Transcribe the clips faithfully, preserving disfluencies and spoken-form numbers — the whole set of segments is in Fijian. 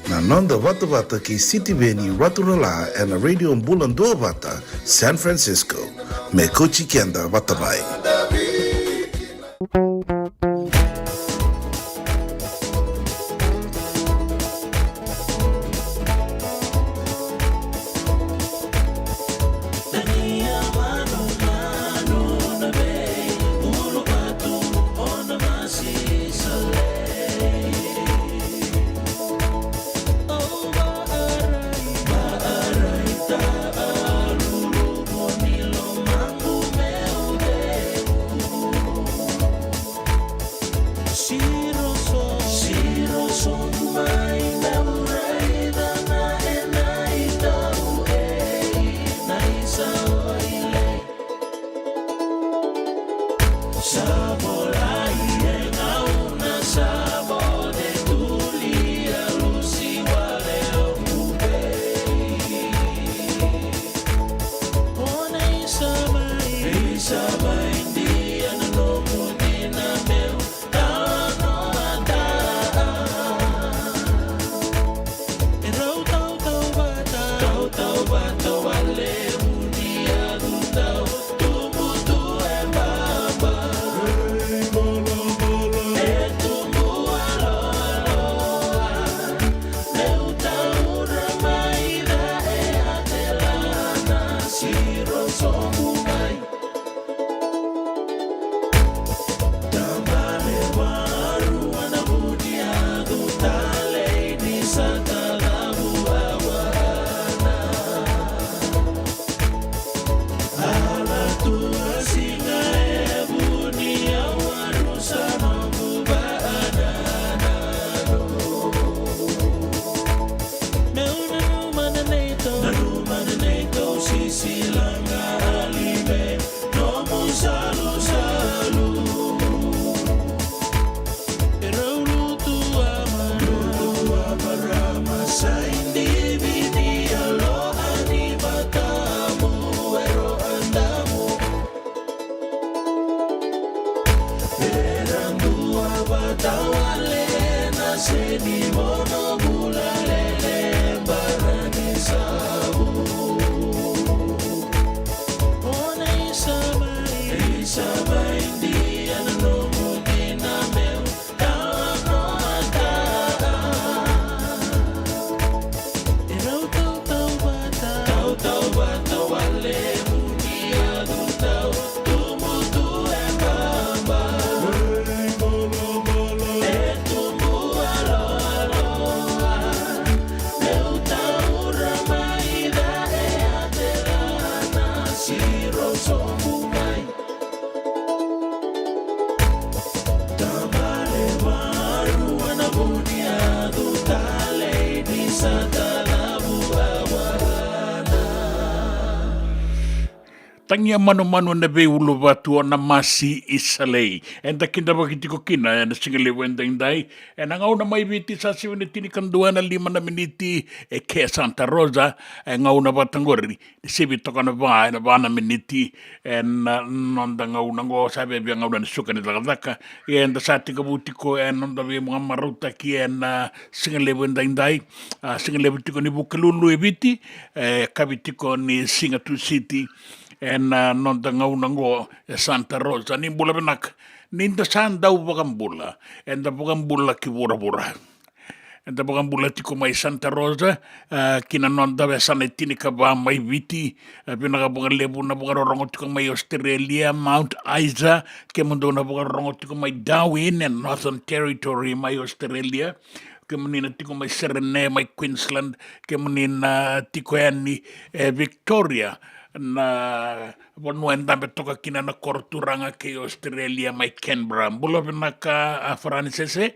Na noda vatavata kei Sitiveni Raturala ena Radio Bula Duavata, San Francisco. Me kauti keda vata mai. Tagia manumanu ena veiuluvatu o Namasi Isalei. Eda kidavaki tiko kina ena siga levu edaidai. Ena gauna mai Viti sa sivi na tinikadua ena lima na miniti, e ke Santa Rosa, e gauna vata qori ni sivi toka na va ena va na miniti ena noda gauna qo, sa viavia gauna ni suka ni cakacaka. Ia eda sa tekivu tiko ena noda veimarautaki ena siga levu edaidai, a siga levu tiko ni Vukelulu e Viti, e kavi tiko ni siga Tusiti ena noda gauna qo e Santa Rosa. Ni bula vinaka. Ni da sa dau vakabula, eda vakabula ki vuravura. Eda vakabula tiko mai Santa Rosa, a, ki na noda yasana e tinikava mai Viti. A, vinaka vakalevu na vakarorogo tiko mai Australia, Mount Isa, kemudou na vakarorogo tiko mai Darwin e Northern Territory mai Australia, kemuni na tiko mai Serene mai Queensland, kemuni na tiko yani e Victoria, na vanua e dabe toka kina na koro turaga kei Australia mai Canberra. Bula vinaka a Faranisese.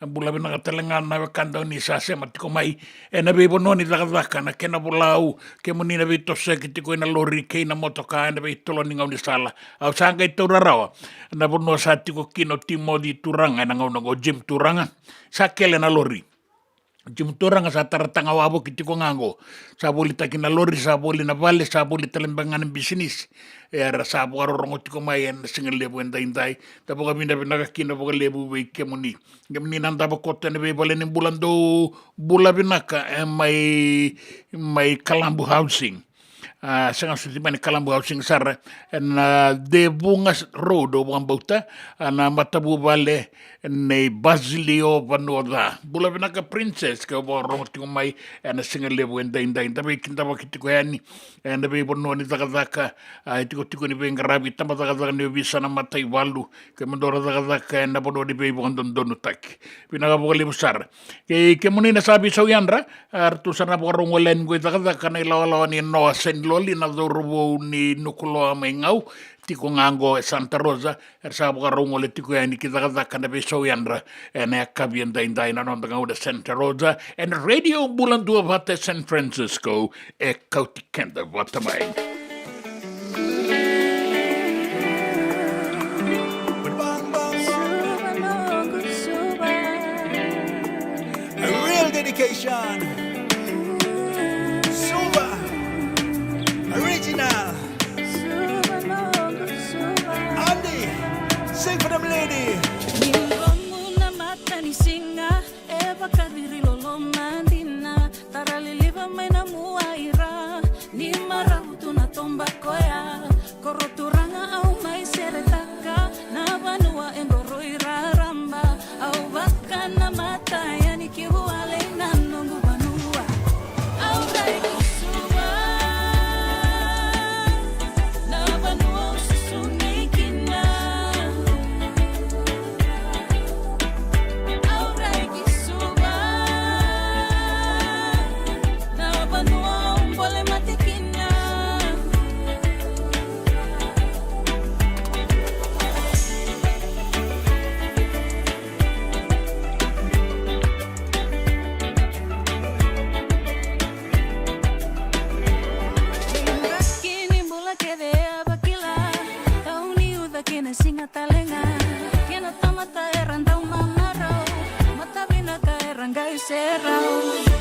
Bula vinaka tale ga na wekada ni sa sema tiko mai ena veivanua ni cakacaka, na kena volau, kemuni na veitosoyaki tiko ena lori kei na motoka ena veitolo ni gaunisala. Au sa qai taura rawa na vanua sa tiko kina o Timoci Turaga ena gauna qo, Jim Turaga. Sa kele na lori. Jimu turaga sa tara taga wavoki tiko ga qo. Sa volitaki na lori, sa voli na vale, sa voli tale beka ga na bisinisi. Era sa vakarorogo tiko mai ena siga levu edaidai. Da vakavinavinaka kina vakalevu vei kemuni. Kemuni na davo koto ena veivale ni bula, dou bula vinaka, e, mai, mai Kalabu Housing. A, sega soti mai na Kalabu Housing sara, ena Devuga Road, au vakabauta, a, na matavuvale nei Basilio Vanuaca. Bula vinaka Princess, ke o vakarorogo tiko mai ena siga levu edaidai, da veikidavaki tiko yani ena veivanua ni cakacaka, a, e tikotiko ni veiqaravi, tabacakacaka ni ovisa, na mataivalu, kei na dua na cakacaka ena vanua ni veivakadodonutaki. Vinaka vakalevu sara. Kei kemuni na sa veisau yadra, a, ratou sa na vakarau gole yani qo i cakacaka na ilawalawa ni Noa Seniloli, na cauravou ni Nukuloa mai Gau, tiko ga qo e Santa Rosa, era sa vakarau gole tiko yani ki cakacaka na veisau yadra ena yakavi edaidai na noda gauna Santa Rosa, ena Radio Bula Duavata e San Francisco, e kauti keda vata mai. A real dedication. Suva. Original. Andy, sing for them lady. Ni romu na mata ni siga, e vakaciri loloma dina, tara liliva mai na mua ira, ni marau tu na toba koya, koro turaga au mai seretaka, na vanua e qoro i raraba, au vaka na mata yani ki vua lei na noqu vanua. Au rai ki Suva, na vanua au susu ni kina. Au rai ki Suva, na vanua au bole mate kina. Kini bula kece a vakila, tau ni uca kina siga talega. Kena tamata era dau mamarau, mata vinaka era qai serau.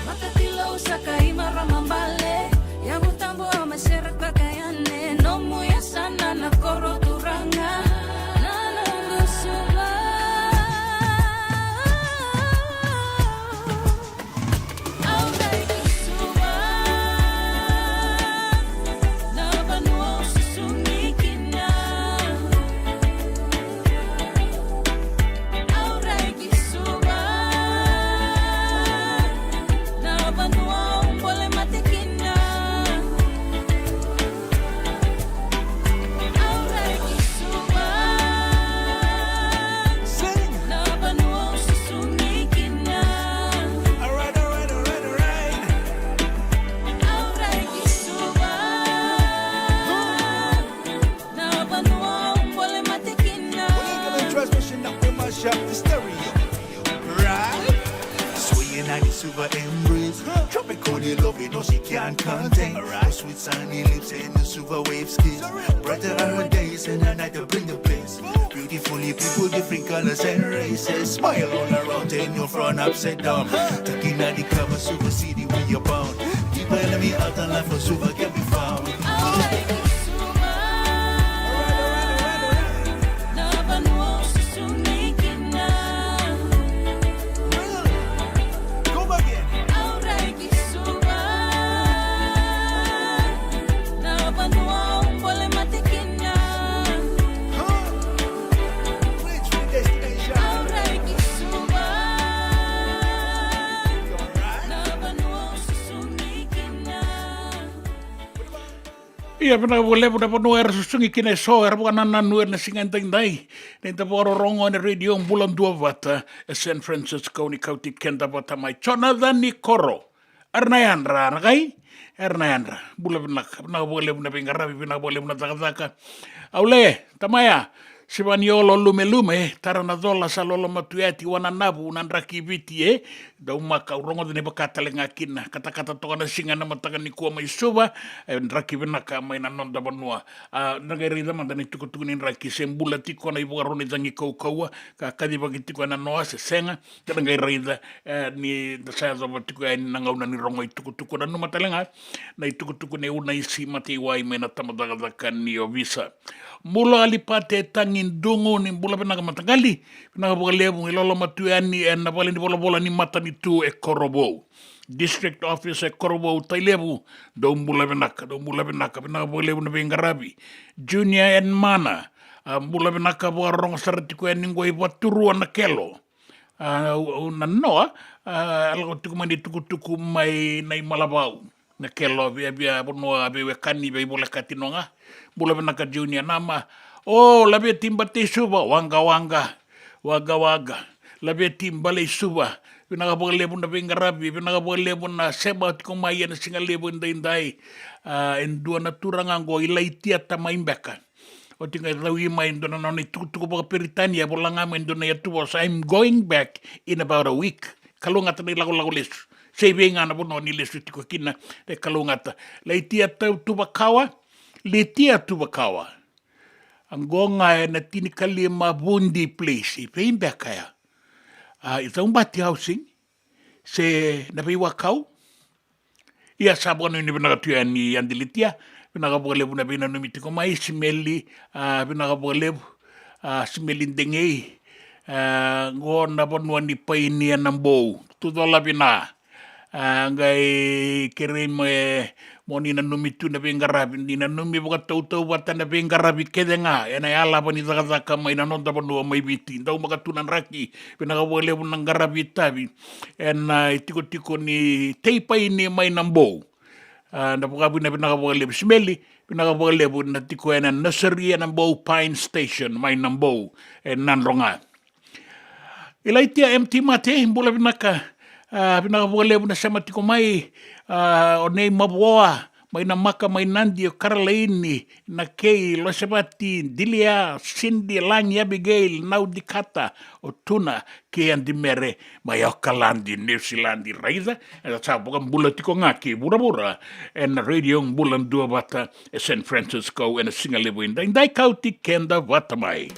Mata tilou saka i marama bale, yavu tabu a mai seretaka yani, nomu yasana na koro turaga. Na noqu Suva. Sing. All right, all right, all right, all right. Transmission up the mash up the stereo. Right? Swinging on the Suva embrace. Tropical love, you know she can't contain. Alright. Sweet sunny lips and the Suva wave skin. Brighter are her days and her night to bring the bliss. Beautifully people, different colors and races. Smile all around and your front upside down. Taking out the cover, Suva city where you're bound. Deeper enemy out and life for Suva can be found. Ia, vinaka vakalevu na vanua era susugi kina eso, era vakanananu ena siga edaidai. Ni da vakarorogo ena Radio Bula Duavata e San Francisco, ni kauti keda vata mai. Jonathan Nikoro. Era na yadra, na kai? Era na yadra. Bula vinaka, vinaka vakalevu na veiqaravi, vinaka vakalevu na cakacaka. Aule, tamaya, Sivaniolo Lumelume, tara na cola sa loloma tu yati, wana navu na draki Viti e. Daumaka, au rogoca ni vaka tale ga kina, katakata toka na siga ena mataka nikua mai Suva, e draki vinaka mai na noda vanua. A, na qai raica mada na itukutuku ni draki, se bula tiko na ivakaro ni cagi kaukauwa, ka kacivaki tiko ena noa se sega, ka na qai raica, e, ni da sa yacova tiko yani na gauna ni rogo itukutuku. Nanuma tale ga na itukutuku nei Unaisi Mataiwai mai na tabacakacaka ni ovisa. Bula Alipate Tagi Dugu, ni bula vinaka mataqali, vinaka vakalevu, i loloma tu yani ena vale ni volavola ni matanitu e Korovou. District Office e Korovou, Tailevu, dou bula vinaka, dou bula vinaka, vinaka vakalevu na veiqaravi. Junior and Mana, a, bula vinaka, vakarorogo sara tiko yani qo i Vaturua na Kelo. A, au, au nanoa, a, a lako tiko mai na itukutuku mai Naimalavau. Na Kelo, via, via vanua veiwekani, veivolekati no ga. Bula vinaka Junior, nama. O, Laveti Bate i Suva, waqa, waqa, waqa, waqa. Laveti Bale i Suva, vinaka vakalevu na veiqaravi, vinaka vakalevu na sema tiko mai ena siga levu edaidai. A, e dua na turaga qo i Laitiata mai Beka. Oti ga e cau mai e dua na nona itukutuku vakaperitania, e vola ga mai e dua na iyatuvosa, "I'm going back in about a week." Kalougata na ilakolako lesu. Se i vei ga na vanua ni lesu tiko kina, e kalougata. Laitiata Tuvakawa, Litia Tuvakawa. Qo ga ena tinikalima Vundi Place, i vei beka ya? A, i Caubati Housing, se na veiwakau? Ia, sa vakanuinui vinaka tu yani Adilitia, vinaka vakalevu na veinanumi tiko mai, Simeli, a, vinaka vakalevu, a, Simeli Degei, a, qo na vanua ni paini ena Bou, tu cola vina. A, qai kerei me, mo ni nanumi tu na veiqaravi, ni nanumi vakatautauvata na veiqaravi kece ga, ena yalava ni cakacaka mai na noda vanua mai Viti, daumaka tu na draki, vinaka vakalevu na qaravi itavi, ena, a, itikotiko ni tei paini mai na Bou. A, na vakavinavinaka vakalevu Simeli, vinaka vakalevu na tiko ena nursery ena Bou Pine Station mai na Bou, e Nadroga. Ilaitia M T Mate, bula vinaka, a, vinaka vakalevu na sema tiko mai, a, o Nei Mavoa, mai Namaka, mai Nadi, o Karalaini, Nakei, Losevati, Dilia, Cindy, Lagi, Abigail, Naudikata, o Tuna, kei Adimere, mai Okaladi, Niusiladi, raica, eda sa vakabula tiko ga ki vuravura, ena Radio Bula Duavata, e San Francisco, ena siga levu edaidai, kauti keda vata mai.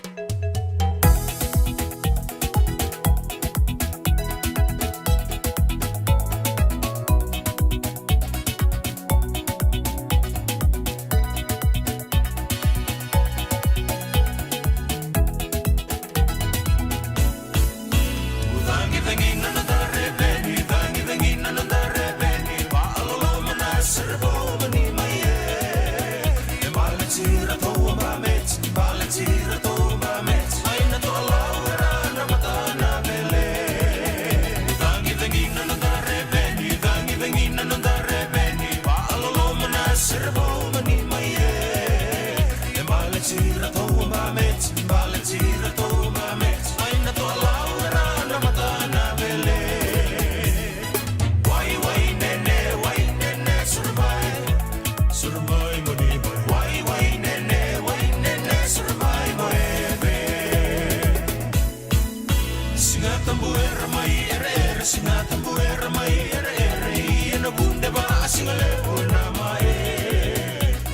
Siga Tabu era mai ereere, Siga Tabu era mai ereere, ia na vuneva a siga levu ena mae.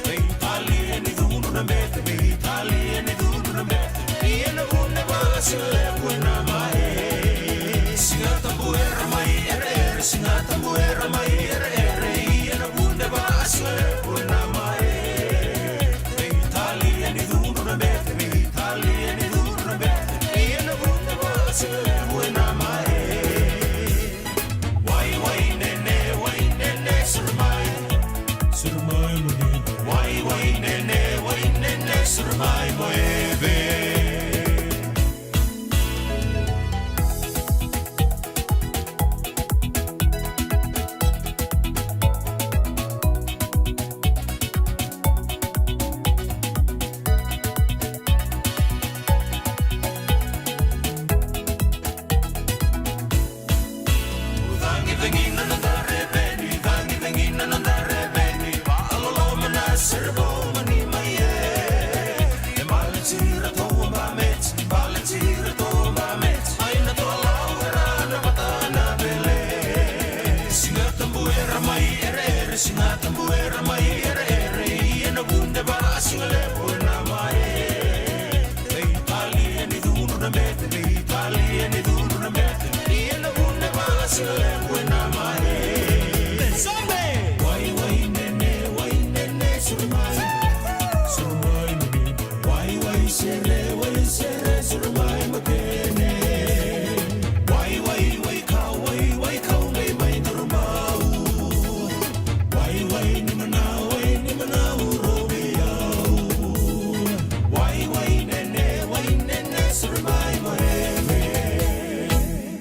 Veitalia ni cudru na bete, veitalia ni cudru na bete, ia na vuneva a siga levu ena mae. Siga Tabu era mai ereere, Siga Tabu era mai ereere, ia na vuneva a siga levu ena mae. Veitalia ni cudru na bete, veitalia ni cudru na bete, ia na vuneva a siga levu ena mae. Wai, wai, nene, wai, nene, suru mai. Suru mai, mo ni. Wai, wai, nene, wai, nene, suru mai, mo eve.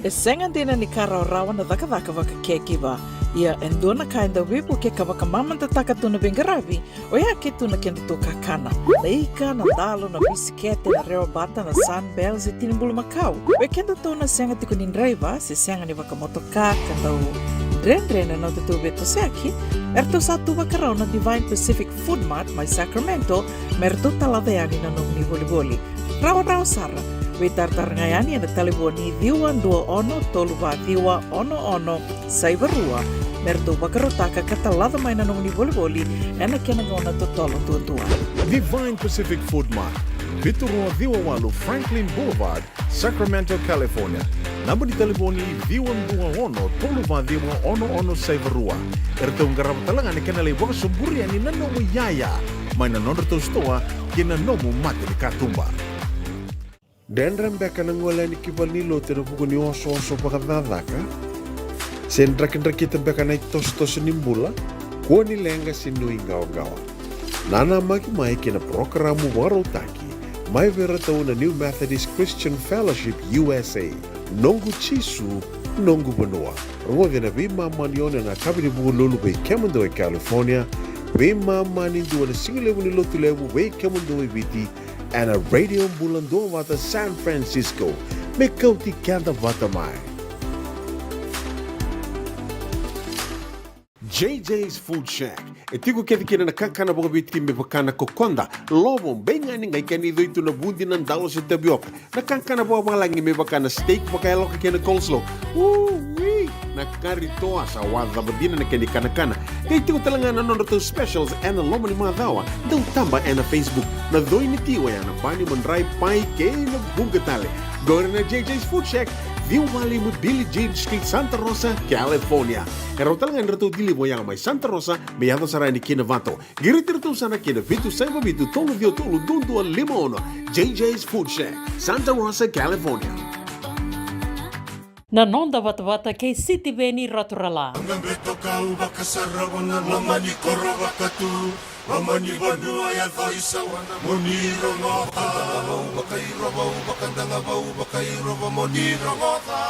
E sega dina ni ka rawarawa na cakacaka vakacaregiver. Ia e dua na ka e dau veivuke ka vakamamadataka tu na veiqaravi, oya ke tu na kedatou kakana. Na ika, na dalo, na bisikete, na rewa bata, na Sunbell se tini bulumakau. Oi kedatou na sega tiko ni draiva se sega ni vakamotoka ka dau dredre na nodatou veitosoyaki, eratou sa tu vakarau na Divine Pacific Food Mart mai Sacramento me ratou talaca yani na nomuni volivoli. Rawarawa sara. Veitaratara ga yani ena talevoni ciwa dua ono tolu va ciwa ono ono saiva rua me ratou vakarautaka ka talaca mai na nomuni volivoli ena kena gauna totolo duadua. Divine Pacific Food Mart, vitu rua ciwa walu Franklin Boulevard, Sacramento, California. Naba ni talevoni ciwa dua ono tolu va ciwa ono ono saiva rua. Eratou qarava tale ga na kena lai vakasoburi yani na nomu iyaya mai na nodratou sitoa kei na nomu mata ni katuba. Dredre beka na gole yani ki valenilotu ena vuku ni osooso vakacakacaka? Se drakidrakita beka na itosotoso ni bula? Kua ni leqa se nuiqawaqawa. Nanamaki mai ki na parokaramu vakarautaki mai vei iratou na New Methodist Christian Fellowship U S A. Noqu Jisu, noqu vanua. Rogoci ena veimama ni ono ena yakavi ni Vukelulu vei kemudou e California, veimama ni dua ena sigalevu ni Lotulevu vei kemudou e Viti, ena Radio Bula Duavata San Francisco. Me kauti keda vata mai. J J's Food Shack. E tiko kece kina na kakana vakaviti me vaka na kokoda, lovo, beigani, qai kena icoi tu na vudi, na dalo se tavioka. Na kakana vakavalagi me vaka na steak vakayaloka kei na coleslaw. Ui! Na kari toa, sa wacava dina na kena ikanakana. Qai tiko tale ga na nodratou specials ena loma ni macawa. Dau taba ena Facebook. Na coi ni ti oya na bani, madrai, pai kei na vuqa tale. Qori na J J's Food Shack, ciwa walu lima Billie Jean Street, Santa Rosa, California. E rawa tale ga ni ratou deliver oya mai Santa Rosa me yaco sara yani ki Novato. Qiriti iratou sara ki na vitu saiva vitu tolu ciwa tolu dua dua lima ono. J J's Food Shack, Santa Rosa, California. Na noda vatavata kei Sitiveni Raturala. Beto kau vakasarava na loma ni koro vakatu. Loma ni vanua ya Vaisawana mo ni rogoca. Vakadaga vau vakairova, vakadaga vau vakairova mo ni rogoca.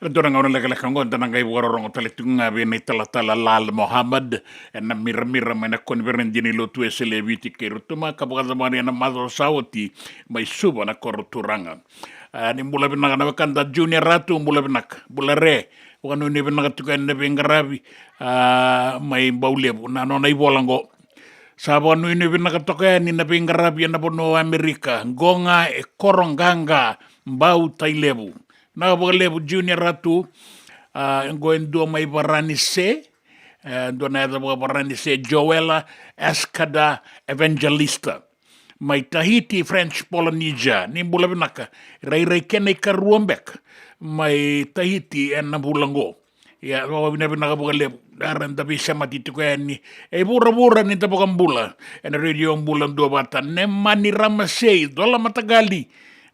Ena dua na gauna lekaleka oqo da na qai vakarorogo tale tiko ga vei na italatala Lal Mohammed ena miramira mai na koniferedi ni lotu Wesele e Viti kei Rotuma, ka vakacavara ena macawa sa oti mai Suva na koro turaga. A, ni bula vinaka na wekada Junior Ratu, bula vinaka. Bula re, vakanuinui vinaka tiko yani na veiqaravi, a, mai Baulevu, na nona ivola oqo. Sa vakanuinui vinaka toka yani na veiqaravi ena vanua o Amerika, qo ga e koro qaqa, Bau Tailevu. Vinaka vakalevu Junior Ratu, a, qo e dua mai Varanise, e, dua na yaca vakaVaranise, Joella Escada Evangelista. Mai Tahiti, French Polynesia, ni bula vinaka. Rairai kena ikarua beka mai Tahiti ena vula qo. Ia, vakavinavinaka vakalevu. Era da veisemati tiko yani e vuravura ni da vakabula ena Radio Bula Duavata. Nemani Ramasei, Cola Mataqali,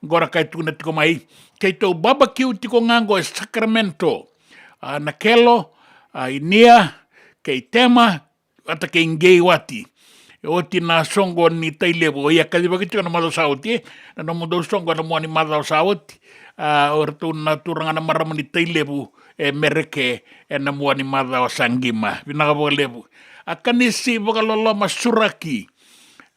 qo ra kai tukuna tiko mai. Keitou babakiu tiko ga qo e Sacramento, a, Nakelo, a, Inia, kei Tema, vata kei Qeiwati. E oti na soqo ni Tailevu, o ia kacivaki tiko na macawa sa oti, e, na nomudou soqo ena mua ni macawa sa oti. A, o iratou na turaga na marama ni Tailevu e Mereke ena mua ni macawa sa qima. Vinaka vakalevu. A Kanisi Vakaloloma Suraki,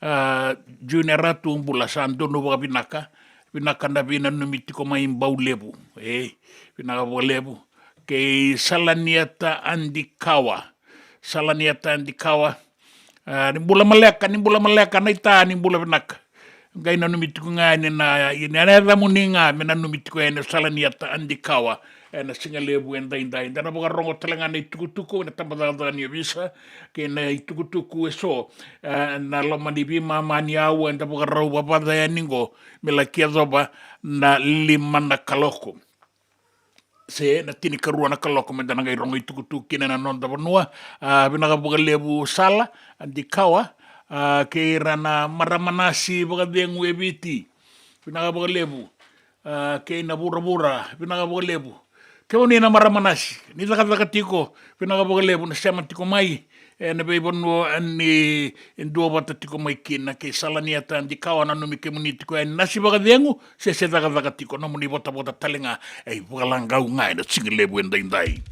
a, Junior Ratu, bula, sa donu vakavinaka. Vinaka na veinanumi tiko mai Baulevu. E, vinaka vakalevu. Kei Salaniata Adikawa. Salaniata Adikawa. A, ni bula maleka, ni bula maleka, naita, ni bula vinaka. Qai nanumi tiko ga yani na, yani na yacamuni ga me nanumi tiko yani o Salaniata Adikawa ena sigalevu edaidai. Da na vakarogo tale ga na itukutuku ena tabacakacaka ni ovisa kei na itukutuku eso, e, ena loma ni veimama ni aua eda vakarau vavaca yani qo me laki yacova na lima na kaloko. Se na tinikarua na kaloko meda na qai rogo itukutuku kina ena noda vanua. A, vinaka vakalevu Sala Adikawa, a, kei ira na marama nasi vakacegu e Viti. Vinaka vakalevu. A, kei na vuravura, vinaka vakalevu. Kemuni na marama nasi, ni cakacaka tiko, vinaka vakalevu na sema tiko mai. Ena veivanua ni duavata tiko mai kina kei Salaniata Adikawa, nanumi kemuni tiko yani nasi vakacegu, se se cakacaka tiko, nomuni votavota tale ga, e vakalaqau ga ena sigalevu edaidai.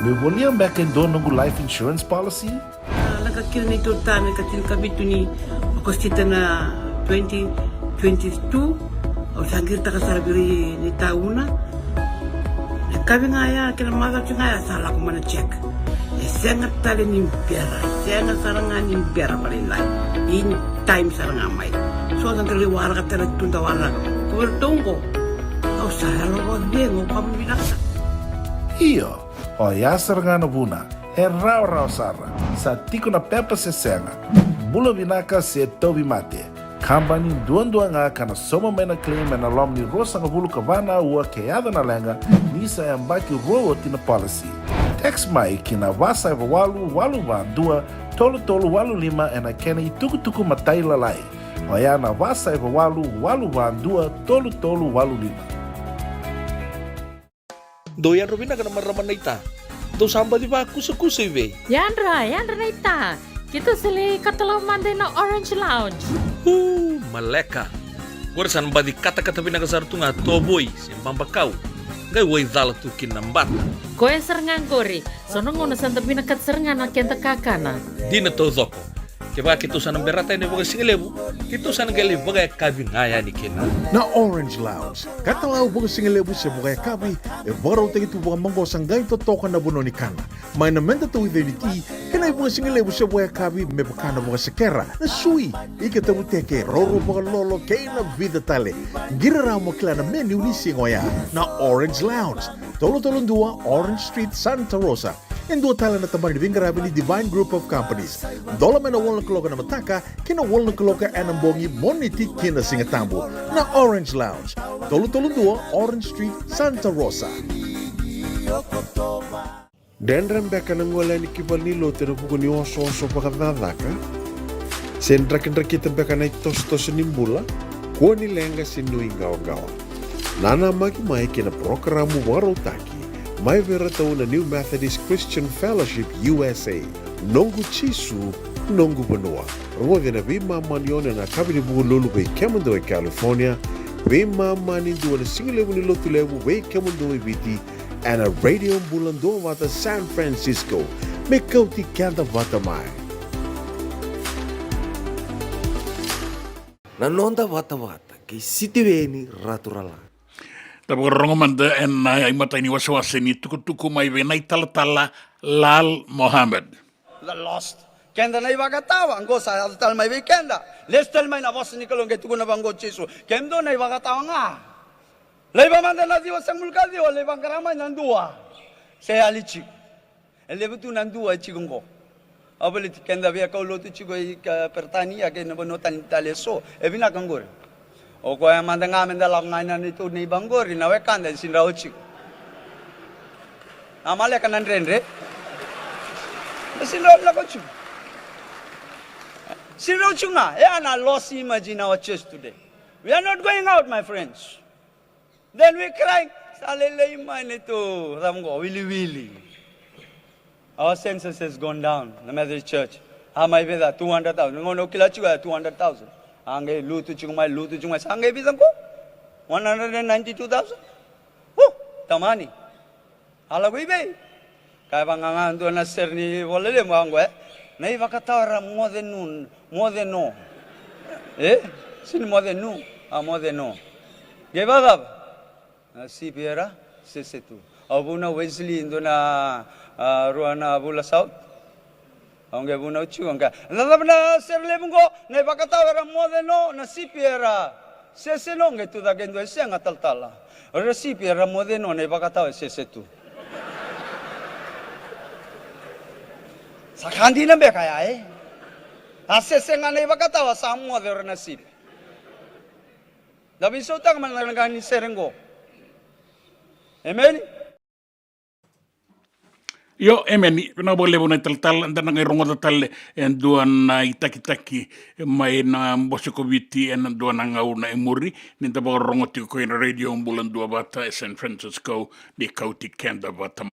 Me volia beka e dua noqu life insurance policy? A, lako kina na neitou ta na ika tinikavitu ni Okosita na twenty twenty-two. Au sa qiritaka sara vei ira na itauna. Na yakavi ga ya kei na macawa ga ya sa lako mai na check. E sega tale ni bera, e sega sara ga ni bera vakalailai. In time sara ga mai. So da dau lai waraka tale tu da waraka. Ko vei ratou oqo. Au sa yalo vakacegu, au kama vinaka. Io, oya sara ga na vuna. E rawarawa sara. Sa tiko na pepa se sega. Bula vinaka se tauvimate. Kabani duadua ga ka na sauma mai na claim ena loma ni ruasagavulu ka va na aua ke yaco na leqa ni sa yabaki rua oti na policy. Text mai ki na va saiva walu walu va dua tolu tolu walu lima ena kena itukutuku matailalai. Oya na va saiva walu walu va dua tolu tolu walu lima. Dou yadra vinaka na marama naita. Dou sa baci vakusakusa i vei? Yadra, yadra naita. Keitou sa lai katalau mada ina Orange Lounge. Uu, maleka. Qori sa na baci katakata vinaka sara tu ga tovoi se babakau. Qai waicala tu kina na bata. Koya sara ga qori. So na gauna sa da vinakata sara ga na keda kakana. Dina taucoko. Kevaka keitou sa na berata yani vakasigalevu, keitou sa na qai lai vakayakavi ga yani kina. Na Orange Lounge, katalau vakasigalevu se vakayakavi, e vakarautaki tu vakamaqosa qai totoka na vanua ni kana. Mai na meda tauica ni ti, kei na ivakasigalevu se vakayakavi me vaka na vakasekera, na sui, ika tavuteke, roro vakalolo, kei na vica tale. Qiri rawa mo kila na menu ni siga oya. Na Orange Lounge, tolu tolu dua Orange Street, Santa Rosa. E dua tale na tabana ni veiqaravi ni Divine Group of Companies. Dola mai na walu na kaloko ena mataka ki na walu na kaloko ena bogi, Moniti ki na Sigatabu. Na Orange Lounge, tolu tolu dua Orange Street, Santa Rosa. Dredre beka na gole yani ki valenilotu ena vuku ni osooso vakacakacaka? Se drakidrakita beka na itosotoso ni bula? Kua ni leqa se nuiqawaqawa. Nanamaki mai ki na parokaramu vakarautaki mai vei iratou na New Methodist Christian Fellowship U S A, Noqu Jisu, Noqu Vanua. Rogoci ena veimama ni ono ena yakavi ni Vukelulu vei kemudou e California, veimama ni dua ena sigalevu ni Lotulevu vei kemudou e Viti, ena Radio Bula Duavata San Francisco, me kauti keda vata mai. Na noda vatavata kei Sitiveni Raturala. Da vakarorogo mada ena imatai ni wasewase ni tukutuku mai vei na italatala Lal Mohammed. The lost. Keda na ivakatawa, qo sa yaco tale mai vei keda. Lesu tale mai na vosa ni Kalou qai tukuna vaqo o Jisu. Kemudou na ivakatawa ga. Laiva mada na ciwa sagavulu ka ciwa, lai vaqara mai na dua. Se yali tiko. E levu tu na dua e tiko qo. Au baleti keda via kaulotu tiko i Peritania kei na vanua tani tale eso. E vinaka qori. O koya mada ga meda lako ga ina neitou neiba qori na wekada e sidrau tiko. Na maleka na dredre. E sidrau lako tiko. Sidrau tiko ga. E a na lost image in our church today. We are not going out, my friends. Then we cry. Sa lailai mai neitou cava qo, wiliwili. Our census has gone down, the Methodist Church. A mai vica, two hundred thousand. Gauna au kila tiko ya two hundred thousand. A qai lutu tiko mai, lutu tiko mai. Sa qai vica qo? One hundred and ninety-two thousand. Hu, tamani. A lako i vei? Kaya vaqo ga dua na sere ni Vola Levu vaqo, e? Na ivakatawa era moce nu, moce no. E? Sini moce nu, a moce no. Qai vakacava? Na sipi era sese tu. Au vunau Wesley, dua na, a, rua na vula South. Au qai vunau tiko, au qai, na cava na sere levu qo, na ivakatawa era moce no, na sipi era sese no, qai tucake e dua, e sega talatala. O ira sipi era moce no, na ivakatawa e sese tu. Sa ka dina beka ya, e? A sese ga na ivakatawa sa moce o ira na sipi. Da veisautaka mada na ka ni sere qo. Emeni. Io, emeni. Vinaka vakalevu na italatala, da na qai rogoca tale e dua na itakitaki mai na Bose ko Viti ena dua na gauna e muri, ni da vakarorogo tiko ko ina Radio Bula Duavata e San Francisco, ni kauti keda vata.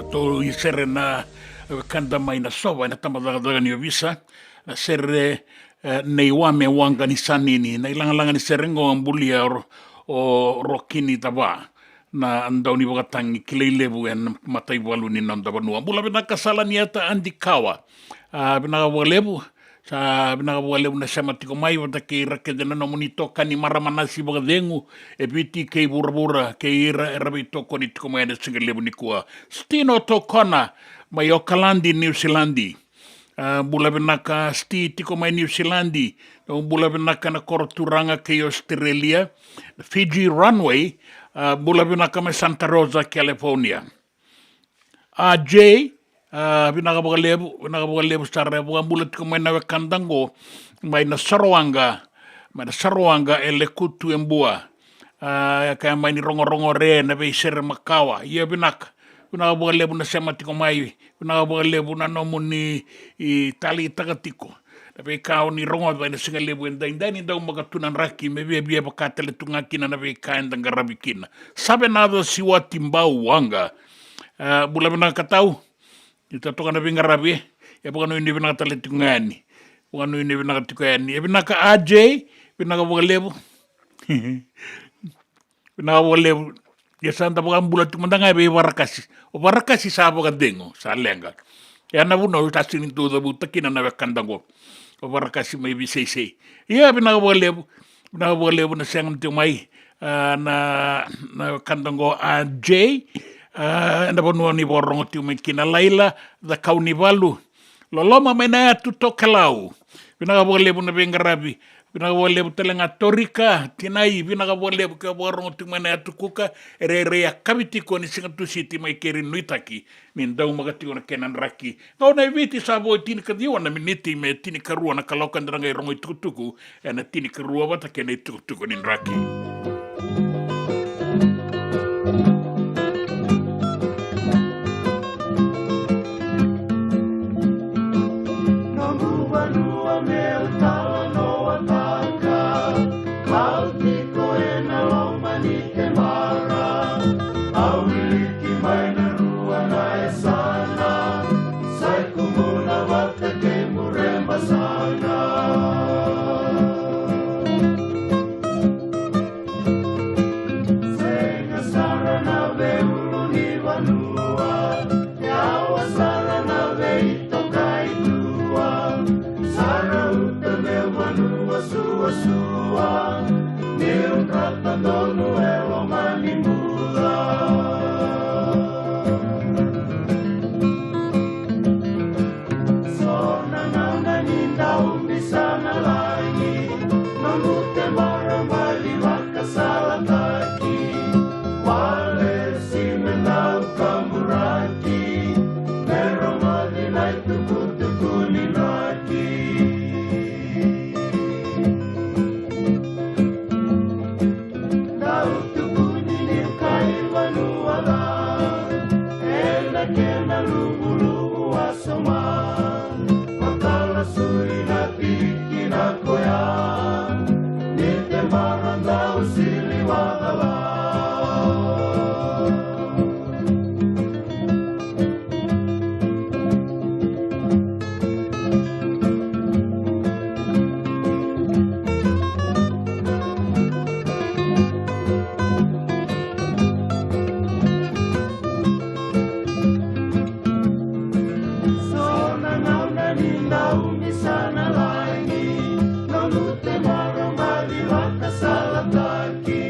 Tou i sere na wekada mai na sova ena tabacakacaka ni ovisa, na sere, e, nei Wame Waqa ni Sanini, na ilagalaga ni sere qo a bulia o, o Rokini Tava, na daunivakatagi kilai levu ena mataivalu ni noda vanua. Bula vinaka Salanieta Adikawa. A, vinaka vakalevu. Sa vinaka vakalevu na sema tiko mai vata kei ira kece na nomuni itokani marama nasi vakacegu e Viti kei vuravura, kei ira era veitokoni tiko mai ena siga levu nikua. Stino Tokona mai Okaladi, Niusiladi. A, bula vinaka Sti tiko mai Niusiladi. Bula vinaka na koro turaga kei Australia, Fiji Runway. A, bula vinaka mai Santa Rosa, California. A J, a, vinaka vakalevu, vinaka vakalevu sara, e vakabula tiko mai na wekada qo mai na Sarowaqa, mai na Sarowaqa e Lekutu e Bua. A, e kaya mai ni rogorogo re na veisere makawa. Ia vinaka, vinaka vakalevu na sema tiko mai, vinaka vakalevu na nomuni i taleitaka tiko na veika o ni rogoca ena siga levu edaidai, ni dau maka tu na draki me viavia vaka tale tu ga kina na veika eda qaravi kina. Savenaca Siwati Bauwaqa. A, bula vinaka Tau. Ni totoka na veiqaravi, e vakanuinui vinaka tale tiko ga yani. Vakanuinui vinaka tiko yani. E vinaka A J, vinaka vakalevu. Vinaka vakalevu. Ia sa da vakabula tiko mada ga vei Varakasi. O Varakasi sa vakacegu, sa leqa. Ia na vunau sa sini tu cavuta kina na wekada qo. O Varakasi mai Viseisei. Ia vinaka vakalevu. Vinaka vakalevu na sema tiko mai, a, na, na wekada qo A J. A, ena vanua ni vakarorogo tiko mai kina Laila Cakaunivalu. Loloma mai na yatu Tokelau. Vinaka vakalevu na veiqaravi. Vinaka vakalevu tale ga Torika Tinai, vinaka vakalevu ke o vakarorogo tiko mai na yatu Kuka, e rairai yakavi tiko ni siga Tusiti mai keri nuitaki ni daumaka tiko na kena draki. Gauna e Viti sa vo e tinikaciwa na miniti me tinikarua na kaloko, eda na qai rogo itukutuku ena tinikarua vata kei na itukutuku ni draki. Noqu vanua meu talanoataka, au tiko ena loma ni kemara, au wiliki mai na rua na yasana, sa i Kumuna vata kei Burebasaga. Sega sara na veiulunivanua, yawa sara na veitokaitua, sa rauta meu vanua suasua, niu drata donu e loma ni bula. So na gauna ni dau bisanalagi, noqu tebara bali vakasalataki. Walesi me dau kaburaki, me rogoci na itukutuku ni draki. Dau tukuni niu kai vanua ca, ena kena luvuluvu wasoma, vakalasui na tikina koya, ni tebara dau sili wacala. So na gauna ni dau bisanalagi, noqu tebara bali vakasalataki.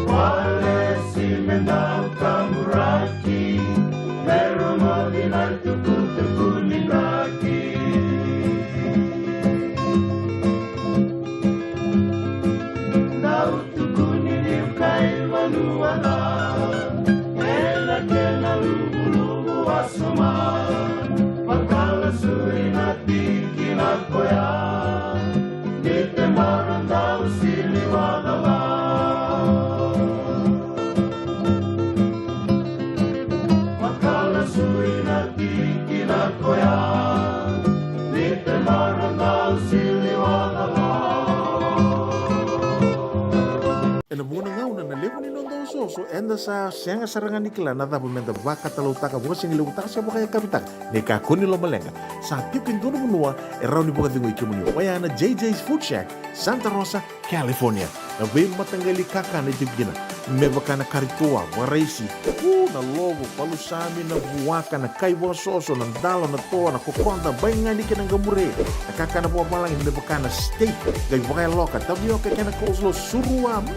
Walesi me dau kaburaki, me rogoci na itukutuku ni draki. Dau tukuni niu kai vanua ca, ena kena luvuluvu wasoma, vakalasui na tikina koya, ni tebara dau sili wacala. Vakalasui na tikina koya, ni tebara dau sili wacala. Ena mua na gauna na levu ni noda osooso Eda sa sega sara ga ni kila na cava meda vakatalautaka, vakasigalevu taka se vakayakavi taka. Ni kakua ni lomaleqa, sa tiko e dua na vanua e rawa ni vakacegui kemuni, oya na J J's Food Shack, Santa Rosa, California. Na veimataqali kakana e tiko kina, me vaka na kari toa, vakaraisi, u, na lovo, palusami, na vuaka, na kai vakasoso, na dalo, na toa, na kokoda, baigani kei na qamure, na kakana vakavalagi me vaka na steak, qai vakayaloka, tavioka kei na coleslaw, surua, mm,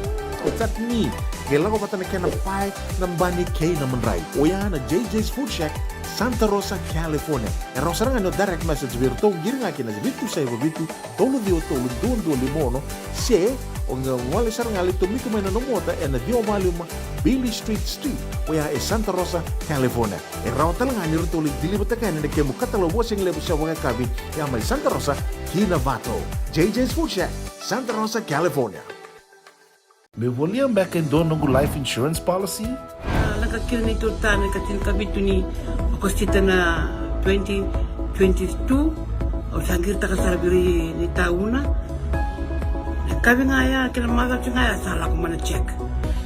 chutney, qai lako vata na kena pae, na bani kei na madrai. Oya na J J's Food Shack, Santa Rosa, California. E rawa sara ga ni o direct message vei iratou, qiri ga ki na vitu saiva vitu, tolu ciwa tolu, dua dua lima ono, se o qai gole sara ga, lai tomika mai na nomu ota ena ciwa walu lima Beale Street Suite, oya e Santa Rosa, California. E rawa tale ga ni ratou lai deliver-taka yani na kemu katalau vakasigalevu se vakayakavi, ya mai Santa Rosa ki Novato. J J's Food Shack, Santa Rosa, California. Meu volia beka e dua noqu life insurance policy? A, lako kina neitou tane ka tinikavitu ni Okosita na twenty twenty-two. Au sa qiritaka sara vei ira ni tauna. Na kavi ga ya kei na macawa ga ya sa lako mai na check.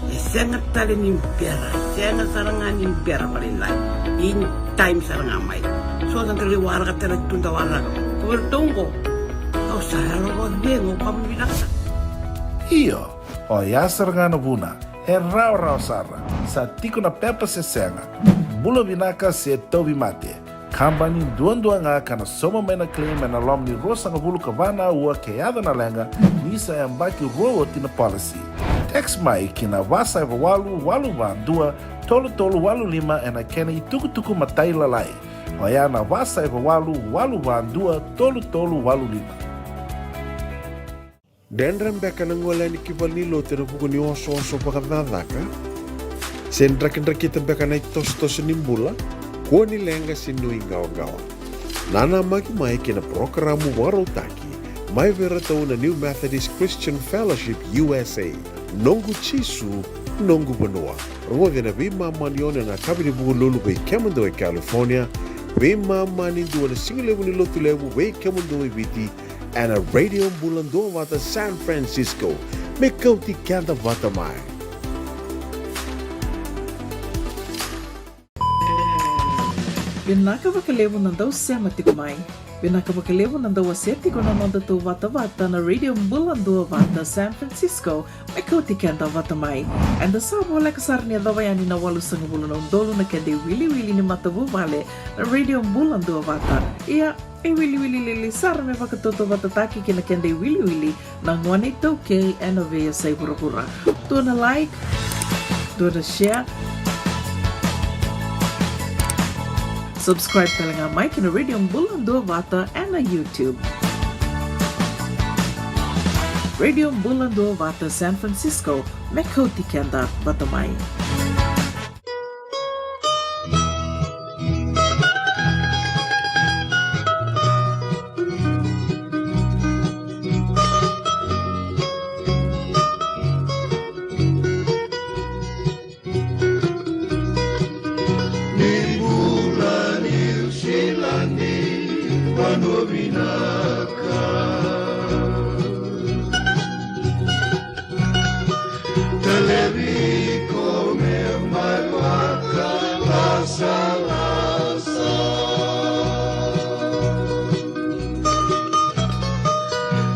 E sega tale ni bera, sega sara ga ni bera vakalailai. In time sara ga mai. So sa qai waraka tale tu da waraka. Ko vei iratou qo. Au sa yalo vakacegu, au kama vinaka sara. Io. Oya sara ga na vuna, e rawarawa sara, sa tiko na pepa se sega, bula vinaka se tauvimate. Kabani duadua ga ka na sauma mai na claim ena loma ni ruasagavulu ka va na aua ke yaco na leqa, ni sa yabaki rua oti na policy. Text mai ki na va saiva walu, walu va dua, tolu tolu walu lima ena kena itukutuku matailalai. Oya na va saiva walu, walu va dua, tolu tolu walu lima. Dredre beka na gole yani ki valenilotu ena vuku ni osooso vakacakacaka? Se drakidrakita beka na itosotoso ni bula? Kua ni leqa se nuiqawaqawa. Nanamaki mai ki na parokaramu vakarautaki mai vei iratou na New Methodist Christian Fellowship U S A, Noqu Jisu, Noqu Vanua. Rogoci ena veimama ni ono ena yakavi ni Vukelulu vei kemudou e California, veimama ni dua na sigalevu ni Lotulevu vei kemudou e Viti, ena Radio Bula Duavata San Francisco. Me kauti keda vata mai. Vinaka vakalevu na dau sema tiko mai. Vinaka vakalevu na dau wasea tiko na nodatou vatavata na Radio Bula Duavata San Francisco. Me kauti keda vata mai. Eda sa voleka sara ni yacova yani na walusagavulu na udolu na keda iwiliwili ni matavuvale na Radio Bula Duavata. Ia, e wiliwili lili sara me vakatautauvatataki kei na keda iwiliwili na gone iTaukei ena veiyasai vuravura. Dua na like, dua na share. Subscribe tale ga mai ki na Radio Bula Duavata ena YouTube. Radio Bula Duavata San Francisco, me kauti keda vata mai. Ni bula Niu Siladi, vanua vinaka. Talevi iko me mai vakalasalasa.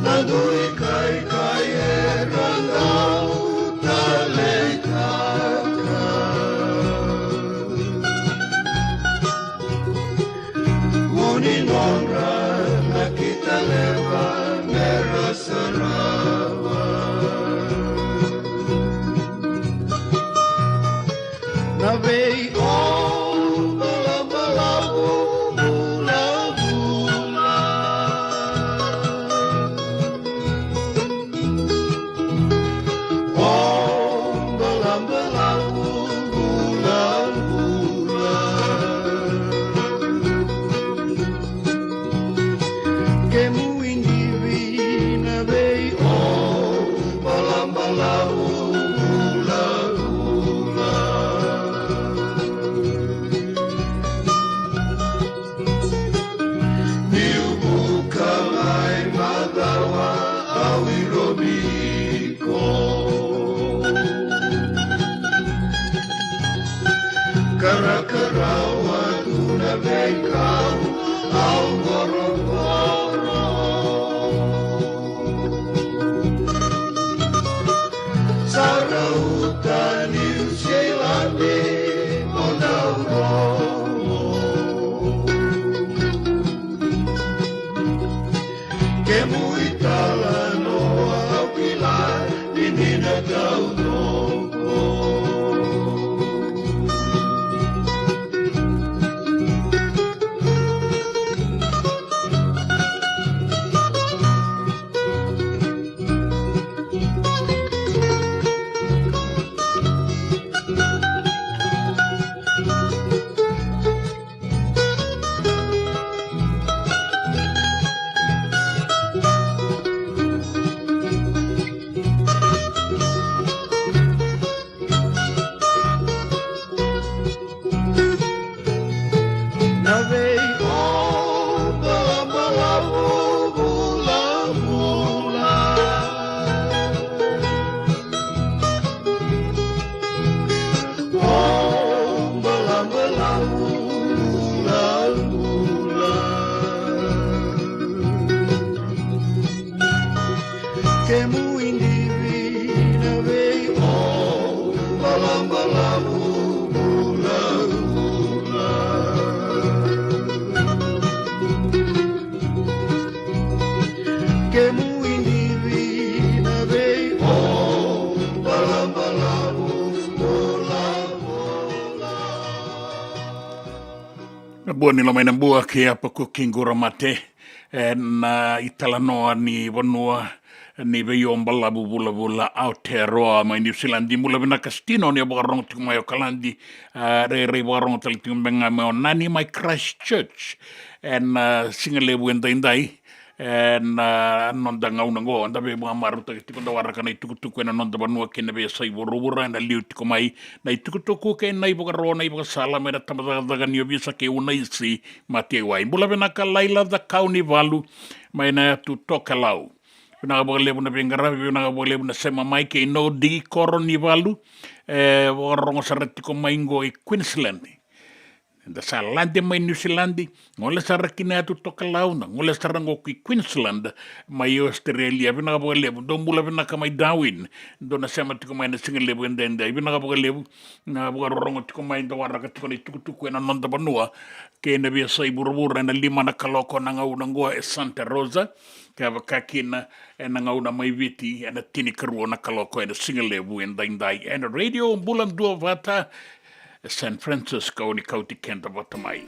Na dui kaikai era dau taleitaka. Vu ni nodra na kita leva mera sarava. Na vei o balabalavu vulavula. O balabalavu vulavula. Kemu idivi na vei o balabalavu vulavula. Na bua ni lomai na bua kei Apa Kuki Qura Mate, ena italanoa ni vanua ni veio balavu vulavula Aotearoa mai Niusiladi. Bula vinaka Stino, ni o vakarorogo tiko mai Okaladi, a, rairai vakarorogo tale tiko beka ga mai o Nani mai Christchurch. Ena, a, siga levu edaidai, ena, a, noda gauna oqo, da veivakamarautaki tiko, da waraka na itukutuku ena noda vanua kei na veiyasai vuravura, ena liu tiko mai na itukutuku kei na ivakaro, na ivakasala mai na tabacakacaka ni ovisa kei Unaisi Mataiwai. Bula vinaka Laila Cakaunivalu mai na yatu Tokelau. Vinaka vakalevu na veiqaravi, vinaka vakalevu na sema mai kei Nodi Koronivalu. E, vakarorogo sara tiko mai qo i Queensland. Da sa lade mai Niusiladi, gole sara ki na yatu Tokelau, na gole sara qo ki Queensland, mai Australia. Vinaka vakalevu, dou bula vinaka mai Darwin, dou na sema tiko mai na siga levu edaidai. Vinaka vakalevu na vakarorogo tiko mai, da waraka tiko na itukutuku ena noda vanua kei na veiyasai vuravura ena lima na kaloko na gauna oqo e Santa Rosa, ka vaka kina ena gauna mai Viti ena tinikarua na kaloko ena siga levu edaidai. Ena Radio Bula Duavata, e San Francisco, ni kauti keda vata mai.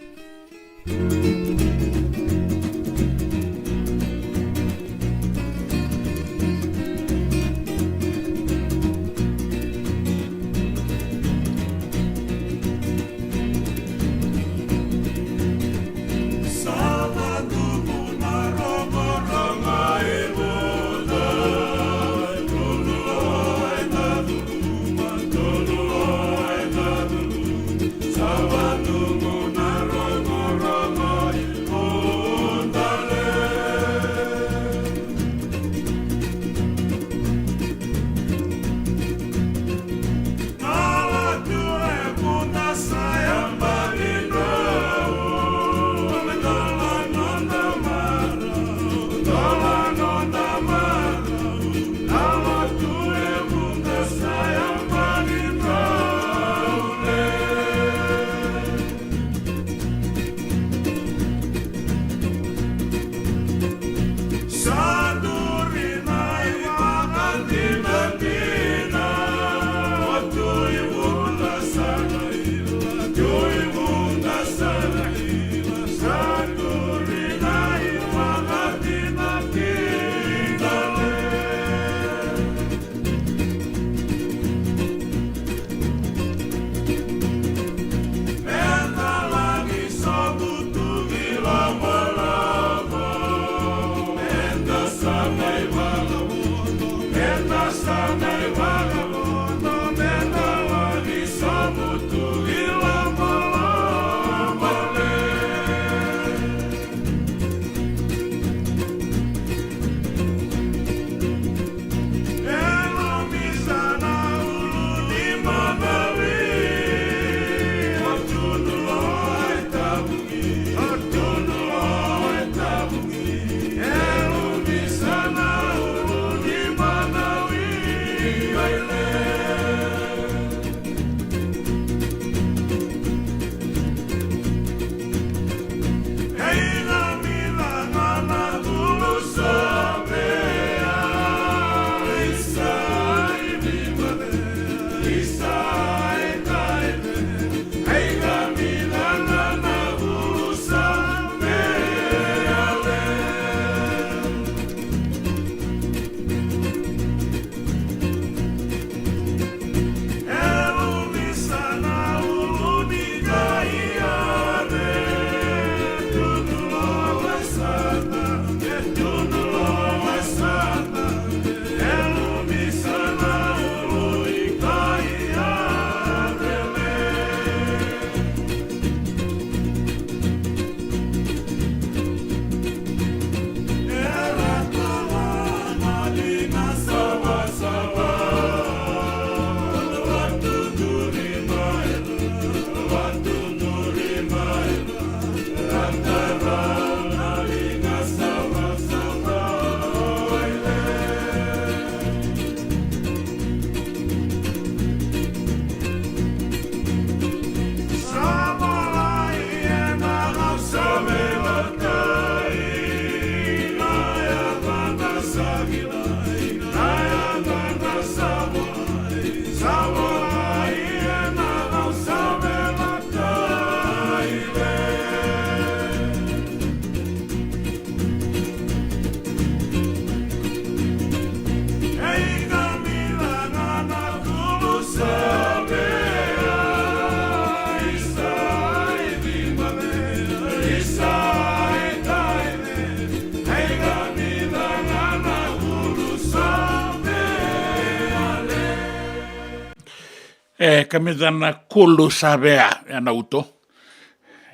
E, ka me ca na kulu sa vea, e na uto.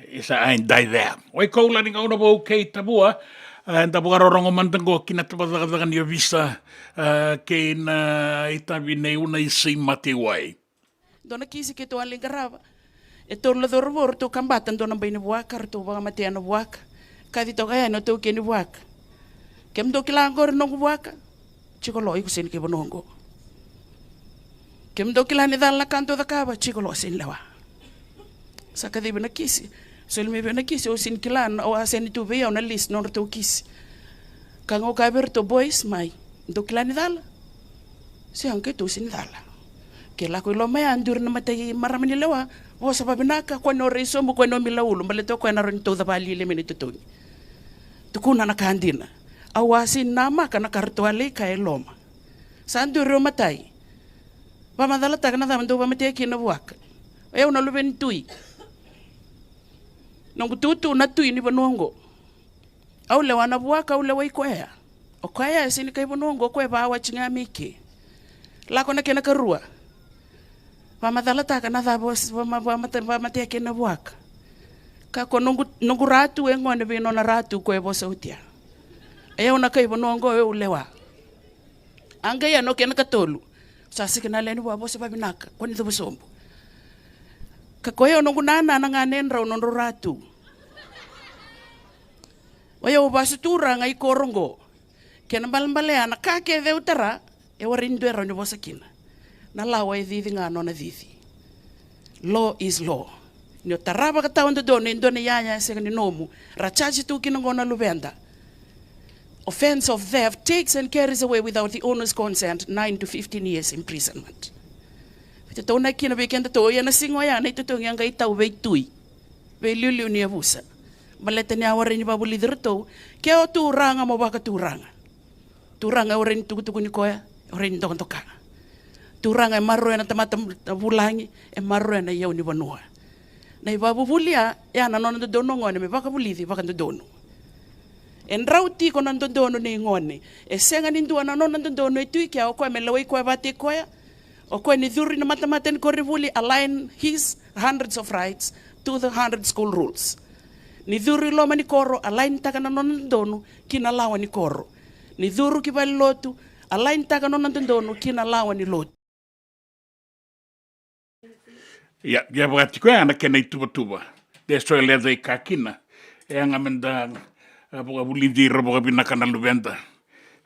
Isa ai dai vea. Wai koula ni gauna vou kei Tavua, e, da vakarorogo mada qo ki na tava cakacaka ni ovisa, e, kei na itavi nei Una Isei Mateiwai. Dua na kisi keitou a lai qarava. E tolu na cauravou ratou kabata dua na bai ni vuaka, ratou vakamatea na vuaka. Kaci toka yani o taukei ni vuaka. Kemudou kila qori noqu vuaka? Jiko lo, iko sega ni kai vanua oqo. Kemudou kila ni cala na ka dou cakava? Jiko lo, sega ni lewa. Sa kacivi na kisi. Soli mai vei au na kisi, au sega ni kila, au a sega ni tu vei au na list nodratou kisi. Ka qo kaya vei iratou, boys, mai. Dou kila ni cala? Sega, keitou sega ni cala. Ke lako i loma ya, duri na matai marama ni lewa. Vosa vavinaka, kua ni o rai sobu, kua ni o mila ulu, baleta o koya na rawa ni tauca vakalili mai na itotogi. Tukuna na ka dina. Au a sega ni namaka na ka ratou a lai kaya e loma. Sa duri o matai. Vakamacalataka na cava dou vakamatea kina na vuaka. O yau na luve ni tui. Noqu tutu na tui ni vanua oqo. Au lewa na vuaka, au lewai koya. O koya e sega ni kai vanua oqo, o koya e vawati ga mai ke. Lako na kena karua. Vakamacalataka na cava o s-, vama-, vamate-, vamatea kina na vuaka. Ka ko noqu, noqu ratu e gone vei nona ratu ko e vosa oti ya. E au na kai vanua oqo, au lewa. A qai ya na kena katolu. Sa sega na lewe ni vua, vosa vavinaka, kua ni cuva sobu. Ka ko yau noqu nana na ganedrau nodrau ratu. O yau vasu turaga i koro oqo. Kena balebale ya na ka kece au tara, e warai ni dua e rawa ni vosa kina. Na lawa e cici ga nona cici. Law is law. Ni o tara vakatawadodonu e dua na iyaya e sega ni nomu, ra charge tu kina qo na luveda. Offence of theft takes and carries away without the owner's consent nine to fifteen years imprisonment. Veitataunaki kina vei kedatou, ia na siga oya na itotogi a qai tau veitui, veiliuliu ni yavusa. Baleta ni a warai ni vakavulici iratou, ke o turaga mo vakaturaga. Turaga e warai ni tukutukuni koya, e warai ni dokadoka. Turaga e maroroya na tamata vulagi, e maroroya na iyau ni vanua. Na ivakavuvuli ya, ya na nona dodonu o gone me vakavulici vakadodonu. E drau tiko na dodonu nei gone. E sega ni dua na nona dodonu e tu i kea, o koya me lewai koya vatei koya. O koya ni curu i na matamata ni koronivuli, align his hundreds of rights to the hundred school rules. Ni curu i loma ni koro, align taka na nona dodonu ki na lawa ni koro. Ni curu ki valelotu, align taka na nona dodonu ki na lawa ni lotu. Ia, ia vaka tiko ya na kena ituvatuva. De so e leca i ka kina. E yaga me da, a, vakavulici ira vakavinaka na luveda.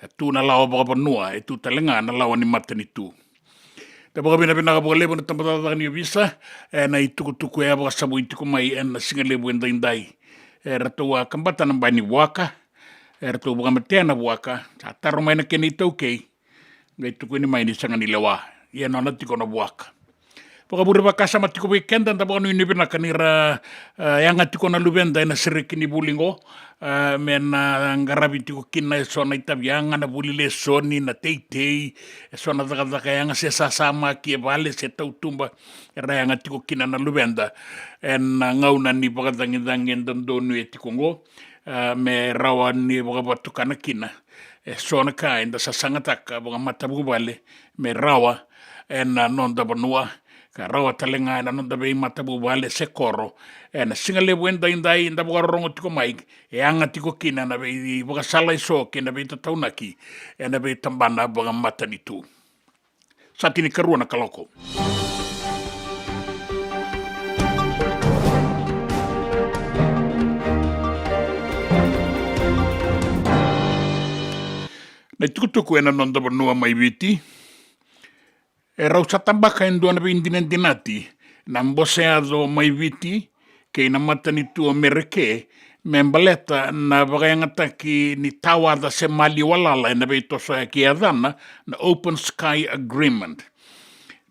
E tu na lawa vakavanua, e tu tale ga na lawa ni matanitu. Da vakavinavinaka vakalevu na tabacakacaka ni ovisa, e na itukutuku e a vakasavui tiko mai e na siga levu e daidai. E ratou a kabata na bai ni vuaka, e ratou vakamatea na vuaka, sa taro mai na kena itaukei, qai tukuni mai ni sega ni lewa, ia nona tiko na vuaka. Vakavure vakasama tiko vei keda, da vakanuinui vinaka ni ra, e, yaga tiko na luveda e na sereki ni vuli qo, e, me na qaravi tiko kina e so na itavi yaga, na vuli lesoni, na teitei, e so na cakacaka yaga se sasamaki e vale, se tautuba, era yaga tiko kina na luveda e na gauna ni vakacagicagi e dodonu e tiko qo, e, me rawa ni vakavatukana kina e so na ka eda sasagataka vakamatavuvale me rawa e na noda vanua, ka rawa tale ga e na noda veimatavuvale se koro. E na siga levu e daidai da vakarorogo tiko mai, e yaga tiko kina na veivakasala e so kei na veitataunaki e na veitabana vakamatanitu. Sa tinikarua na kaloko. Na itukutuku e na noda vanua mai Viti. E rau sa tabaka e dua na veidinadinati na bose yaco mai Viti kei na matanitu o Mereke me baleta na vakayagataki ni tawaca se maliwa lala e na veitosoyaki e yacana na Open Sky Agreement.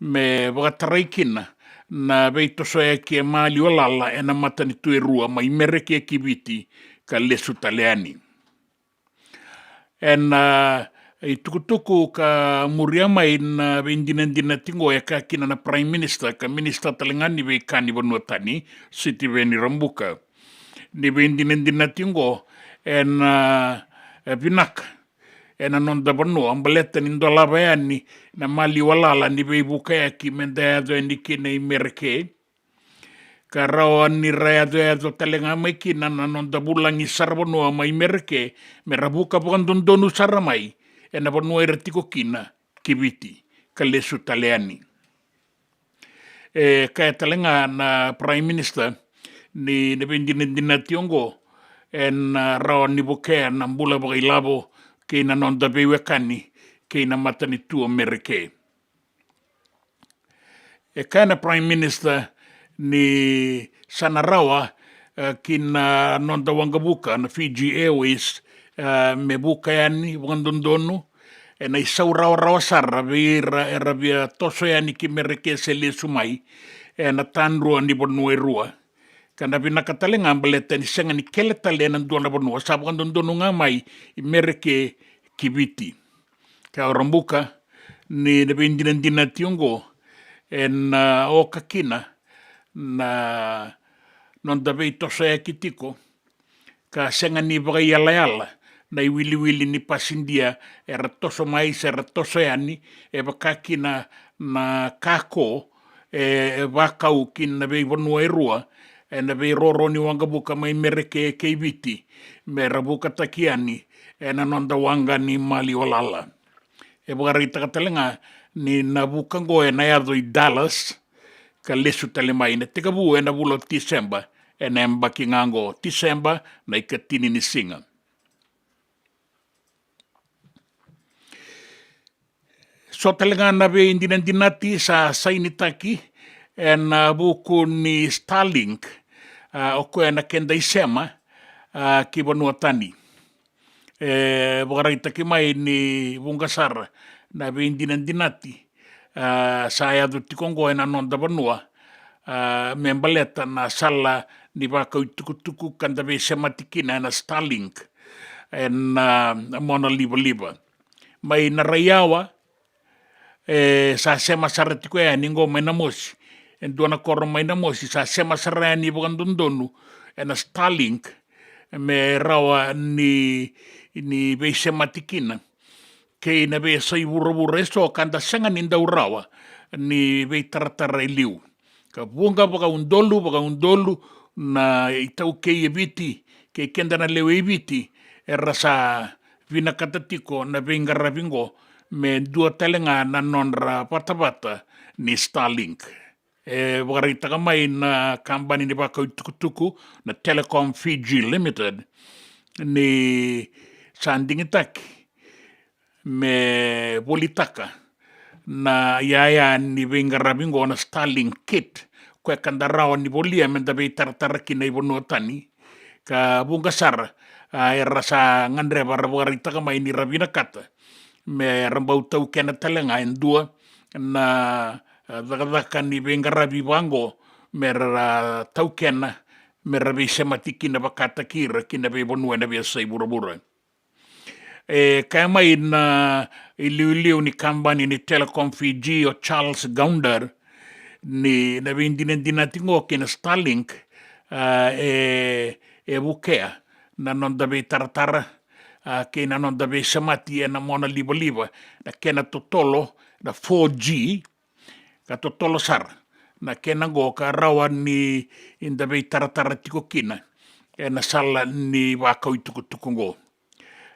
Me vakatarai kina na veitosoyaki e maliwa lala e na matanitu e rua mai Mereke ki Viti ka lesu tale yani. E na itukutuku ka muria mai na veidinadinati qo e kaya kina na Prime Minister ka Minister tale ga ni veika ni vanua tani, Sitiveni Rabuka. Ni veidinadinati qo e na, e, vinaka. ena noda vanua baleta ni dolava yani na maliwa lala ni veivukayaki me da yaco yani kina i Mereke. Ka rawa ni ra yacoyaco tale ga mai kina na noda vulagi saravanua mai Mereke me ra vuka vakadodonu sara mai ena vanua era tiko kina ki Viti ka lesu tale yani. E kaya tale ga na Prime Minister ni na veidinadinati oqo ena rawa ni vukea na bula vakailavo kei na noda veiwekani kei na matanitu o Mereke. E kaya na Prime Minister ni sa na rawa, e, ki na noda waqavuka na Fiji Airways, e, me vuka yani vakadodonu ena isau rawarawa sara vei ira era via toso yani ki Mereke se lesu mai ena tadrua ni vanua e rua. Ka na vinaka tale ga baleta ni sega ni kele tale ena dua na vanua, sa vakadodonu ga mai i Mereke ki Viti. Ka o Rabuka ni na veidinadinati oqo ena oka kina na noda veitosoyaki tiko ka sega ni vakaiyalayala na iwiliwili ni pasidia era toso mai se ra toso yani, e vaka kina na kako e vakau ki na veivanua e rua ena veiroro ni waqavuka mai Mereke kei Viti me ra vukataki yani ena noda waqa ni maliwa lala. E vakaraitaka tale ga ni na vuka oqo ena yaco i Dallas ka lesu tale mai na tekivu ena vula o Tiseba ena yabaki ga oqo, Tiseba na ikatini ni siga. So tale ga na veidinadinati sa sainitaki ena vuku ni Starlink, a, o koya na keda isema, a, ki vanua tani. E vakaraitaki mai ni vuqa sara na veidinadinati, a, sa yaco tiko oqo ena noda vanua, a, me baleta na sala ni vakau itukutuku ka da veisemati kina ena Starlink ena, a, mona livaliva. Mai Naraiyawa, e sa sema sara tiko yani oqo mai Namosi. E dua na koro mai Namosi sa sema sara yani vakadodonu ena Starlink me rawa ni, ni veisemati kina kei na veiyasai vuravura eso ka da sega ni dau rawa ni veitaratara e liu. Ka vuqa vakaudolu, vakaudolu na itaukei e Viti kei keda na lewe i Viti era sa vinakata tiko na veiqaravi oqo me dua tale ga na nodra vatavata ni Starlink. E vakaraitaka mai na kabani ni vakau itukutuku na Telecom Fiji Limited ni sa digitaki me volitaka na iyaya ni veiqaravi oqo na Starlink kit, koya ka da rawa ni volia me da veitaratara kina i vanua tani. Ka vuqa sara, a, era sa gadreva, ra vakaraitaka mai ni ra vinakata me ra bau taukena tale ga e dua na, a, cakacaka ni veiqaravi vaqo me ra taukena, me ra veisemati kina vakataki ira ki na veivanua ena veiyasai vuravura. E kaya mai na iliuliu ni kabani ni Telecom Fiji o Charles Gounder ni na veidinadinati oqo kei na Starlink, a, e, e vukea na noda veitaratara, a, kei na noda veisemati ena mona livaliva, na kena totolo na four G, ka totolo sara na kena oqo ka rawa ni da veitaratara tiko kina ena sala ni vakau itukutuku oqo.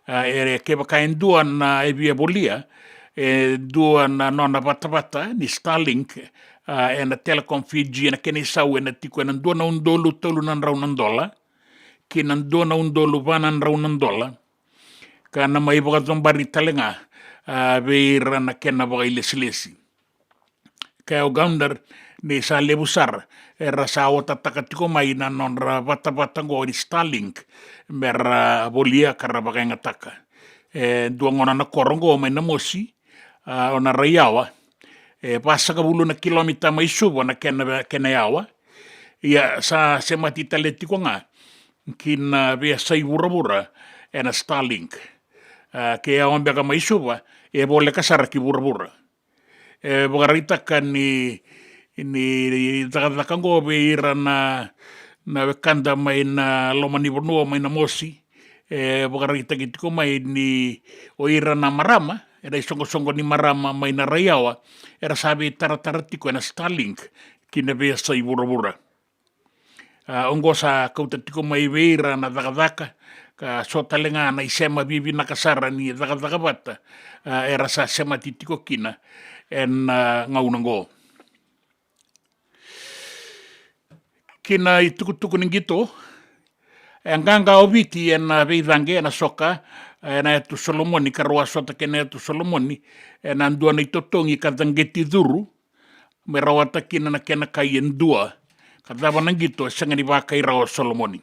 A, e, kevaka e dua na e via volia e dua na nona vatavata ni Starlink, a, ena Telecom Fiji, ena kena isau ena tiko ena dua na udolu tolu na drau na dola ki na dua na udolu va na drau na dola, ka na mai vakacobari tale ga, a, vei ira na kena vakailesilesi. Kaya o Gounder ni sa levu sara era sa otataka tiko mai na nodra vatavata oqo ni Starlink me ra volia ka ra vakayagataka. E dua gona na koro oqo mai Namosi, a, o Naraiyawa, e vasagavulu na kilomita mai Suva na kena, kena yawa. Ia sa semati tale tiko ga ki na veiyasai vuravura ena Starlink. A, ke yawa beka mai Suva e voleka sara ki vuravura. E vakaraitaka ni, ni cakacaka oqo vei ira na, na wekada mai na loma ni vanua mai Namosi, E vakaraitaki tiko mai ni o ira na marama, e na isoqosoqo ni marama mai na Raiyawa, era sa veitaratara tiko e na Starlink ki na veiyasai vuravura. A, oqo sa kauta tiko mai vei ira na cakacaka, ka so tale ga na isema vivinaka sara ni cakacaka vata, a, era sa semati tiko kina e na, a, gauna oqo. Ki na itukutuku ni qito, e qaqa o Viti e na veicaqe e na soka e na Yatu Solomoni, ka rau a sota kei na Yatu Solomoni e na dua na itotogi ka caqeti curu, me rawata kina na kena kai e dua. Ka cava na qito, e sega ni vakai rawa o Solomoni.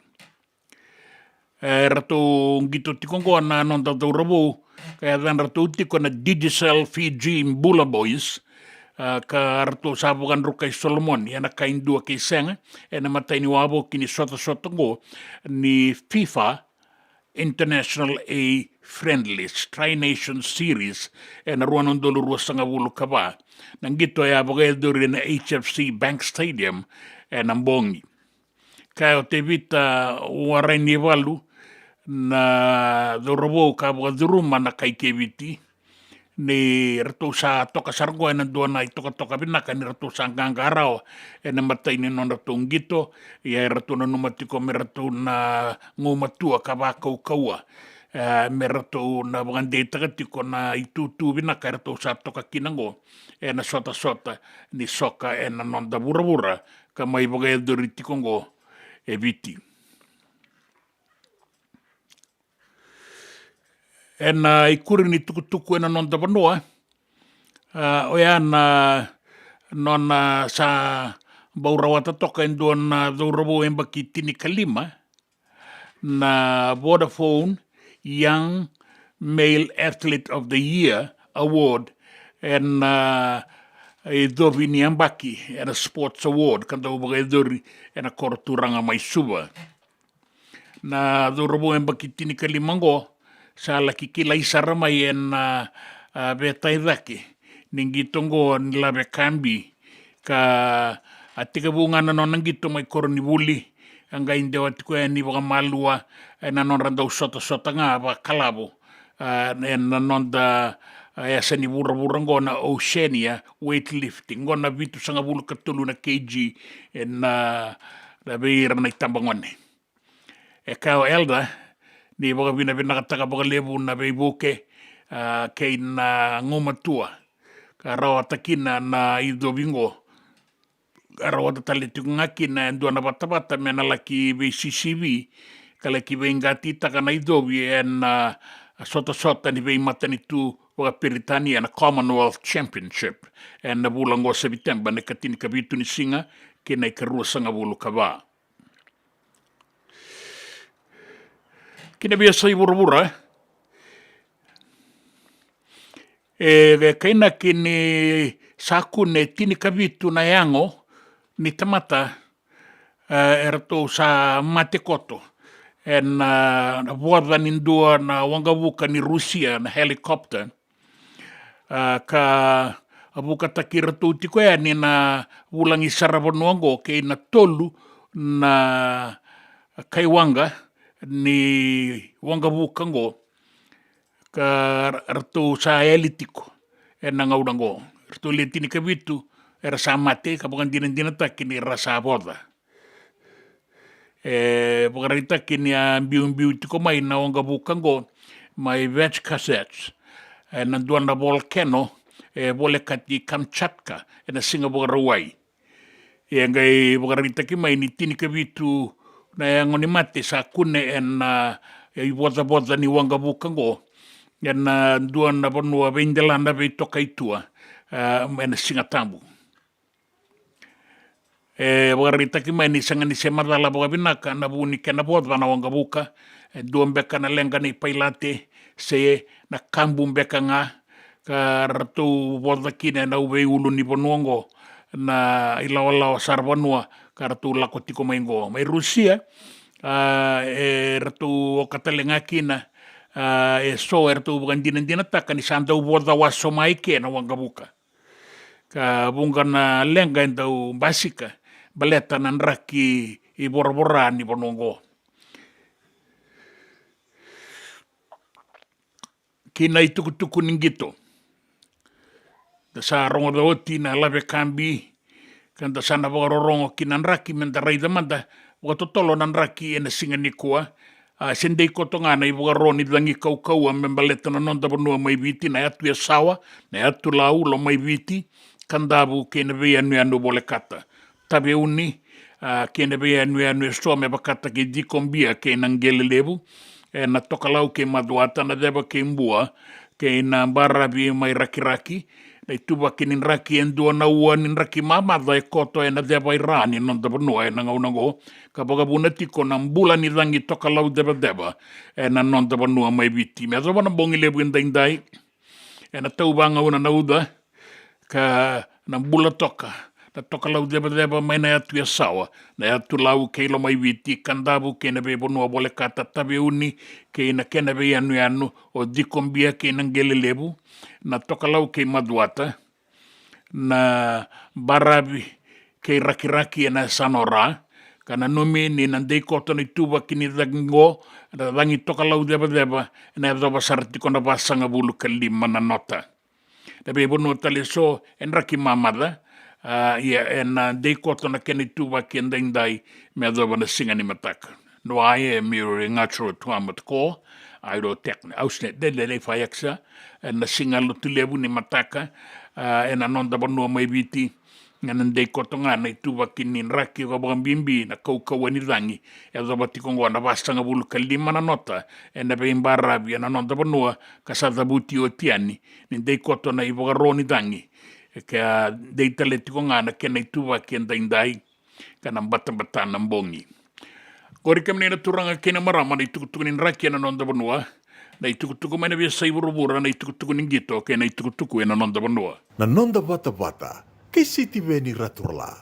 E ratou qito tiko oqo na noda cauravou, ka yacadratou tiko na Digicel Fiji Bula Boys, a, ka ratou sa vakadrukai Solomoni e na kai dua kei sega e na imatai ni wavoki ni sotasota oqo ni FIFA International A Friendlies Tri-Nation Series e na rua na udolu ruasagavulu ka va. Na qito e a vakayacori e na H F C Bank Stadium e na bogi. Kaya o Tevita Warainivalu, na cauravou ka vakacuruma na kai kei Viti, ni ratou sa toka sara oqo e na dua na itokatoka vinaka ni ratou sa qaqa rawa e na imatai ni nodratou qito. Ia e ratou nanuma tiko me ratou na gumatua ka vakaukauwa, e, me ratou na vakadeitaka tiko na itutu vinaka e ratou sa toka kina oqo e na sotasota ni soka e na noda vuravura, ka mai vakayacori tiko oqo e Viti. E na ikuri ni tukutuku e na noda vanua, a, oya na nona sa bau rawata toka e dua na cauravou yabaki tinikalima na Vodafone Young Male Athlete of the Year Award e na, a, icovi ni yabaki e na Sports Award ka dau vakayacori e na koro turaga mai Suva. Na cauravou yabaki tinikalima oqo sa laki kilai sara mai e na, a, a, vetai cake ni qito oqo ni Lave Kabi, ka a tekivu ga na nona qito mai koronivuli, a qai dewa tiko yani vakamalua e na nodra dau sotasota ga vakalavo, a, e na noda, a, yasa ni vuravura oqo na Oceania Weightlifting, oqo na vitusagavulu ka tolu na kg e na, na vei ira na itabagone. E kaya o Elder ni vakavinavinakataka vakalevu na veivuke, a, kei na gumatua ka rawata kina na icovi oqo. Ka rawata tale tiko ga kina e dua na vatavata me na laki veisisivi ka laki veiqatitaka na icovi e na, a, sotasota ni veimatanitu vakaperitania na Commonwealth Championship e na vula oqo o Seviteba, na ikatinikavitu ni siga kei na ikaruasagavulu ka va. Ki na veiyasai vuravura, e, e kainaki ni sa kune tinikavitu na yago ni tamata, e, eratou sa mate koto e na, a, voca ni dua na waqavuka ni Rusia na helicopter. A, ka a vukataki iratou tiko yani na vulagi saravanua oqo kei na tolu na kai waqa ni waqavuka oqo, ka ra-, ratou sa yali tiko e na gauna oqo. Ratou le tinikavitu era sa mate, ka vakadinadinataki ni ra sa voca. E vakaraitaki ni a biubiu tiko mai na waqavuka oqo mai Vechkasets, e na dua na volcano e volekati Kamchatka e na siga Vakarauwai. E qai vakaraitaki mai ni tinikavitu na yago ni mate sa kune e na, a, ivocavoca ni waqavuka oqo e na dua na vanua veidelana veitoka i tua, a, e na Siga Tabu. E vakaraitaki mai ni sega ni se macala vakavinaka na vu ni kena voca na waqavuka. E dua beka na leqa ni pailate se na kabu beka ga, ka ratou voca kina e na veiulunivanua oqo na ilawalawa saravanua, ka ratou lako tiko mai oqo mai Rusia. A, e ratou oka tale ga kina, a, e so e ratou vakadinadinataka ni sa dau voca wasoma eke na waqavuka. Ka vuqa na leqa e dau basika baleta na draki ivoravora ni vanua oqo. kei na itukutuku ni qito. Da sa rogoca oti na lavekabi, ka da sa na vakarorogo ki na draki, me da raica mada vakatotolo na draki ena siga nikua. A, se dei koto ga na ivakaro ni cagi kaukauwa me baleta na noda vanua mai Viti, na yatu Yasawa, na yatu Lau, Lomaiviti, Kadavu kei na veiyanuyanu volekata. Taveuni, a, kei na veiyanuyanu eso me vakataki Cikobia kei Naqelelevu, ena Tokalau kei Macuata, Naceva kei Bua, kei na baravi mai Rakiraki. Na ituvaki ni draki e dua na ua ni draki mamaca e koto ena ceva i ra ni noda vanua ena gauna oqo, ka vakavuna tiko na bula ni cagi tokalau cevaceva ena noda vanua mai Viti. Me yacova na bogi levu edaidai, ena tau vagauna na uca, ka na bula toka na tokalau cevaceva mai na yatu Yasawa, na yatu Lau kei Lomaiviti, Kadavu kei na veivanua volekata, Taveuni kei na kena veiyanuyanu, o Cikobia kei Naqelelevu, na Tokalau kei Macuata, na baravi kei Rakiraki ena yasana o Ra, ka nanumi ni na dei koto na ituvaki ni cagi qo, na cagi tokalau cevaceva, ena yacova sara tiko na vasagavulu ka lima na nota. Na veivanua tale eso e draki mamaca, a, ia ena dei koto na kena ituvaki edaidai me yacova na siga ni mataka. Noa e miri ngaco tuamat ko, airo tekne, ausne, lelei fayaksa, ena siga Lotulevu ni mataka, a, ena noda vanua mai Viti, ena dei koto ga na ituvaki ni draki, ka vakabibi na kaukauwa ni cagi, e yacova tiko oqo na vasagavulu ka lima na nota, ena veibaravi ena noda vanua, ka sa cavuti oti yani, ni dei koto na ivakaro ni cagi, e ka dei tale tiko ga na kena ituvaki edaidai, ka na batabata na bogi. Qori kemuni na turaga kei na marama, na itukutuku ni draki ena noda vanua, na itukutuku mai na veiyasai vuravura, na itukutuku ni qito kei na itukutuku ena noda vanua. Na noda vatavata kei Sitiveni Raturala.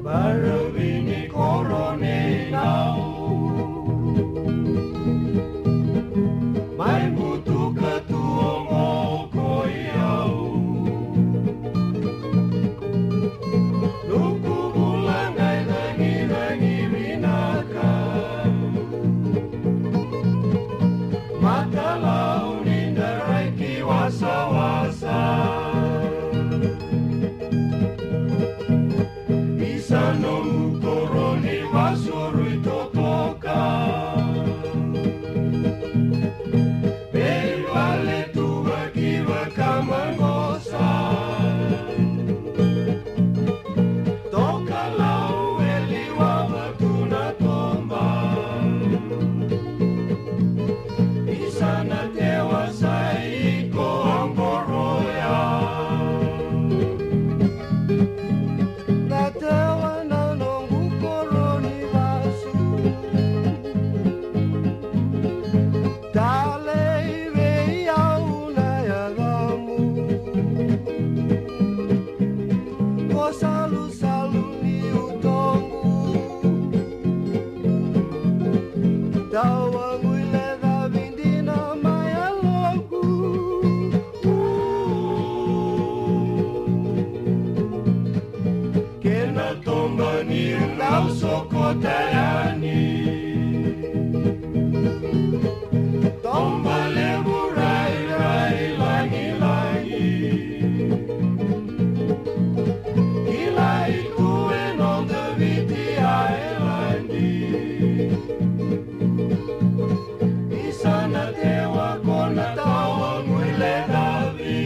Baravi ni koro ni nau, mai butuka tu oqo ko i au. Nuku bula qai cagicagi vinaka, matalau ni da rai ki wasawasa. Isa nomu koro ni vasu rui totoka. Veivale tu vaki vakamaqosa. Tokalau e liwava tu na toba. Isa na tewa sa iko a qoroya. Na tewa na noqu koro ni vasu. Talei vei au na yacamu. Ko salusalu ni utoqu. Tawagu i lecavi dina mai yaloqu. Kena toba niu kau sokota yani. Toba levu rairai lagilagi. Kilai tu e noda Viti Ailadi. Isa na tewa ko na tawagu i lecavi.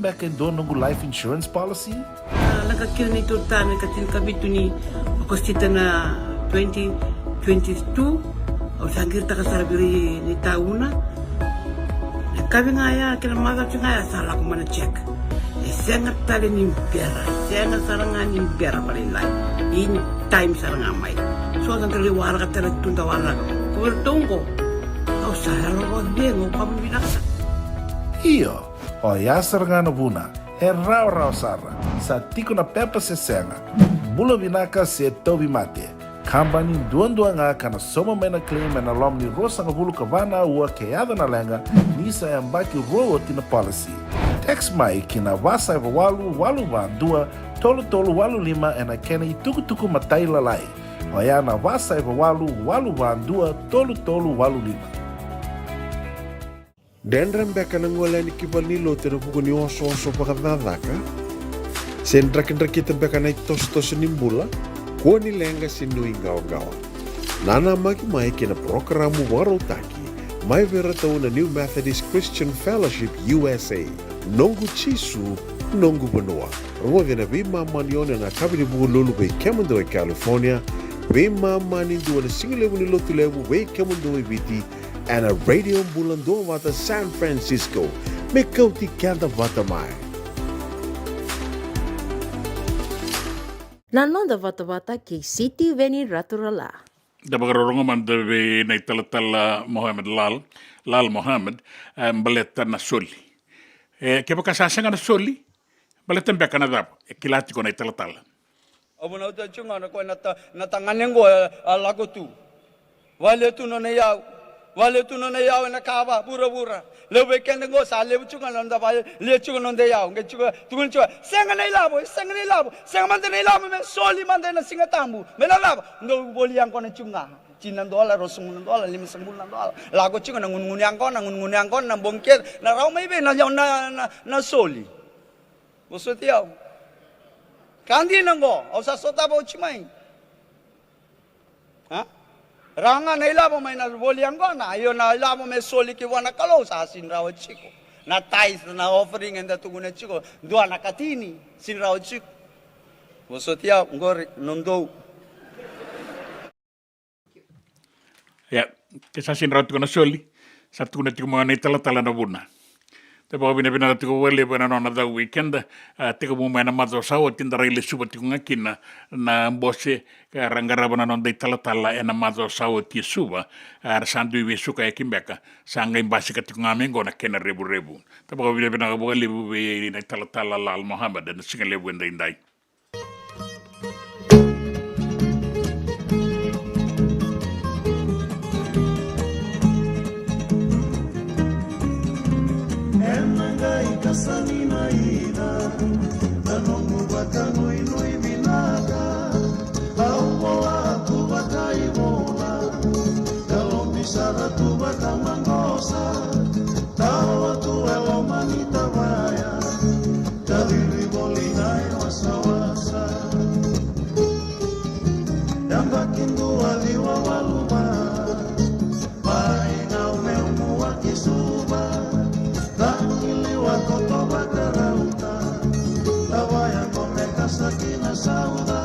Beka e dua noqu life insurance policy? A, lako kina ni tolu na ka tinikavitu ni Okosita na twenty twenty-two. Au sa qiritaka sara vei ira na itauna. Na kavi ga ya kei na macawa ga ya sa lako mai na check. E sega tale ni bera, e sega sara ga ni bera vakalailai. In time sara ga mai. So da dau waraka tale tu da waraka. Ko vei ratou oqo, au sa yalo vakacegu, au vakavinavinaka sara. Io, oya sara ga na vuna. E rawarawa sara. Sa tiko na pepa se sega, bula vinaka se tauvimate. Kabani duadua ga ka na sauma mai na claim ena loma ni ruasagavulu ka va na aua ke yaco na leqa, ni sa yabaki rua oti na policy. Text mai ki na va saiva walu walu va dua tolu tolu walu lima ena kena itukutuku matailalai. Oya na va saiva walu walu va dua tolu tolu walu lima. Dredre beka na gole yani ki valenilotu ena vuku ni osooso vakacakacaka? Se drakidrakita beka na itosotoso ni bula? Kua ni leqa se nuiqawaqawa. Nanamaki mai ki na parokaramu vakarautaki mai vei iratou na New Methodist Christian Fellowship U S A. Noqu Jisu, noqu vanua. Rogoci ena veimama ni ono ena yakavi ni Vukelulu vei kemudou e California, veimama ni dua na sigalevu ni Lotulevu vei kemudou e Viti, ena Radio Bula Duavata San Francisco, me kauti keda vata mai. Na noda vatavata kei Sitiveni Raturala. Da vakarorogo mada vei na italatala Mohamed Lal, Lal Mohamed, e, baleta na soli. E, kevaka sa sega na soli, baleta beka na cava? E kila tiko na italatala. Au vunauta tiko ga na koya na ta-, na tagane qo, e, a lako tu. Vale tu nona iyau. Vale tu nona iyau ena kava vuravura. Levu vei keda qo sa levu tiko ga na noda vale, lia tiko na noda iyau. Qai tiko, tukuna tiko, sega na ilavo, sega na ilavo, sega mada na ilavo me soli mada ena Siga Tabu. Me na cava? Dou voli yaqona tiko ga. Tini na dola, ruasagavulu na dola, limasagavulu na dola. Lako tiko na gunugunu yaqona, gunugunu yaqona, na bogi kece, na rawa mai vei na, na, na, na soli. Vosoti au. Ka dina qo, au sa sotava oti mai. A? Rawa ga na ilavo mai na voli yaqona, io na ilavo me soli ki vua na Kalou sa sini rawa tiko. Na tithe, na offering eda tukuna tiko, dua na katini, sini rawa tiko. Vosoti au, qori, nodou. Ia, ke sa sini rawa tiko na soli, sa tukuna tiko mai na italatala na vuna. Da vakavinavinaka tiko vakalevu ena nona cau vei keda, a, tekivu mai na macawa sa oti da rai lesuva tiko ga kina na bose, ka ra qarava na noda italatala ena macawa sa oti e Suva, a, ra sa dui veisukayaki beka, sa qai basika tiko ga mai qo na kena revurevu. Da vakavinavinaka vakalevu vei na italatala Lal Mohammed ena siga levu edaidai. Ena qai kasani na ina, na nomu vakanuinui vinaka. Au vola tu vakaivola, ka lobi sara tu vakamaqosa. Tawa tu e loma ni tavaya, ka riri voli na i wasawasa. Yabaki dua ciwa walu va, mai Naumeumu ki Suva, tagi liwa koto vakarauta. Tavaya qo me kasa ki na sauca,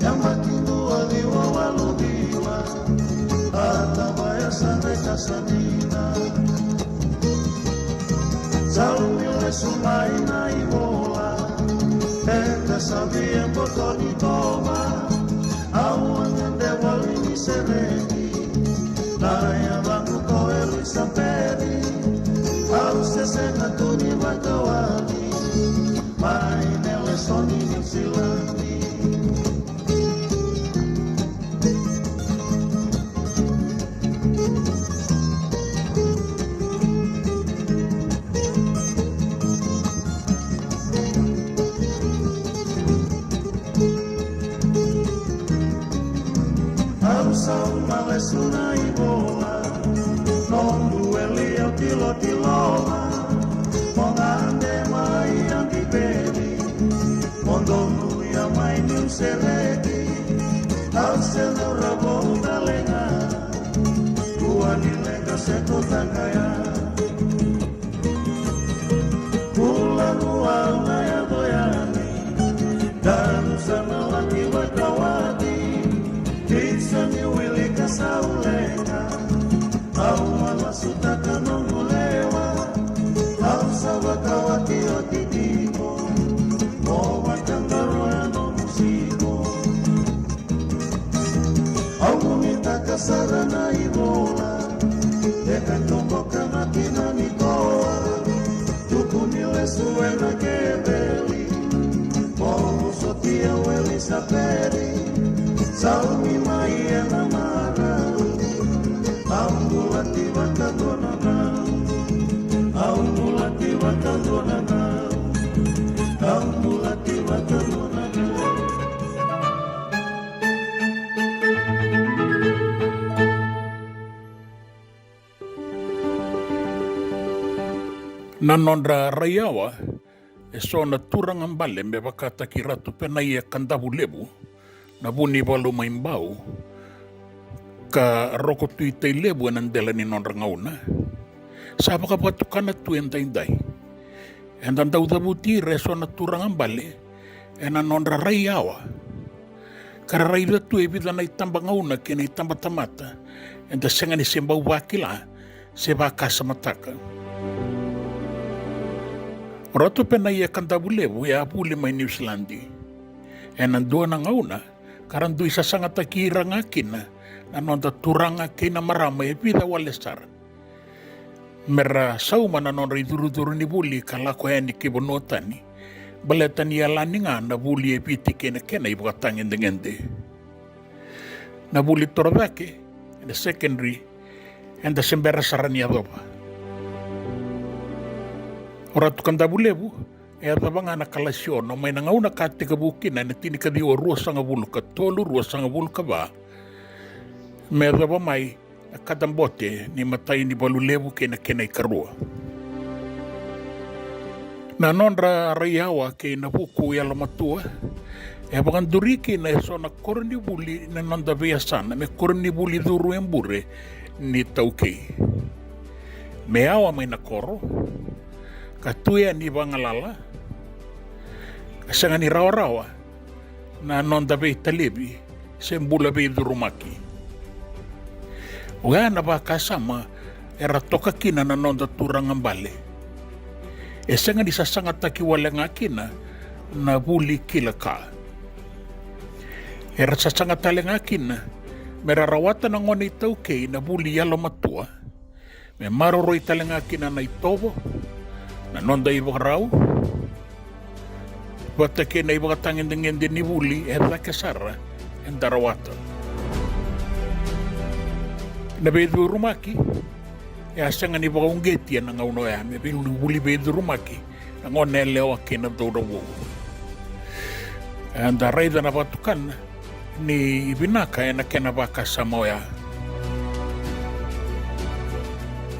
yabaki dua ciwa walu ciwa. A tavaya sa qai kasa dina. Sa lumi lesu mai na ivola, eda sa via boto ni tova. Au a gade voli ni sereki, na yacaqu ko Elisapeci. Au se sega tu ni vakawati mai Nelesoni, Niusiladi. Au sauma lesu na ivola, noqu eli au tilotiloma, mo gade mai Antipeli. Mo donu ia mai niu sereki, au se cauravou tale ga. Kua ni leqa se ko taqaya. Bula Au na yaco yani, daru sa na laki vakawati, kei sa ni wilika sa uleqa. Au a lasutaka noqu lewa, au sa vakawati oti tiko, mo vakadaroya noqu siko. Au nuitaka sara na ivola, e ka toboka na kina ni koa. Tukuni lesu ena keveli, mo sotia weli sa peri. Saumi mai ena marau, au bulati vakadua na nau. Au bulati vakadua na nau. Au bulati vakadua na nau. Na nodra raiyawa eso na turaga bale me vakataki Ratu Penaia Kadavulevu, na vu ni valu mai Bau, ka Roko Tui Tailevu ena dela ni nodra gauna. Sa vakavatukana tu edaidai. Eda dau cavuti ira eso na turaga bale ena nodra raiyawa. Ka ra raica tu e vica na itabagauna kei na itabatamata eda sega ni se bau vakila se vakasamataka. O Ratu Penaia Kadavulevu e a vuli mai Niusiladi. Ena dua na gauna ka ra dui sasagataki ira ga kina na noda turaga kei na marama e vica wale sara, me ra sauma na nodra icurucuru ni vuli ka lako yani ki vanua tani, baleta ni yalani ga na vuli e Viti kei na kena ivakatagedegede. Na vuli torocake ena secondary eda se bera sara ni yacova. O Ratu Kadavulevu e yacova ga na kalasi ono mai na gauna ka tekivu kina ena tinikaciwa ruasagavulu ka tolu, ruasagavulu ka va, me yacova mai na kadabote ni matai ni valu levu kei na kena ikarua. Na nodra raiyawa kei na vuku yalomatua e vakaduri kina eso na koronivuli na noda veiyasana me koronivuli curu e bure ni taukei. Me yawa mai na koro ka tu yani vagalala, ka sega ni rawarawa na noda veitalevi se bula veicurumaki. Oya na vakasama era toka kina na noda turaga bale. E sega ni sasagataki wale ga kina na vuli kila ka. Era sasaga tale ga kina me ra rawata na gone iTaukei na vuli yalomatua, me maroroi tale ga kina na itovo, na noda ivakarau, vata kei na ivakatagedegede ni vuli e cake sara eda rawata. Na veicurumaki e a sega ni vakauqeti ena gauna oya me vuli veicurumaki na gone yalewa kei na cauravou. Eda raica na vakatukana ni vinaka ena kena vakasama oya.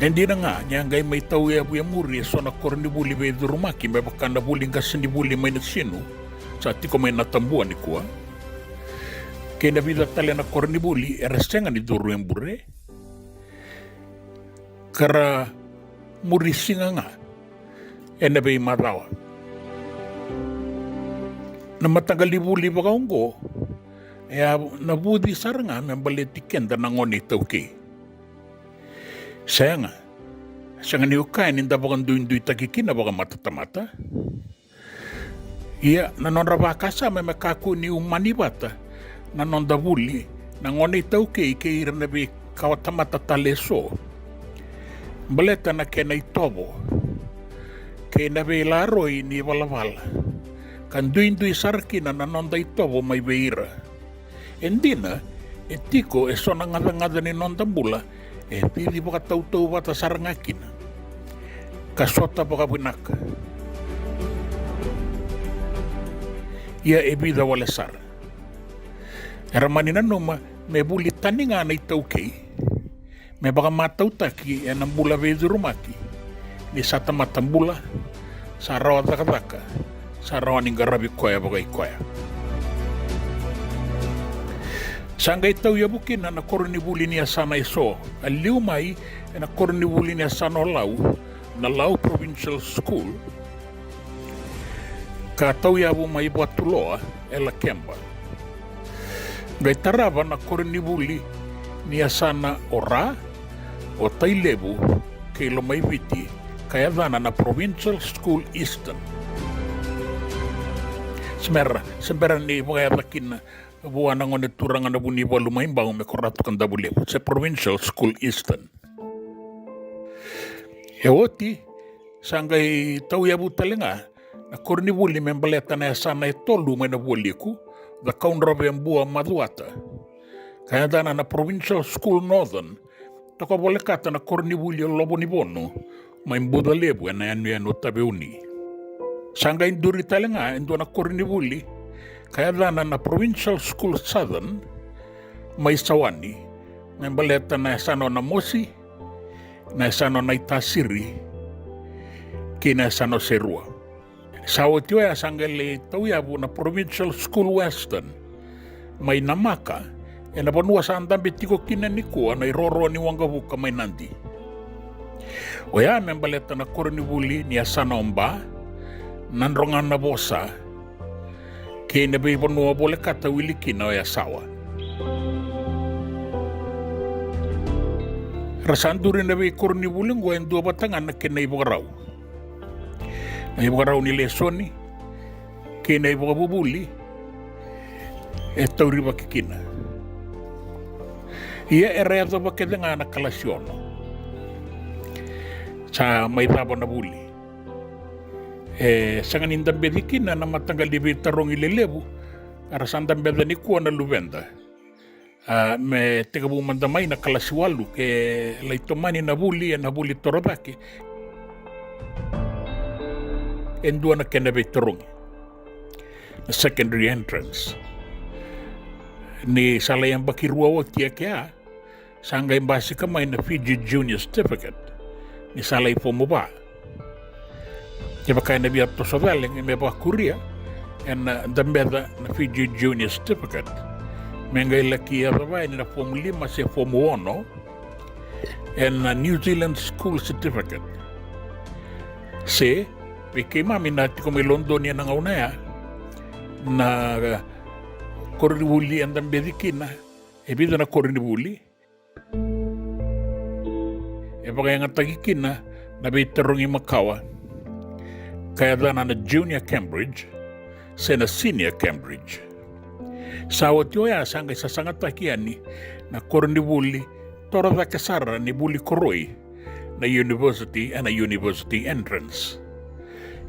E dina ga ni a qai mai tauyavu e muri eso na koronivuli veicurumaki me vaka na vuli qasenivuli mai Nasinu sa tiko mai Natabua nikua, kei na vica tale na koronivuli era sega ni curu e bure, ka ra muri siga ga ena veimacawa. Na mataqali vuli vakaoqo e a navuci sara ga me baleti keda na gone iTaukei. Sega, sega niu kaya ni da vakaduiduitaki kina vakamatatamata. Ia, na nodra vakasama me kakua ni umani vata na noda vuli na gone iTaukei kei ira na veikawatamata tale eso, baleta na kena itovo kei na veilaroi ni valavala, ka duidui sara kina na noda itovo mai vei ira. E dina, e tiko eso na gacagaca ni noda bula e cici vakatautauvata sara ga kina, ka sota vakavinaka. Ia e vica wale sara era mani nanuma me vuli tani ga na iTaukei, me vakamatautaki ena bula veicurumaki ni sa tamata bula, sa rawa cakacaka, sa rawa ni qaravi koya vakaikoya. Sa qai tauyavu kina na koronivuli ni yasana eso, a liu mai ena koronivuli ni yasana o Lau, na Lau Provincial School, Ka tauyavu mai Vatuloa e Lakeba. Qai tarava na koronivuli ni yasana o Ra, o Tailevu kei Lomaiviti, ka yacana na Provincial School Eastern. Se bera, se bera ni vakayaca kina vua na gone turaga na Vunivalu mai Bau me ko Ratu Kadavulevu, se Provincial School Eastern. E oti, sa qai tauyavu tale ga na koronivuli me baleta na yasana e tolu mai na Vualiku, Cakaudrove, Bua, Macuata. Ka yacana na Provincial School Northern, toka volekata na koronivuli o Lovonivonu mai Bucalevu ena yanuyanu o Taveuni. Sa qai duri tale ga e dua na koronivuli ka yacana na Provincial School Southern mai Sawani, me baleta na yasana o Namosi, na yasana o Naitasiri kei na yasana o Serua. Sa oti oya sa qai lai tauyavu na Provincial School Western mai Namaka, ena vanua sa dabe tiko kina nikua na iroro ni waqavuka mai Nadi. Oya me baleta na koronivuli ni yasana o Ba, Nadroganavosa kei na veivanua volekata wili kina o Yasawa. Ra sa duri na veikoronivuli oqo e dua vata ga na kena ivakarau. Na ivakarau ni lesoni kei na ivakavuvuli e taurivaki kina. Ia era yacova kece ga na kalasi ono. Sa mai cava na vuli. E sega ni dabeci kina na mataqali veitarogi lelevu era sa dabeca nikua na luveda. A, me tekivu mada mai na kalasi walu ke lai tomani na vuli ena vuli torocake. E dua na kena veitarogi, na secondary entrance. Ni sa lai yabaki rua oti e kea, sa qai basika mai na Fiji Junior Certificate ni sa lai fomu va. Kevaka ena via toso cale me vakuria, ena dabeca na Fiji Junior Certificate me qai laki yacova yani na fomu lima se fomu ono, ena New Zealand School Certificate. Se vei keimami na tiko mai Lodoni ena gauna ya, na koronivuli e dabeci kina, e vica na koronivuli, e vakayagataki kina na veitarogi makawa, ka yacana na Junior Cambridge se na Senior Cambridge. Sa oti oya sa qai sasagataki yani na koronivuli torocake sara ni vuli koroi, na university ena university entrance.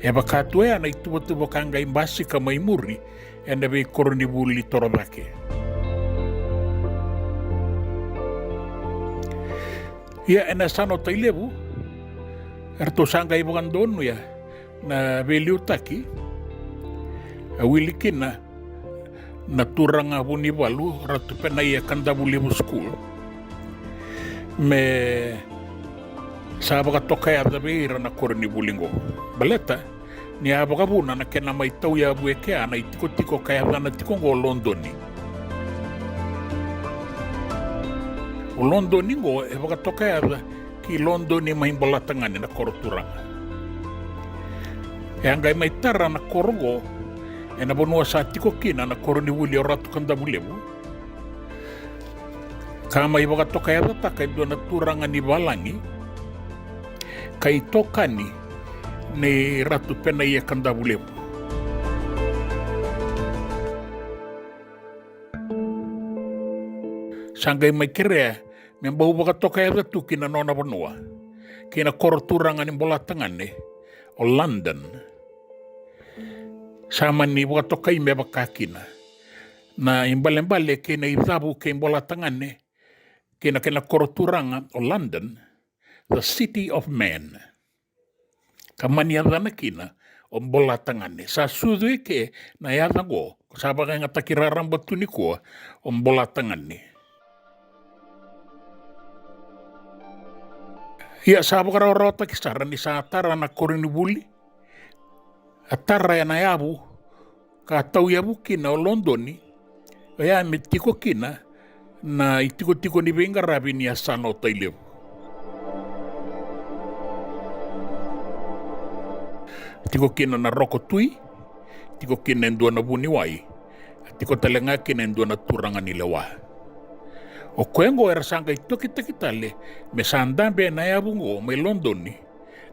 E vaka tu oya na ituvatuva ka qai basika mai muri ena veikoronivuli torocake. Ia ena yasana o Tailevu, eratou sa qai vakadonuya na veiliutaki, a wili kina na turaga Vunivalu, Ratu Penaia Kadavulevu School, me sa vakatokayaca vei ira na koronivuli qo. Baleta ni a vakavuna na kena mai tauyavu e kea na itikotiko ka yacana tiko qo o Lodoni. O Lodoni qo e vakatokayaca ki Lodoni mai Bolatagane na koro turaga. E a qai mai tara na koro qo ena vanua sa tiko kina na koronivuli o Ratu Kadavulevu, ka mai vakatokayacataka e dua na turaga ni valagi ka itokani nei Ratu Penaia Kadavulevu. Sa qai mai kerea me bau vakatokayaca tu ki na nona vanua, ki na koro turaga ni Bolatagane, o London. Sa mani vakatokai me vaka kina na ibalebale kei na icavu kei Bolatagane, kei na kena koro turaga o London, the city of men. Ka mani yacana kina o Bolatagane. Sa sucu eke na yaca qo, ko sa vakayagataki raraba tu nikua o Bolatagane. Ia sa vakarawarawataki sara ni sa tara na koronivuli, a tara ena yavu ka tauyavu kina o Lodoni, oya me tiko kina na itikotiko ni veiqaravi ni yasana o Tailevu. Tiko kina na Roko Tui tiko kina e dua na vuniwai, a tiko tale ga kina e dua na turaga ni lewa. O koya oqo era sa qai tokitaki tale me sa dabe ena yavu oqo mai Lodoni,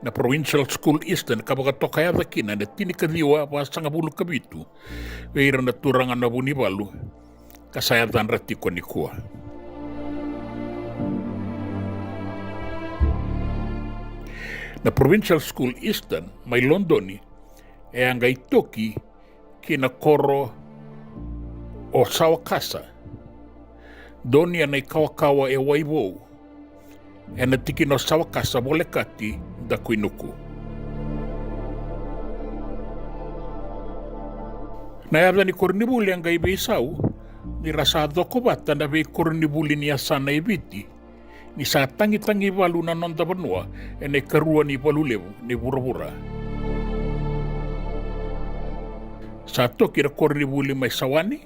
na Provincial School Eastern, ka vakatokayaca kina ena tinikaciwa vasagavulu ka vitu vei ira na turaga na Vunivalu, ka sa yacadra tiko nikua. Na Provincial School Eastern mai Lodoni e a qai toki ki na koro o Sawakasa, Doni ena ikawakawa e Waivou, ena tikina o Sawakasa, Volekati, Dakuinuku. Na yaca ni koronivuli e qai veisau ni ra sa coko vata na veikoronivuli ni yasana e Viti, ni sa tagitagi valu na noda vanua ena ikarua ni valu levu ni vuravura. Sa toki na koronivuli mai Sawani,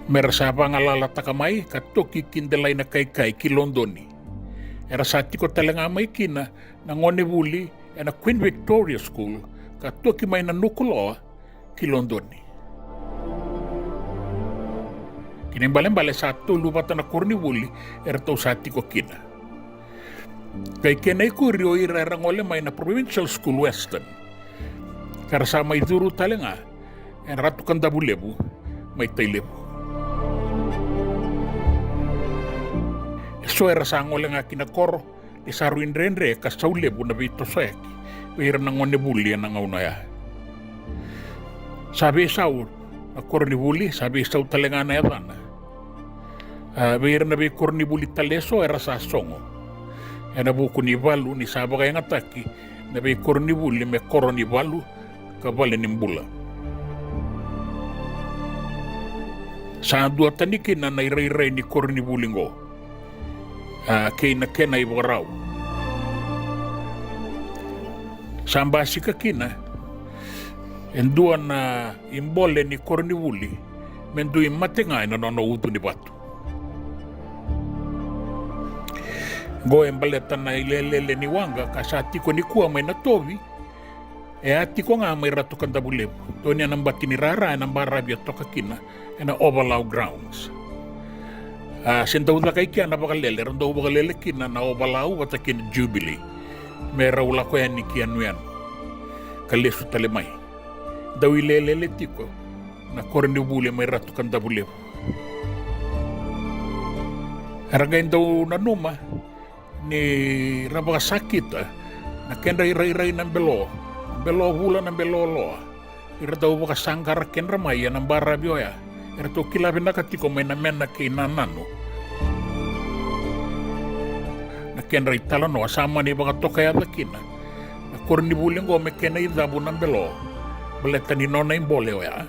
me ra sa vagalalataka mai ka toki ki Delainakaikai ki Lodoni. Era sa tiko tale ga mai kina na gonevuli ena Queen Victoria School, ka toki mai na Nukuloa ki Lodoni. Kena ibalebale sa tolu vata na koronivuli eratou sa tiko kina. Qai kena ikuri o ira era gole mai na Provincial School Western, ka ra sa mai curu tale ga ena Ratu Kadavulevu mai Tailevu. E so era sa gole ga ki na koro ni sa rui dredre ka sau levu na veitosoyaki vei ira na gonevuli ena gauna oya. Sa veisau na koronivuli, sa veisau tale ga na yacana. A, vei ira na veikoronivuli tale eso era sa sogo ena vuku ni valu, ni sa vakayagataki na veikoronivuli me koro ni valu ka vale ni bula. Sa duatani kina na irairai ni koronivuli oqo, a, kei na kena ivakarau. Sa basika kina e dua na ibole ni koronivuli me dui mate ga ena nona ucu ni vatu. Oqo e baleta na ilelele ni waqa ka sa tiko nikua mai Natovi, e a tiko ga mai Ratu Kadavulevu. Doni ena bati ni rara ena baravi e toka kina ena Ovalau Grounds. A, se dau caka i kea na vakalele, era dau vakalele kina na Ovalau vata kei na Jubilee me rau lako yani ki yanuyanu ka lesu tale mai. Dau ilelele tiko na koronivuli mai Ratu Kadavulevu. Era qai dau nanuma ni ra vakasakita na kedra irairai na belo, na belo vula, na belo loa. Ni ra dau vakasaqara kedra mai ena baravi oya, eratou kila vinaka tiko mai na mena kei na nanu. Na kedra italanoa sa mani vakatokayaca kina na koronivuli oqo me kena icavu na belo, baleta ni nona ibole oya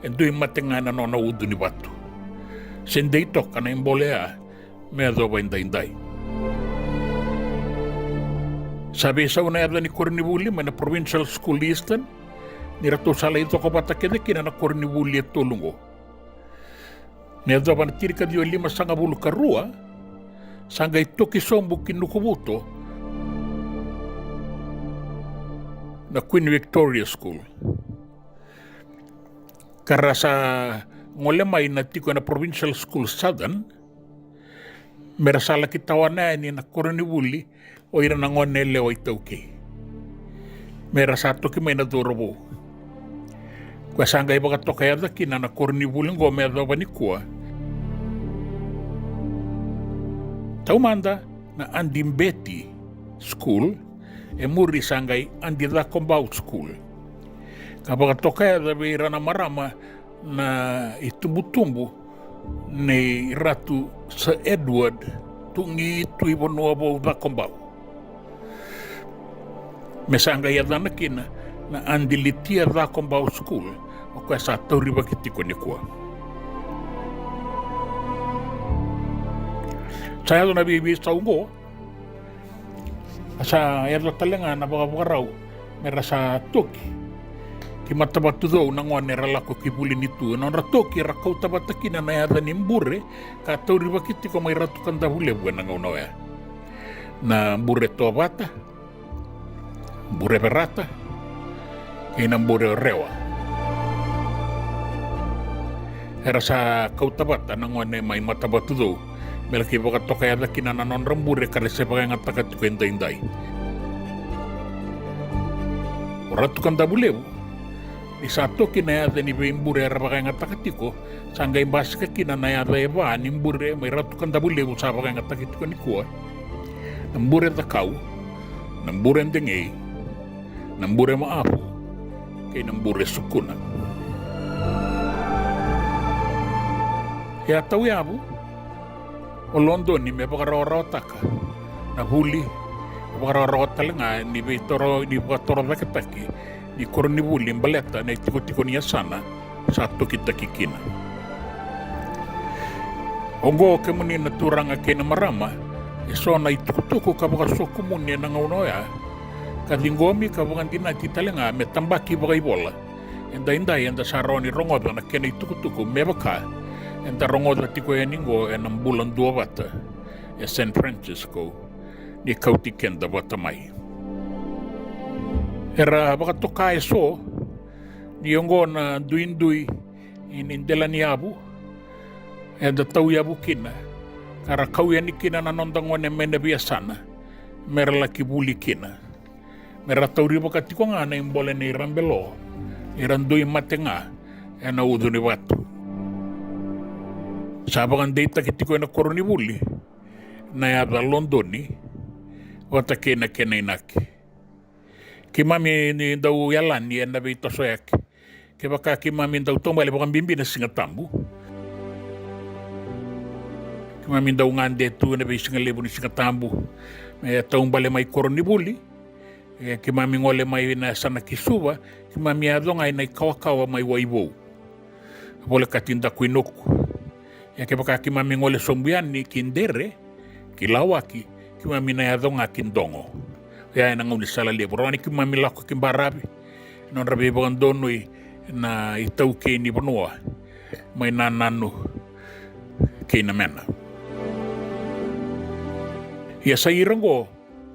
e dui mate ga ena nona ucu ni vatu. Se dei toka na ibole oya me yacova edaidai. Sa veisau na yaca ni koronivuli mai na Provincial School Eastern ni ratou sa lai coko vata kece kina na koronivuli e tolu oqo. Me yacova na tinikaciwa limasagavulu ka rua, sa qai toki sobu ki Nukuvuto na Queen Victoria School, ka ra sa gole mai na tiko ena Provincial School Southern, me ra sa laki tawana yani na koronivuli o ira na gone yalewa iTaukei, me ra sa toki mai na cauravou. Koya sa qai vakatokayaca kina na koronivuli oqo me yacova nikua. Taumada na Aunty Betty School, e muri sa qai Aunty Cakobau School, ka vakatokayaca vei ira na marama na itubutubu nei Ratu Sir Edward Tugi Tuivanuavou Cakobau, me sa qai yacana kina na Aunty Litia Cakobau School, o koya sa taurivaki tiko nikua. Sa yaco na veiveisau oqo, sa yaco tale ga na vakavakarau me ra sa toki ki Matavatucou na gone era lako ki Vulinitu. Ena nodra toki era kauta vata kina na yaca ni bure ka taurivaki tiko mai Ratu Kadavulevu ena gauna oya. Na bure tovata, bure verata, kei na bure o Rewa. Era sa kauta vata na gone mai Matavatucou me laki vakatokayaca kina na nodra bure ka ra se vakayagataka tiko edaidai. O Ratu Kadavulevu, ni sa toki na yaca ni veibure era vakayagataka tiko, sa qai basika kina na yaca e va ni bure mai Ratu Kadavulevu sa vakayagataki tiko nikua: na bure Cakau, na bure Degei, na bure Maavu, kei na bure Sukuna. E a tauyavu o Lodoni me vakarawarawataka na vuli, vakarawarawa tale ga ni veitoro, ni vakatorocaketaki ni koronivuli baleta na itikotiko ni yasana sa tokitaki kina. Oqo, kemuni na turaga kei na marama, e so na itukutuku ka vakasokumuni ena gauna oya, ka ciqomi ka vakadinati tale ga me tabaki vakaivola. Edaidai eda sa rawa ni rogoca na kena itukutuku me vaka eda rogoca tiko yani oqo ena bula duavata e San Francisco, ni kauti keda vata mai. Era vakatoka e so ni oqo na duidui ni dela ni yavu eda tauyavu kina, ka ra kau yani kina na noda gone mai na veiyasana me ra laki vuli kina, me ra taurivaka tiko ga na ibole nei Rabelo, ni ra dui mate ga ena ucu ni vatu. Sa vakadeitaki tiko ena koronivuli na yaca Lodoni vata kei na kena inaki. Keimami ni dau yalani ena veitosoyaki. Kevaka keimami dau taubale vakabibi na Siga Tabu, keimami dau gade tu ena veisiga levu ni Siga Tabu me taubale mai koronivuli. E, keimami gole mai na yasana ki Suva, keimami yaco ga ena ikawakawa mai Waivou, volekati Dakuinuku. Ia kevaka keimami gole sobu yani ki Dere, ki Lawaki, keimami na yaco ga ki Dogo. Ia ena gaunisala levu, rawa ni keimami lako ki baravi, nodra veivakadonui na itaukei ni vanua mai Nananu kei Namena. Ia sa ira oqo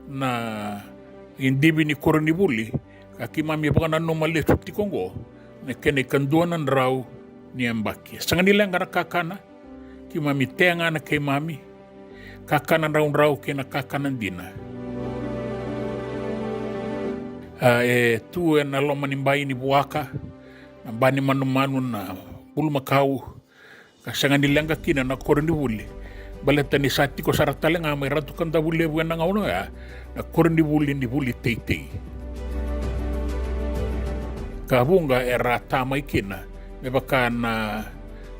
na idivi ni koronivuli ka keimami vakananuma lesu tiko oqo, na kena ikadua na drau ni yabaki. Sega ni leqa na kakana, keimami tea ga na keimami kakana draudrau kei na kakana dina. A, e tu ena loma ni bai ni vuaka, na ba ni manumanu, na bulumakau, ka sega ni leqa kina na koronivuli, baleta ni sa tiko sara tale ga mai Ratu Kadavulevu ena gauna oya na koronivuli ni vuli teitei. Ka vuqa era ta mai kina me vaka na,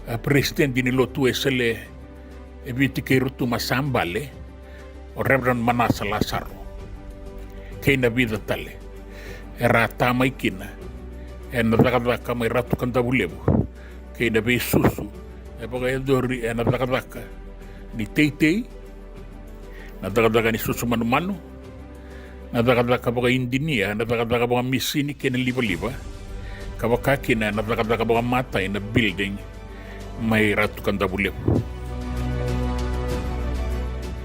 a, peresitedi ni lotu Wesele e Viti kei Rotuma sa bale, o Reverend Manasa Lasaro, kei na vica tale era ta mai kina ena cakacaka mai Ratu Kadavulevu, kei na veisusu e vakayacori ena cakacaka ni teitei, na cakacaka ni susu manumanu, na cakacaka vakaidinia, na cakacaka vakamisini kei na livaliva, ka vaka kina na cakacaka vakamatai na building mai Ratu Kadavulevu.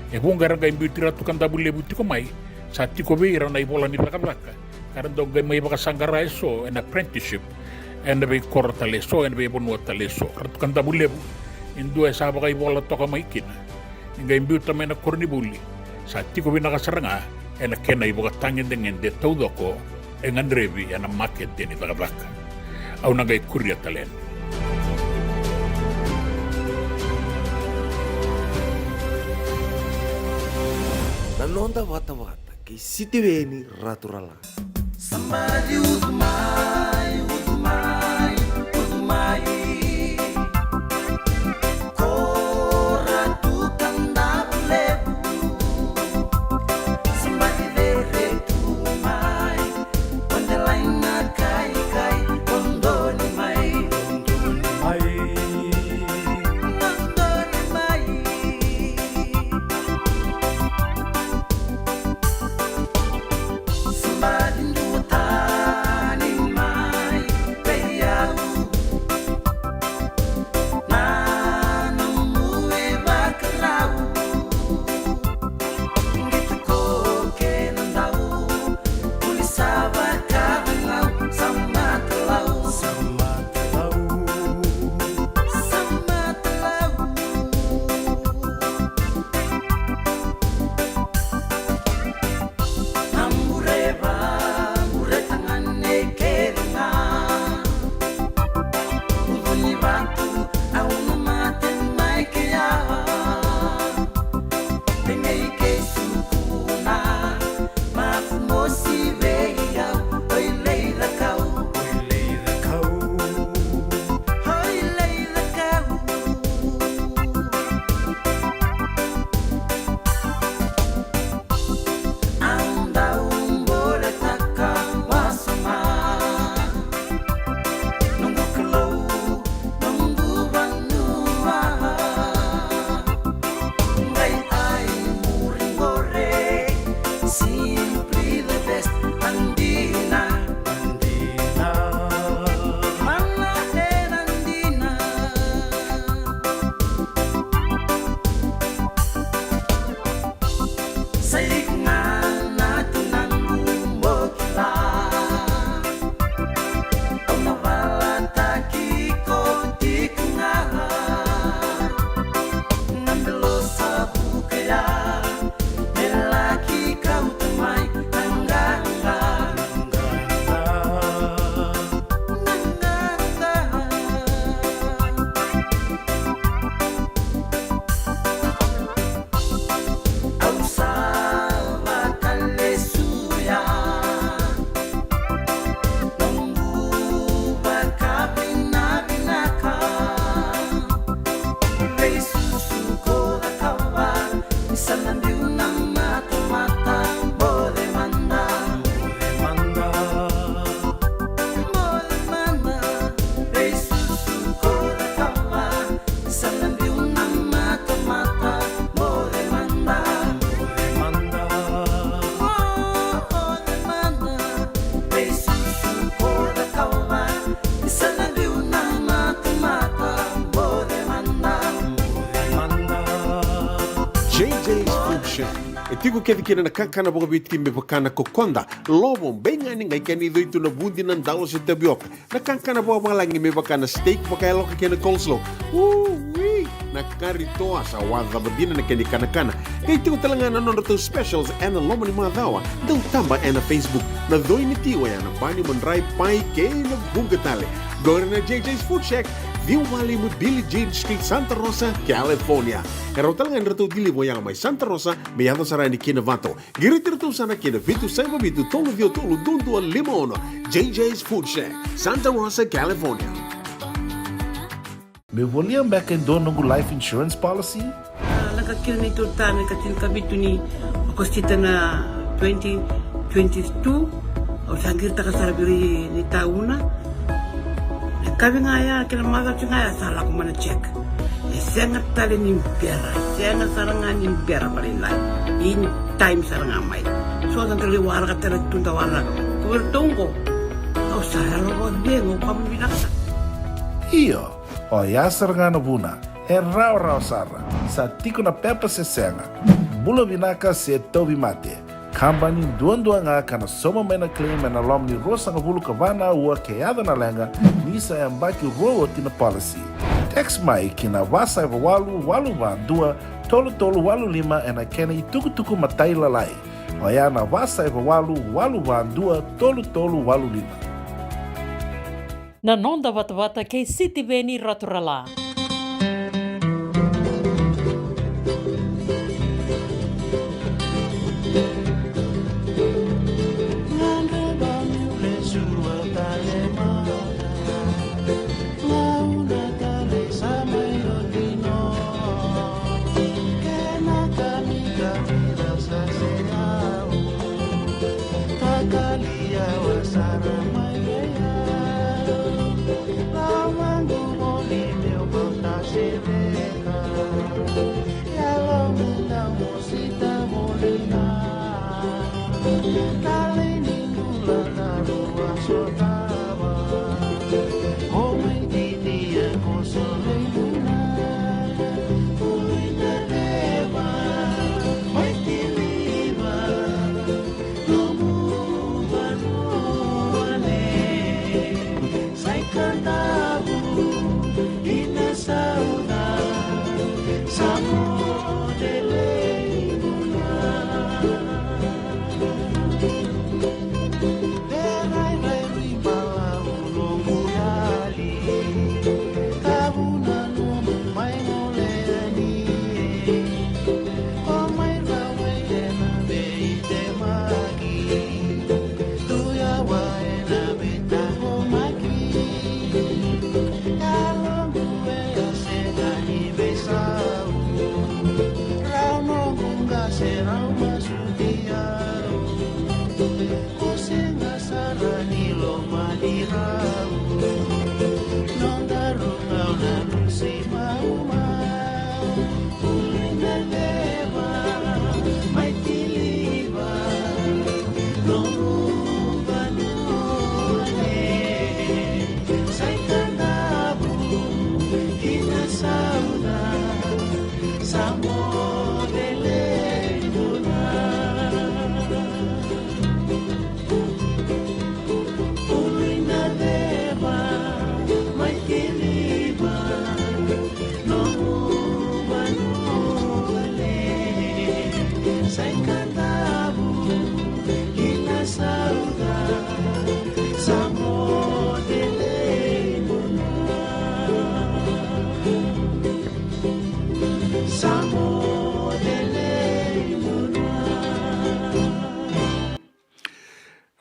E vuqa era qai biuti Ratu Kadavulevu tiko mai, sa tiko vei ira na ivola ni cakacaka, ka ra dau qai mai vakasaqara e so ena apprenticeship ena veikoro tale e so, ena veivanua tale e so. Ratu Kadavulevu e dua e sa vakaivola toka mai kina. Ni qai biuta mai na koronivuli, sa tiko vinaka sara ga ena kena ivakatagedegede taucoko e gadrevi ena makete ni cakacaka. Au na qai kuria tale yani. Na noda vatavata kei Sitiveni Raturala. Somebody utu mai, utu mai, utu mai. Ko Ratu Kadavulevu. Somebody vere tu mai. O delai na kaikai, o doni mai. Mai. O doni mai. Somebody duatani E tiko kece kina na kakana vakaviti me vaka na kokoda, lovo, beigani, qai kena icoi tu na vudi, na dalo se tavioka. Na kakana vakavalagi me vaka na steak vakayaloka kei na coleslaw. Ui! Na kari toa sa wacava dina na kena ikanakana. Qai tiko tale ga na nodratou specials ena loma ni macawa. Dau taba ena Facebook. Na coi ni ti oya na bani, madrai, pai kei na vuqa tale. Qori na J J's Food Shack, ciwa walu lima Billie Jean Street, Santa Rosa, California. E rawa tale ga ni ratou deliver oya mai Santa Rosa me yaco sara yani ki Novato. Qiriti iratou sara ki na vitu saiva vitu tolu ciwa tolu dua dua lima ono. J J's Food Shack, Santa Rosa, California. Meu volia beka e dua noqu life insurance policy? A, lako kina neitou ta na ika tinikavitu ni Okosita na twenty twenty-two. Au sa qiritaka sara vei ira ni tauna. E kavi ga ya, kena macawa ga ya sa lako mai na check. E sega tale ni bera, e sega sara ga ni bera vakalailai. In time sara ga mai. So da dau lai waraka tale tu da waraka. Ko vei iratou qo. Au sa yalo vakacegu, au kama vinaka sara. Io, oya sara ga na vuna. E rawarawa sara. Sa tiko na pepa se sega. Bula vinaka se tauvimate. Kabani duadua ga ka na sauma mai na claim ena loma ni ruasagavulu ka va na aua ke yaco na leqa ni sa yabaki rua oti na policy. Text mai ki na va saiva walu walu va dua tolu tolu walu lima ena kena itukutuku matailalai. Oya na va saiva walu walu va dua tolu tolu walu lima. Na noda vatavata kei Sitiveni Raturala.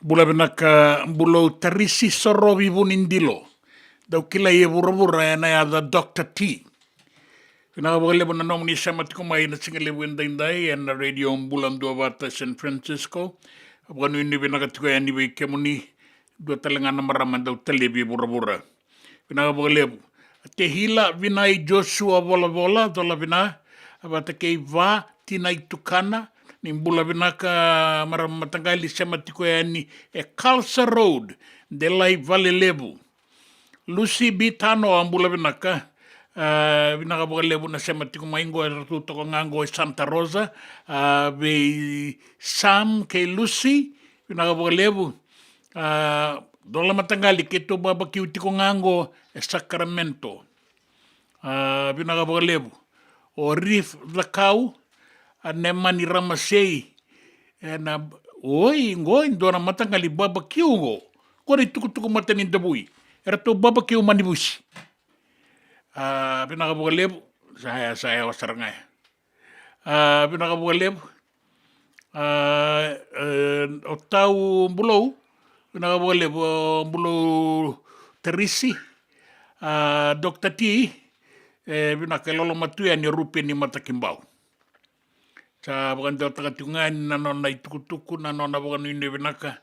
Bula vinaka, Bulou Tarisi Sorovi Vunidilo. Dau kilai e vuravura ena yaca Doctor T. Vinaka vakalevu na nomuni sema tiko mai na sigalevu edaidai ena Radio Bula Duavata San Francisco. Vakanuinui vinaka tiko yani vei kemuni. Dua tale ga na marama dau talevi e vuravura. Vinaka vakalevu. Tehila Vinai Joshua Volavola, cola vina, vata kei Va Tinai Tukana, ni bula vinaka marama mataqali sema tiko yani e Calsa Road, Delai Valelevu. Lucy B Tanoa, bula vinaka. A, vinaka vakalevu na sema tiko mai qo, eratou toka ga qo i Santa Rosa. A, vei Sam kei Lucy, vinaka vakalevu. A, dua na mataqali keitou babakiu tiko ga qo e Sacramento. A, vinaka vakalevu. O Rif Cakau, a Nemani Ramasei, ena, oi, qo e dua na mataqali babakiu qo. Qo na itukutuku Matanidavui. Eratou babakiu Manivusi. A, vinaka vakalevu. Sa ya, sa ya, o sara ga ya. A, vinaka vakalevu. A, e, o Tau Bulou, vinaka vakalevu, o Bulou Terisi, a, Dokta T, e, vinaka, e loloma tu yani o Rupeni Matakibau. Sa vakadewataka tiko ga yani na nona itukutuku, na nona vakanuinui vinaka,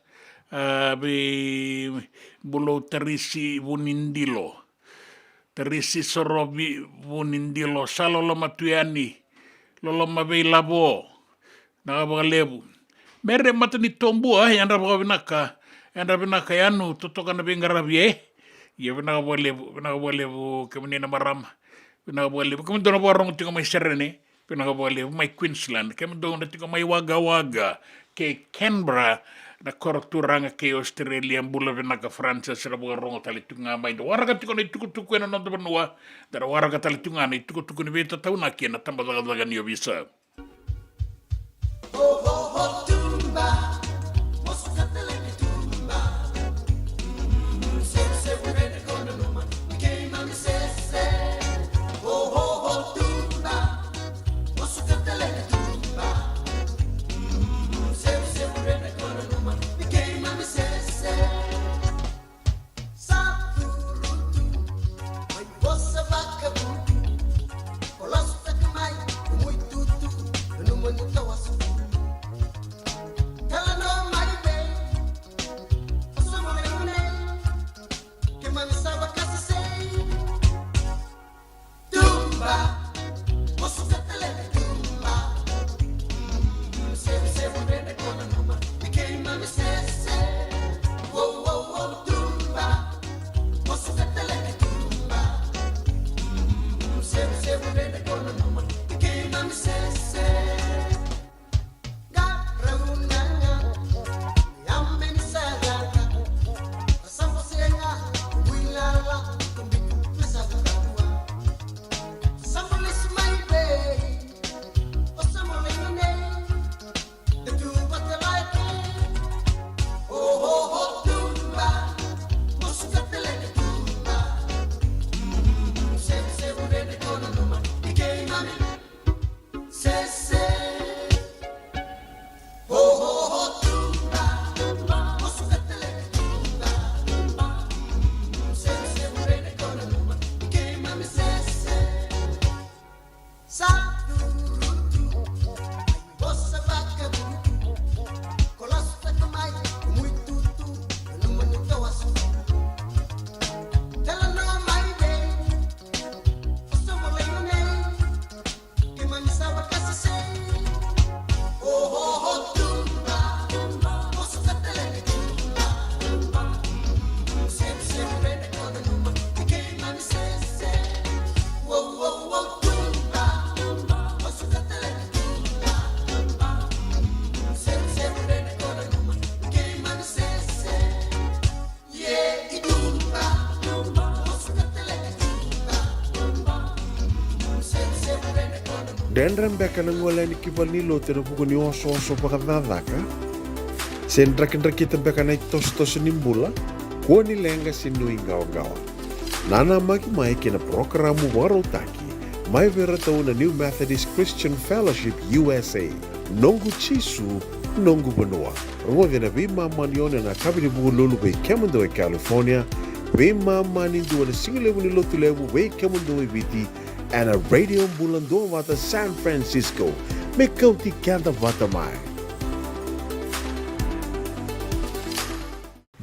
a, vei Bulou Terisi Vunidilo. Terisi Sorovi Vunidilo, sa loloma tu yani, loloma vei Lavo, vinaka vakalevu. Mere Matanitobua, yadra vakavinaka, yadra vinaka yanu, totoka na veiqaravi, e? Ia, vinaka vakalevu, vinaka vakalevu, kemuni na marama, vinaka vakalevu. Kemudou na vakarogo tiko mai Serene, vinaka vakalevu, mai Queensland. Kemudou na tiko mai Wagga Wagga kei Canberra, na koro turaga kei Australia, bula vinaka Francis, na vakarogo tale tiko ga mai. Da waraka tiko na itukutuku ena noda vanua, da waraka tale tiko ga na itukutuku ni veitataunaki ena tabacakacaka ni ovisa. Dredre beka na gole yani ki valenilotu ena vuku ni osooso vakacakacaka? Se drakidrakita beka na itosotoso ni bula? Kua ni leqa se nuiqawaqawa. Nanamaki mai kei na parokaramu vakarautaki mai vei iratou na New Methodist Christian Fellowship U S A, Noqu Jisu, Noqu Vanua. Rogoci ena veimama ni ono ena yakavi ni Vukelulu vei kemudou e California, veimama ni dua ena sigalevu ni Lotulevu vei kemudou e Viti, ena Radio Bula Duavata San Francisco. Me kauti keda vata mai.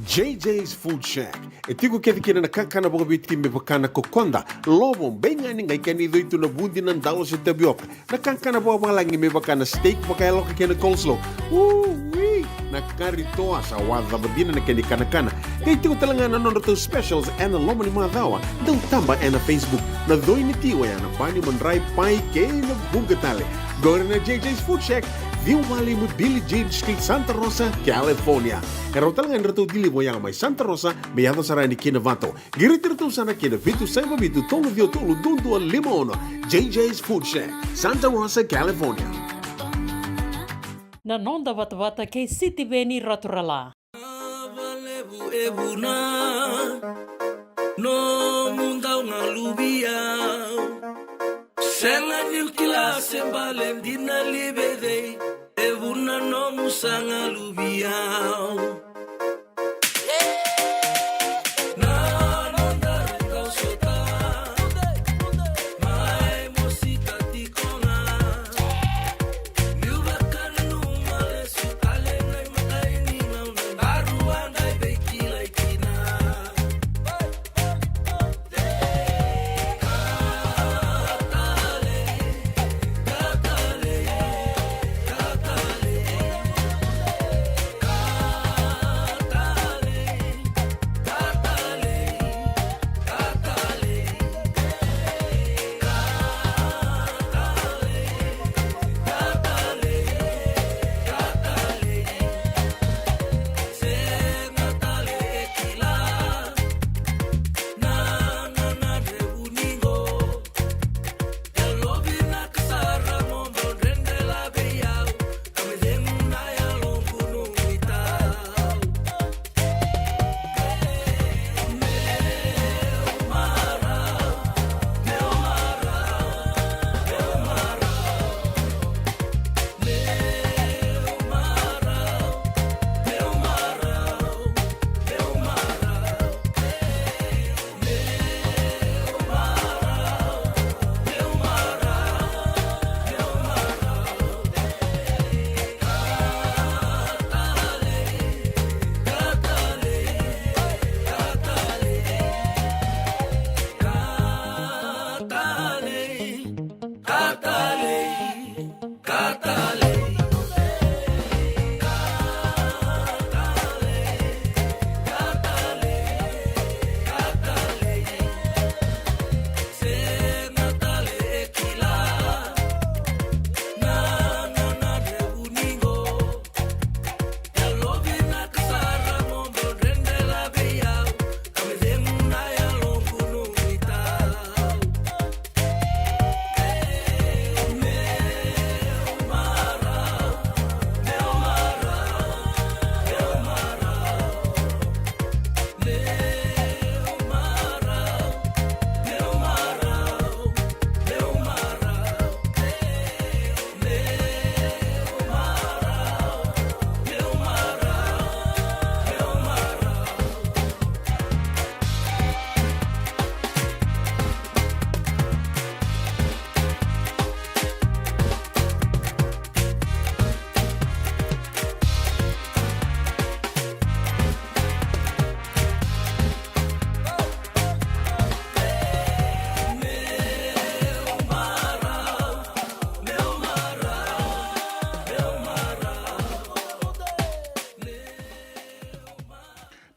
J J's Food Shack. E tiko kece kina na kakana vakaviti me vaka na kokoda, lovo, beigani, qai kena icoi tu na vudi, na dalo se tavioka. Na kakana vakavalagi me vaka na steak vakayaloka kei na coleslaw. Ui! Na kari toa, sa waca cava dina na kena ikanakana. Kei tiko tale ga na nodratou specials ena loma ni macawa, dau taba ena Facebook. Na coi ni ti oya na pani, madrai, pai kei na vuqa tale. Qori na J J's Food Shack, ciwa walu lima Billie Jean Street, Santa Rosa, California. E rawa tale ga ni ratou deliver oya mai Santa Rosa me yaco sara yani ki Novato. Qiriti iratou sara ki na vitu saiva vitu tolu ciwa tolu dua dua lima ono. J J's Food Shack, Santa Rosa, California. Na noda vatavata kei Sitiveni Raturala. Ava levu e vuna nomu dau galuvi au. Sega niu kila se bale dina li vei cei e vuna nomu sa galuvi au. Na nodaru kau sota mai mosita tiko ga. Niu vakananuma lesu tale na imatai ni gauna, daru a qai veikilai kina.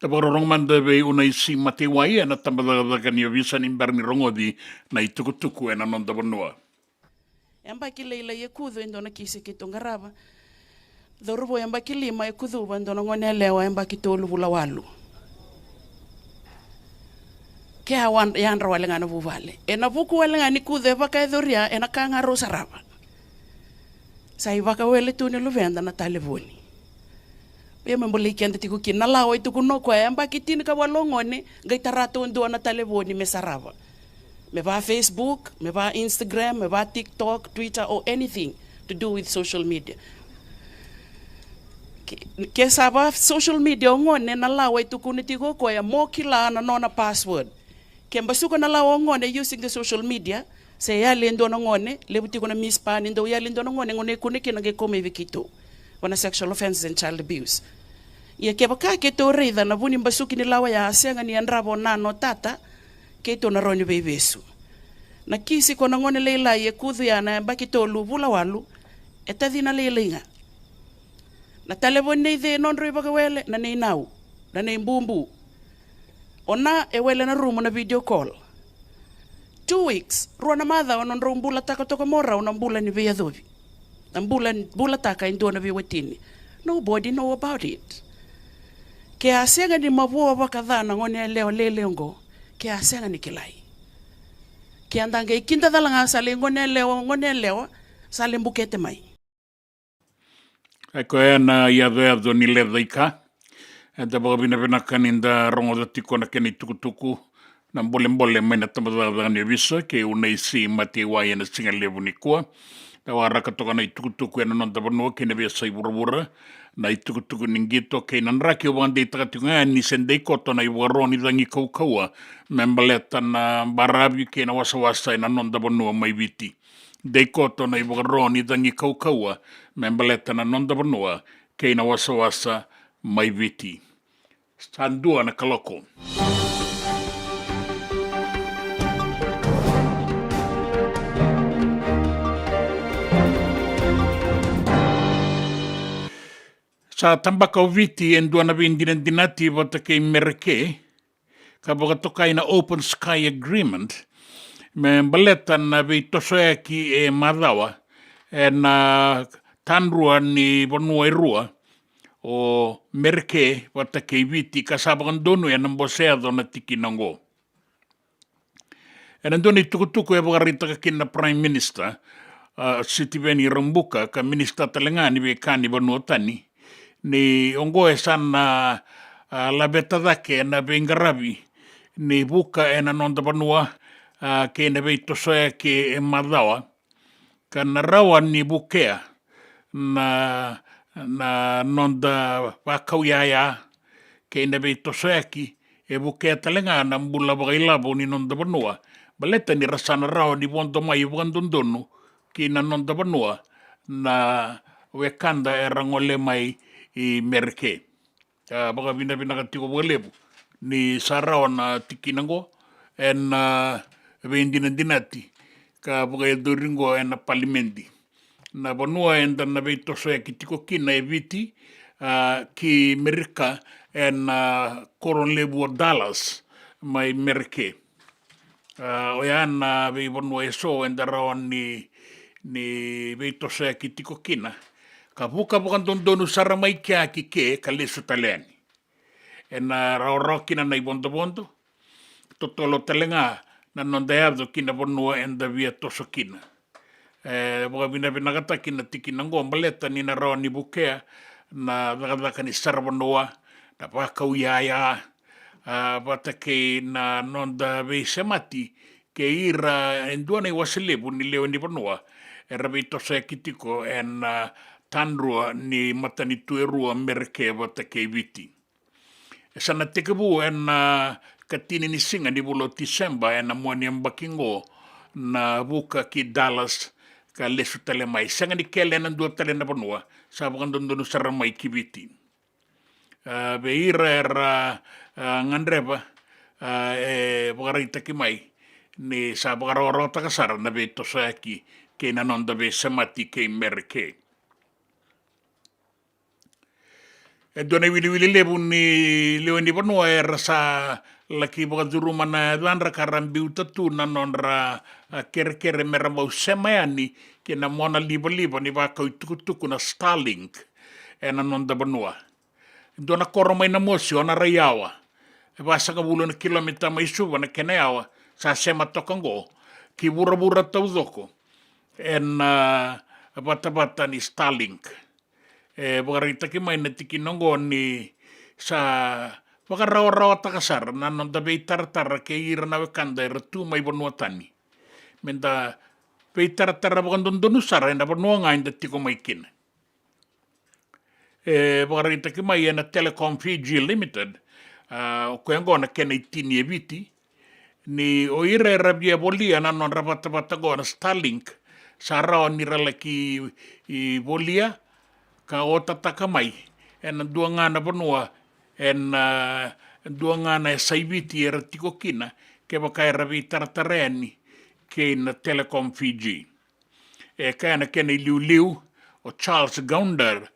Da vakarorogo mada vei Unaisi Mataiwai ena tabacakacaka ni ovisa ni bera ni rogoci na itukutuku ena noda vanua. Yabaki lailai e kucu e dua na kisi keitou qarava. Cauravou yabaki lima e kucuva e dua na gone yalewa yabaki tolu vula walu. Ke a wa-, yadra wale ga na vuvale. Ena vuku wale ga ni kucu e vakayacoria, ena ka ga rau sarava. Sa ivakawele tu ni luveda na talevoni. Ia me bolei keda tiko kina na lawa e tukuna o koya, yabaki tinikawalu o gone, qai tara taudua na talevoni me sarava. Me va Facebook, me va Instagram, me va TikTok, Twitter, or anything to do with social media. Ke, ke sa va social media o gone, na lawa e tukuna tiko o koya mo kila na nona password. Ke basuka na lawa o gone using the social media, se yali e dua na gone, levu tiko na mispa ni dau yali e dua na gone, gone e kune kina qai kau mai vei keitou. Vua na sexual offences and child abuse. Ia kevaka keitou raica na vu ni basuki ni lawa ya a sega ni yadrava o nana o tata, keitou na rawa ni veivesu. Na kisi ko na gone lailai e kucu ya na yabaki tolu vula walu, e tacina lailai ga. Na talevoni nei cei e nodrau ivakawele, na nei nau, na nei bubu. O Na e wele na rumu na video call. Two weeks, rua na macawa nodrau bulataka toka mo rau na bula ni veiyacovi. Na bula, bulataka e dua na veiwatini. Nobody know about it. Ke a sega ni mavoa vakaca na gone yalewa lele oqo, ke a sega ni kilai. Ke a da qai kida cala ga sa lai gone yalewa, gone yalewa, sa lai bukete mai. E koya na yacoyaco ni lecaika. Eda vakavinavinaka ni da rogoca tiko na kena itukutuku na bolebole mai na tabacakacaka ni ovisa kei Unaisi Mataiwai ena siga levu nikua. Da waraka toka na itukutuku ena noda vanua kei na veiyasai vuravura. Na itukutuku ni qito kei na draki au vakadeitaka tiko ga ni se dei koto na ivakaro ni cagi kaukauwa me baleta na baravi kei na wasawasa ena noda vanua mai Viti. Dei koto na ivakaro ni cagi kaukauwa me baleta na noda vanua kei na wasawasa mai Viti. Sa dua na kaloko. Sa tabaka o Viti e dua na veidinadinati vata kei Mereke, ka vakatokai na Open Sky Agreement, me baleta na veitosoyaki e macawa ena tadrua ni vanua e rua, o Mereke vata kei Viti, ka sa vakadonuya na bose yaco na tikina oqo. Ena dua na itukutuku e vakaraitaka kina na Prime Minister, a, Sitiveni Rabuka, ka minisita tale ga ni veika ni vanua tani, ni oqo e sa na, a, laveta cake ena veiqaravi ni vuka ena noda vanua, a, kei na veitosoyaki e macawa, ka na rawa ni vukea na, na noda vakau yaya kei na veitosoyaki, e vukea tale ga na bula vakailavo ni noda vanua, baleta ni ra sa na rawa ni vodo mai vakadodonu ki na noda vanua na wekada era gole mai i Mereke. A, vakavinavinaka tiko vakalevu ni sa rawa na tikina oqo ena, a, veidinadinati ka vakayacori oqo ena palimedi. Na vanua eda na veitosoyaki tiko kina e Viti, a, ki Merika ena, a, koro levu o Dallas mai Mereke. A, oya na veivanua eso eda rawa ni, ni veitosoyaki tiko kina, ka vuka vakadodonu sara mai kea ki ke ka lesu tale yani. Ena rawarawa kina na ivodovodo, totolo tale ga na noda yaco ki na vanua eda via toso kina. E vakavinavinakataki na tikina oqo baleta ni na rawa ni vukea na cakacaka ni saravanua, na vakau yaya, a, vata kei na noda veisemati kei ira e dua na iwase levu ni lewe ni vanua era veitosoyaki tiko ena, a, tadrua ni matanitu e rua, Mereke vata kei Viti. E sa na tekivu ena, a, katini ni siga ni vula o Tiseba ena mua ni yabaki oqo na vuka ki Dallas ka lesu tale mai. Sega ni kele ena dua tale na vanua, sa vakadodonu sara mai ki Viti. A, vei ira era, a, gadreva, a, e vakaraitaki mai ni sa vakarawarawataka sara na veitosoyaki kei na noda veisemati kei Mereke. E dua na iwiliwili levu ni lewe ni vanua era sa laki vakacuruma na yacadra ka ra biuta tu na nodra, a, kerekere me ra bau sema yani ki na mona livaliva ni vakau itukutuku na Starlink ena noda vanua. E dua na koro mai Namosi, o Naraiyawa, e vasagavulu na kilomita mai Suva na kena yawa, sa sema toka oqo ki vuravura taucoko ena, a, vatavata ni Starlink. E vakaraitaki mai na tikina oqo ni sa vakarawarawataka sara na noda veitaratara kei ira na wekada era tu mai vanua tani, me da veitaratara vakadodonu sara ena vanua ga eda tiko mai kina. E vakaraitaki mai ena Telecom Fiji Limited, a, o koya oqo na kena itini e Viti, ni o ira era via volia na nodra vatavata oqo na Starlink, sa rawa ni ra laki, i, volia ka otataka mai ena dua ga na vanua, ena, a, dua ga na yasai Viti era tiko kina, kevaka era veitaratara yani kei na Telecom Fiji. E kaya na kena iliuliu o Charles Gounder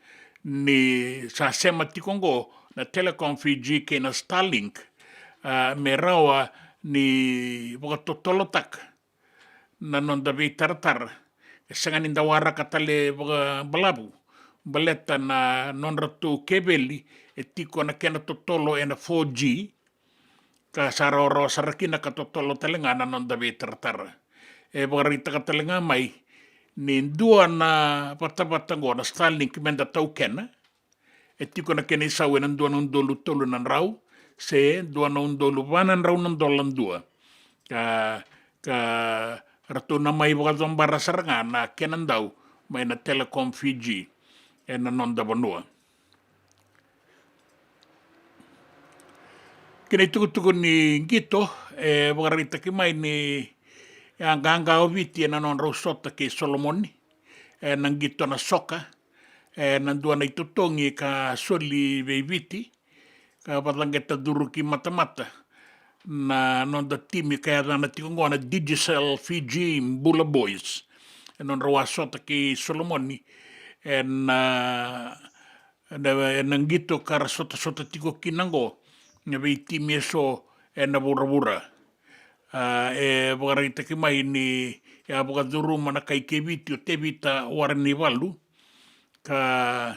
ni sa sema tiko oqo na Telecom Fiji kei na Starlink, a, me rawa ni vakatotolotaka na noda veitaratara. E sega ni da waraka tale vakabalavu baleta na nodratou keveli e tiko na kena totolo ena four G, ka sa rawarawa sara kina ka totolo tale ga na noda veitaratara. E vakaraitaka tale ga mai ni dua na vatavata oqo na Starlink me da taukena, e tiko na kena isau ena dua na udolu tolu na drau se dua na udolu va na drau na dola dua. Ka, ka ratou na mai vakacobara sara ga na kena dau mai na Telecom Fiji ena noda vanua. Kina itukutuku ni qito, e vakaraitaki mai ni a qaqa o Viti ena nodrau sota kei Solomoni ena qito na soka, ena dua na itotogi ka soli vei Viti, ka vacaqeta curu ki matamata na noda timi ka yacana tiko oqo na Digicel Fiji Bula Boys. E nodrau a sota kei Solomoni ena, ena, ena qito ka ra sotasota tiko kina oqo na veitimi eso ena vuravura. A, e vakaraitaki mai ni a vakacuruma na kai Keviti o Tevita Warenivalu, ka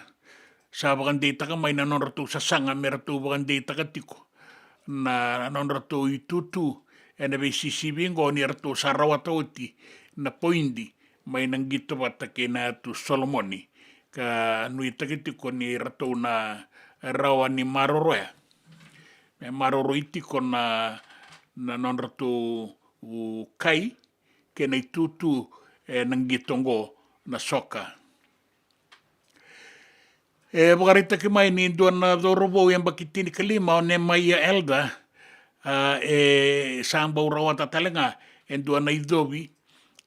sa vakadeitaka mai na nodratou sasaga me ratou vakadeitaka tiko na nodratou itutu ena veisisivi oqo ni ratou sa rawata oti na poidi mai na qito vata kei na yatu Solomoni, ka nuitaki tiko ni ratou na rawa ni maroroya me maroroi tiko na, na nodratou kai kei na itutu ena qito oqo na soka. E vakaraitaki mai ni dua na cauravou yabaki tinikalima o Nemaia Elder, a, e sa bau rawata tale ga e dua na icovi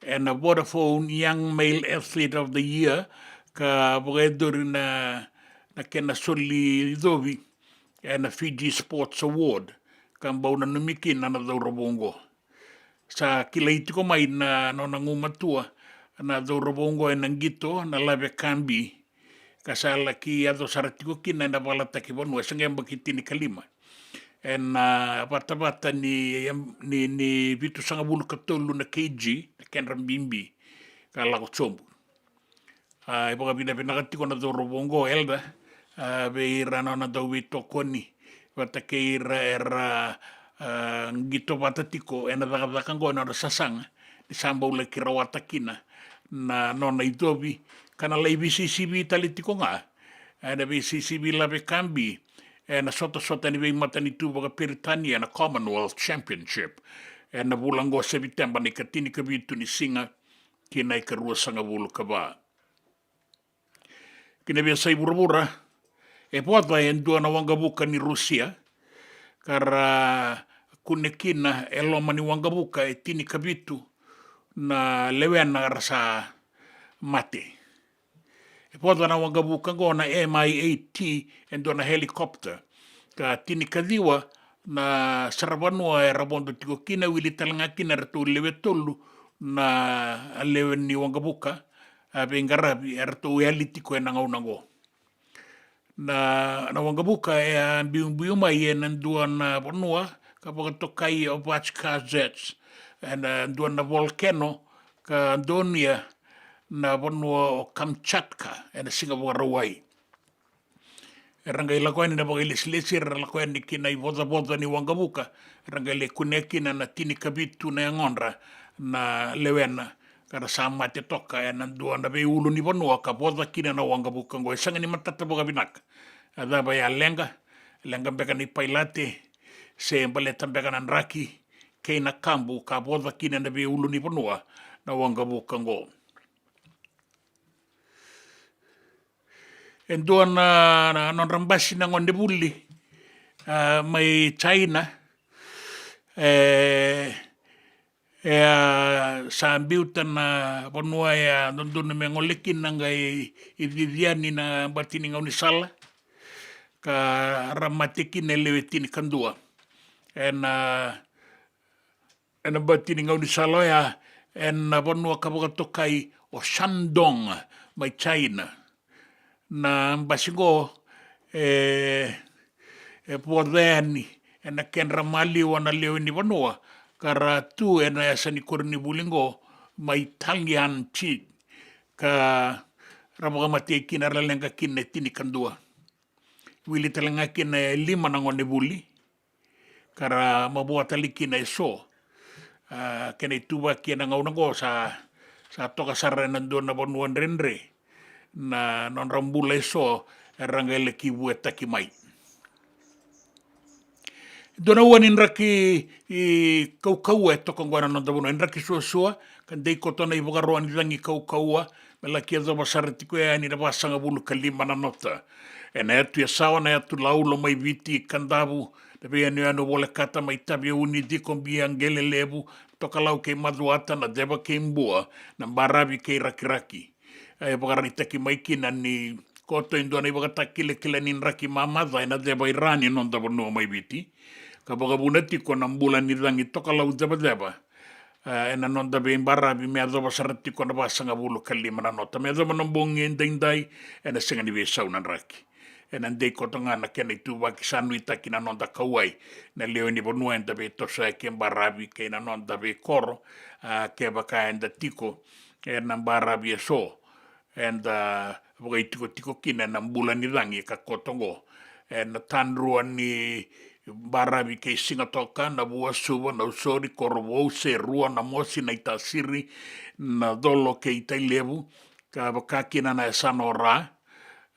ena Vodafone Young Male Athlete of the Year, ka vakayacori na, na kena soli icovi ena Fiji Sports Award, ka bau nanumi kina na cauravou oqo. Sa kilai tiko mai na nona gumatua na cauravou oqo ena qito na lave kabi, ka sa laki yaco sara tiko kina ena valataki vanua, e sa qai yabaki tinikalima. Ena vatavata ni, ni, ni vitusagavulu ka tolu na kg na kedra bibi ka lako sobu. A, e vakavinavinaka tiko na cauravou oqo Elder, a, vei ira na nona dauveitokoni vata kei ira era, a, qito vata tiko ena cakacaka oqo ena nodra sasaga ni sa bau laki rawata kina na nona icovi, ka na lai veisisivi tale tiko ga ena veisisivi lave kabi ena sotasota ni veimatanitu vakaperitania na Commonwealth Championship ena vula oqo o Seviteba na ikatinikavitu ni siga ki na ikaruasagavulu ka va. Ki na veiyasai vuravura, e voca e dua na waqavuka ni Rusia, ka ra kune kina e loma ni waqavuka e tinikavitu na lewena ra sa mate. E voca na waqavuka oqo na M I eight T, e dua na helicopter, ka tinikaciwa na saravanua era vodo tiko kina, wili tale ga kina eratou lewe tolu na lewe ni waqavuka, a, veiqaravi eratou yali tiko ena gauna oqo. Na, na waqavuka e a biubiu mai ena dua na vanua ka vakatokai o Vachkazets, ena dua na volcano ka donuya na vanua o Kamchatka ena siga Vakarauwai. Era qai lako yani na vakailesilesi, era lako yani ki na ivocavoca ni waqavuka, era qai lai kunea kina na tinikavitu na yagodra na lewena, ka ra sa mate toka ena dua na veiulunivanua ka voca kina na waqavuka oqo. E sega ni matata vakavinaka. A cava ya, leqa, leqa beka ni pailate, se baleta beka na draki kei na kabu ka voca kina na veiulunivanua na waqavuka oqo. E dua na, na nodra basi na gonevuli, a, mai China, e, e a sa biuta na vanua e a dodonu me gole kina, qai icici yani na bati ni gaunisala, ka ra mate kina e lewe tinikadua ena ena bati ni gaunisala oya ena vanua ka vakatokai o Shandong mai China. Na basi oqo e, e voca yani ena kedra maliwa na lewe ni vanua, ka ra tu ena yasa ni koronivuli qo mai Talian Cheat, ka ra vakamatei kina, ra leqa kina e tinikadua. Wili tale ga kina e lima na gonevuli, ka ra mavoa tale kina e so. A, kena ituvaki ena gauna qo sa, sa toka sara ena dua na vanua dredre na nodra bula e so, era qai laki vuetaki mai. Dua na ua ni draki, i, kaukauwa e toka qo ena noda vanua, e draki suasua, ka dei koto na ivakaro ni cagi kaukauwa, me laki yacova sara tiko yani na vasagavulu ka lima na nota. Ena yatu Yasawa, na yatu Lau, Lomaiviti, Kadavu, na veiyanuyanu volekata mai Taveuni, Cikobia, Qelelevu, Tokalau kei Macuata, Naceva kei Bua, Nabaravi kei Rakiraki. E vakaraitaki mai kina ni koto e dua na ivakatakilakila ni draki mamaca ena ceva i ra ni noda vanua mai Viti, ka vakavuna tiko na bula ni cagi tokalau cevaceva, e, ena noda veibaravi me yacova sara tiko na vasagavulu ka lima na nota. Me yacova na bogi edaidai, ena sega ni veisau na draki. Ena dei koto ga na kena ituvaki, sa nuitaki na noda kauwai na lewe ni vanua eda veitosoyaki e baravi kei na noda veikoro, a, kevaka eda tiko ena baravi e so, eda vakaitikotiko kina ena bula ni cagi ka koto qo. Ena tadrua ni baravi kei Sigatoka, Navua, Suva, Nausori, Korovou, Serua, Namosi, Naitasiri, Nacolo kei Tailevu, ka vaka kina na yasana o Ra,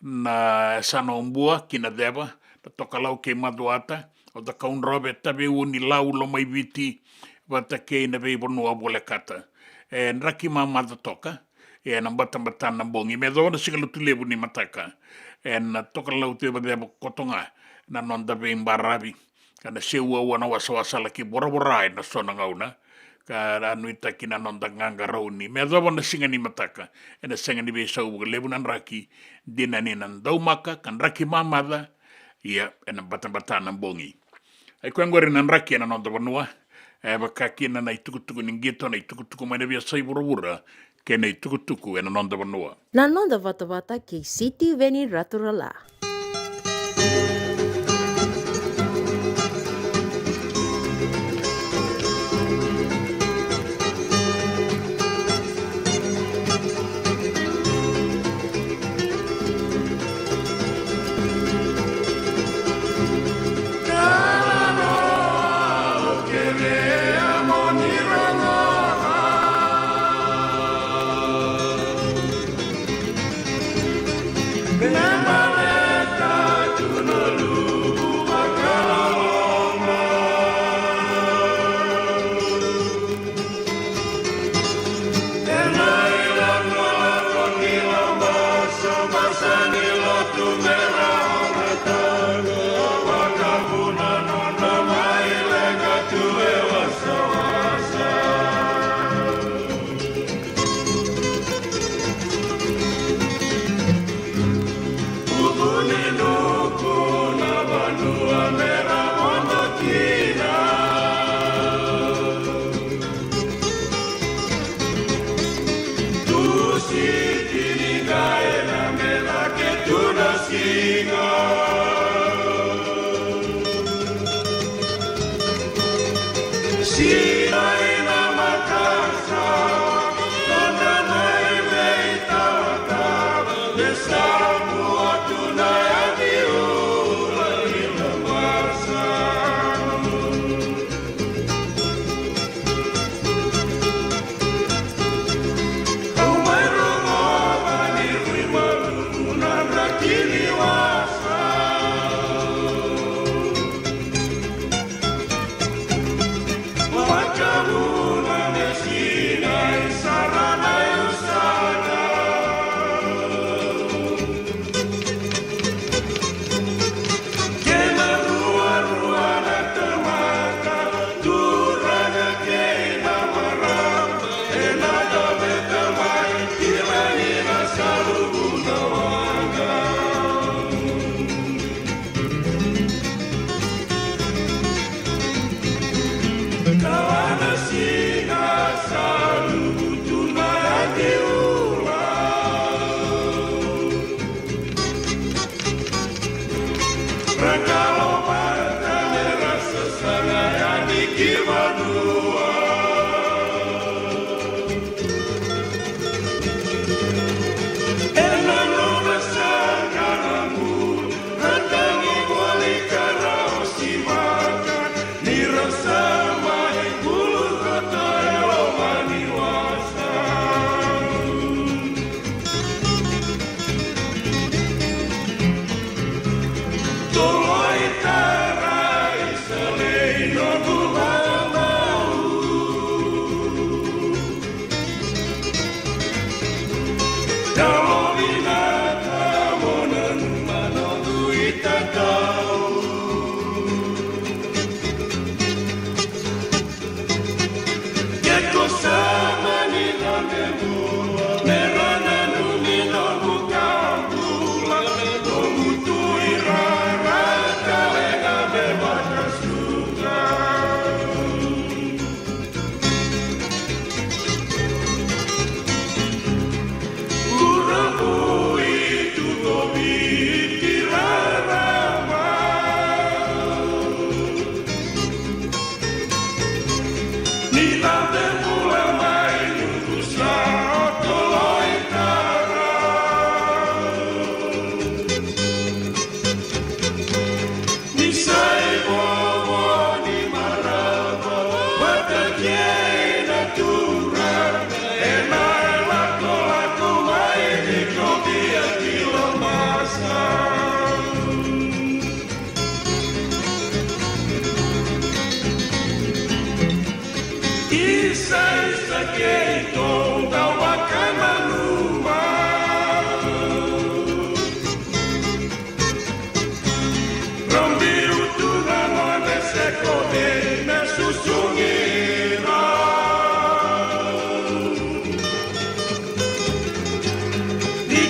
na yasana o Bua ki Naceva, na Tokalau kei Macuata, o Cakaudrove, Taveuni, Lau, Lomaiviti, vata kei na veivanua volekata. E draki mamaca toka, ena batabata na bogi, me yacova na siga Lotulevu ni mataka, ena tokalau cevaceva koto ga na noda veibaravi. Ka na seuaua na wasawasa laki voravora ena so na gauna, ka ra nuitaki na noda qaqarauni. Me yacova na siga ni mataka, ena sega ni veisau vakalevu na draki, dina ni na daumaka ka draki mamaca, ia, ena batabata na bogi. Ai koya qori na draki ena noda vanua, e vaka kina na itukutuku ni qito, na itukutuku mai na veiyasai vuravura, kei na itukutuku ena noda vanua. Na noda vatavata kei Sitiveni Raturala.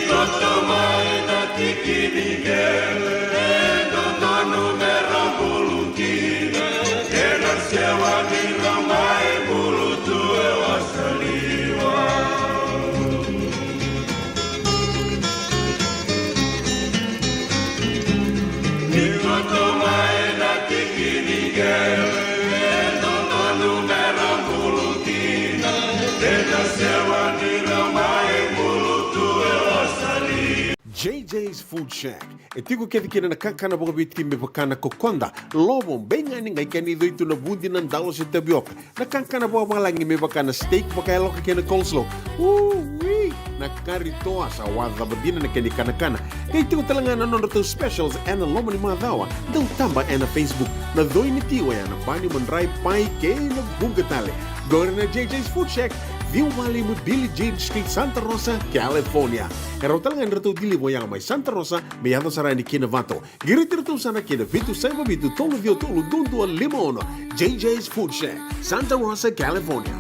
Koto mai na tiki ni qele, e dodonu me ra bulu kina, ena sewa ni ra mai bulu tu e wasaliwa. Ni koto mai na tiki ni qele, e dodonu me ra bulu kina, ena sewa ni ra mai bulu tu e wasaliwa. J J's Food Shack. E tiko kece kina na kakana vakaviti me vaka na kokoda, lovo, beigani, qai kena icoi tu na vudi, na dalo se tavioka. Na kakana vakavalagi me vaka na steak vakayaloka kei na coleslaw. Ui! Na kari toa sa wacava dina na kena ikanakana. Qai tiko tale ga na nodratou specials ena loma ni macawa. Dau taba ena Facebook. Na coi ni ti oya na bani, madrai, pai kei na vuqa tale. Qori na J J's Food Shack, ciwa walu lima Billie Jean Street, Santa Rosa, California. E rawa tale ga ni ratou deliver oya mai Santa Rosa me yaco sara yani ki Novato. Qiriti iratou sara ki na vitu saiva vitu tolu ciwa tolu dua dua lima ono. J J's Food Shack, Santa Rosa, California.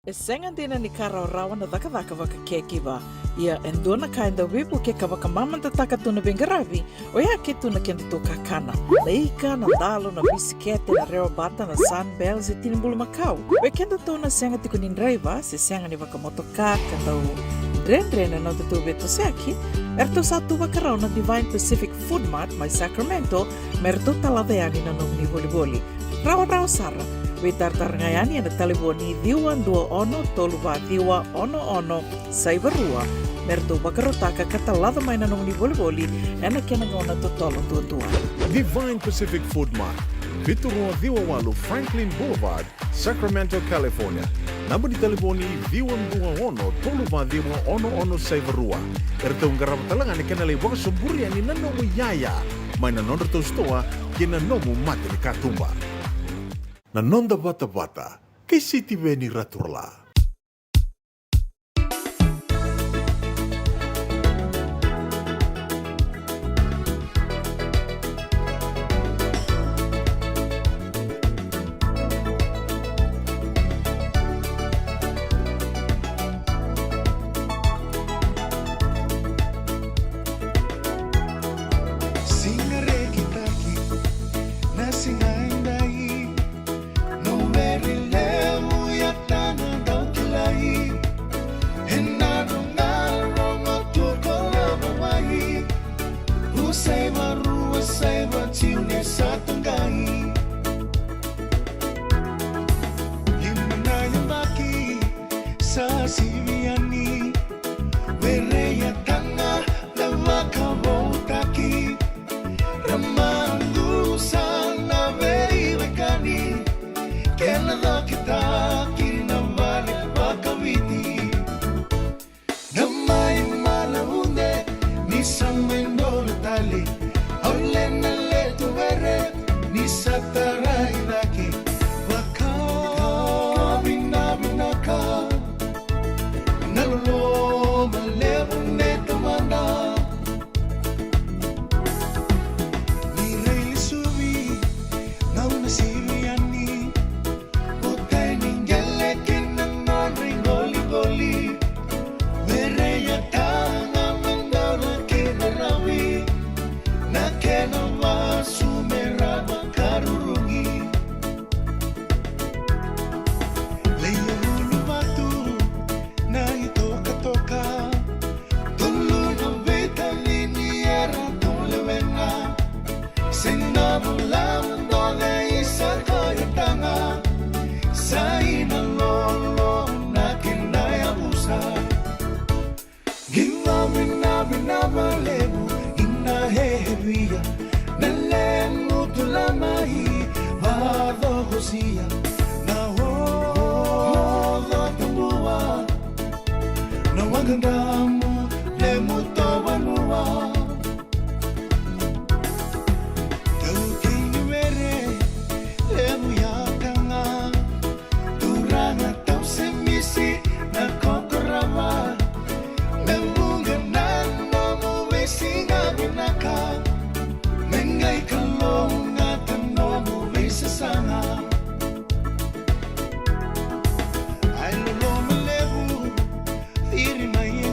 E sega dina ni ka rawarawa na cakacaka vaka caregiver. Ia e dua na ka e dau veivuke ka vakamamadataka tu na veiqaravi, oya ke tu na kedatou kakana. Na ika, na dalo, na bisikete, na rewa bata, na Sunbell se tini bulumakau. Vei kedatou na sega tiko ni draiva se sega ni vakamotoka ka dau dredre na nodatou veitosoyaki, eratou sa tu vakarau na Divine Pacific Food Mart mai Sacramento me ratou talaca yani na nomuni volivoli. Rawarawa sara. Veitaratara ga yani ena talevoni ciwa dua ono tolu va ciwa ono ono saiva rua me ratou vakarautaka ka talaca mai na nomuni volivoli ena kena gauna totolo duadua. Divine Pacific Food Mart, vitu rua ciwa walu Franklin Boulevard, Sacramento, California. Naba ni talevoni ciwa dua ono tolu va ciwa ono ono saiva rua. Eratou qarava tale ga na kena lai vakasoburi yani na nomu iyaya mai na nodratou sitoa kei na nomu mata ni katuba. Na noda vatavata kei Sitiveni Raturala. Siga rekitaki na siga edai. No vere levu ya tana dau kilai. Ena rogo tu ko lava mai. Usai varua sai vatiu ne sa tangai. Lima na yabaki sa sivi yani. Vere ya tana na vakavoutaki. Ra madusa na veiwekani, kena cokitaki na vale vakaviti. Na mai mala ude ni sa mai dola tale, au lena letu vere ni sa tarai cake. Vakavinavinaka na loloma levu ne tamada. Ni railesuvi, gauna sivi yani. O tani qele kina nodra iqoliqoli. Vere ya tana madara kina ravi. Na kena vasu me ra vakarurugi. Leia uluvatu na itokatoka. Tolu na veitalini era tu lewena. Sega na vula dole isa koya tana. Sa ina lolo na kena yavusa. Ina vinavina valevu ina hehevia. Na lemu tu lamai vacokosia. Na oca tabua. Na waqa damu lemu to vanua. Tau kei ni vere levu ya tana. Turaga tau se misi na kokorava. Me vuqa na nomu veisiga vinaka. Me qai kalougata nomu veisasaga. Ai loloma levu, ciri mai e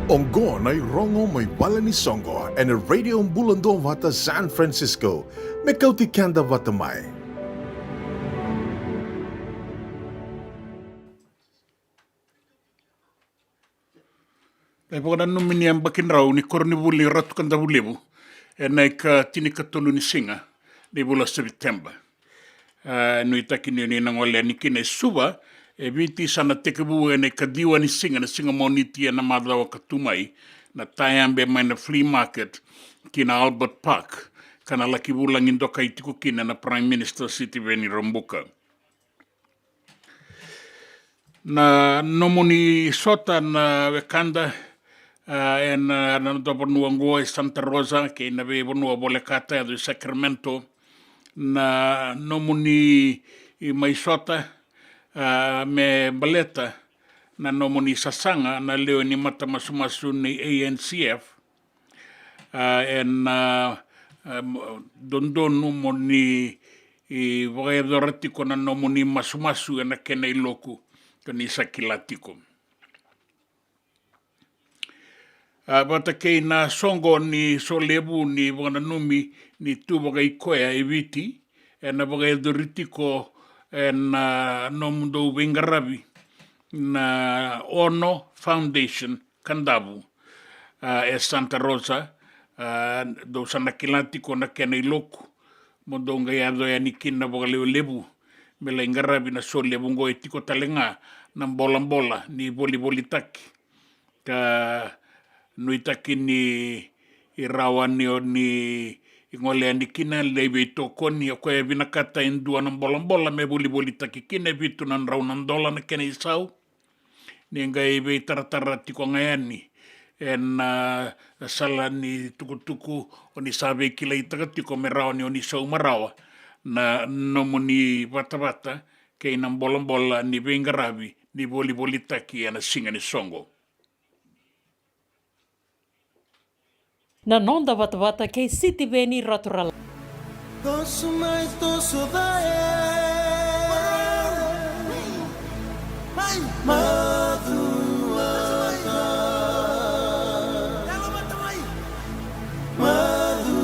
Oqo na irogo mai vale ni soqo ena Radio Bula Duavata San Francisco. Me kauti keda vata mai. Na ivakananumi ni yabaki drau ni koronivuli Ratu Kadavulevu ena ika tinikatolu ni siga ni vula o Sepiteba. A, nuitaki ni oni na gole yani kina e Suva, e Viti, sa na tekivu ena ikaciwa ni siga, na siga Moniti ena macawa ka tu mai, na Tayabe mai na flea market ki na Albert Park, ka na laki vulagi dokai tiko kina na Prime Minister Sitiveni Rabuka. Na nomuni sota na wekada, a, ena, a, na noda vanua oqo e Santa Rosa kei na veivanua volekata, yaco i Sacramento, na nomuni mai sota, a, me baleta na nomuni sasaga na lewe ni matamasumasu ni A N C F, a, ena, a, mo-, dodonu mo ni, i, vakayacora tiko na nomuni masumasu ena kena iloku, ka ni sa kila tiko. A, vata kei na soqo ni solevu ni vakananumi ni tu vakaikoya e Viti, ena vakayacori tiko ena nomudou veiqaravi na Ono Foundation Kadavu, a, e Santa Rosa, a, dou sa na kila tiko na kena iloku, mo dou qai yaco yani kina vakalewelevu, me lai qaravi na solevu oqo. E tiko tale ga na bolabola ni volivolitaki, ka nuitaki ni rawa ni oni gole yani kina, lai veitokoni. O koya e vinakata e dua na bolabola me volivolitaki kina, e vitu na drau na dola na kena isau. Ni qai veitaratara tiko ga yani ena, a, sala ni tukutuku, oni sa veikilaitaka tiko me rawa ni oni sauma rawa na nomuni vatavata kei na bolabola ni veiqaravi ni volivolitaki ena siga ni soqo. Na noda vatavata kei Sitiveni Raturala. Toso mai, toso cake. Macuata. Macuata.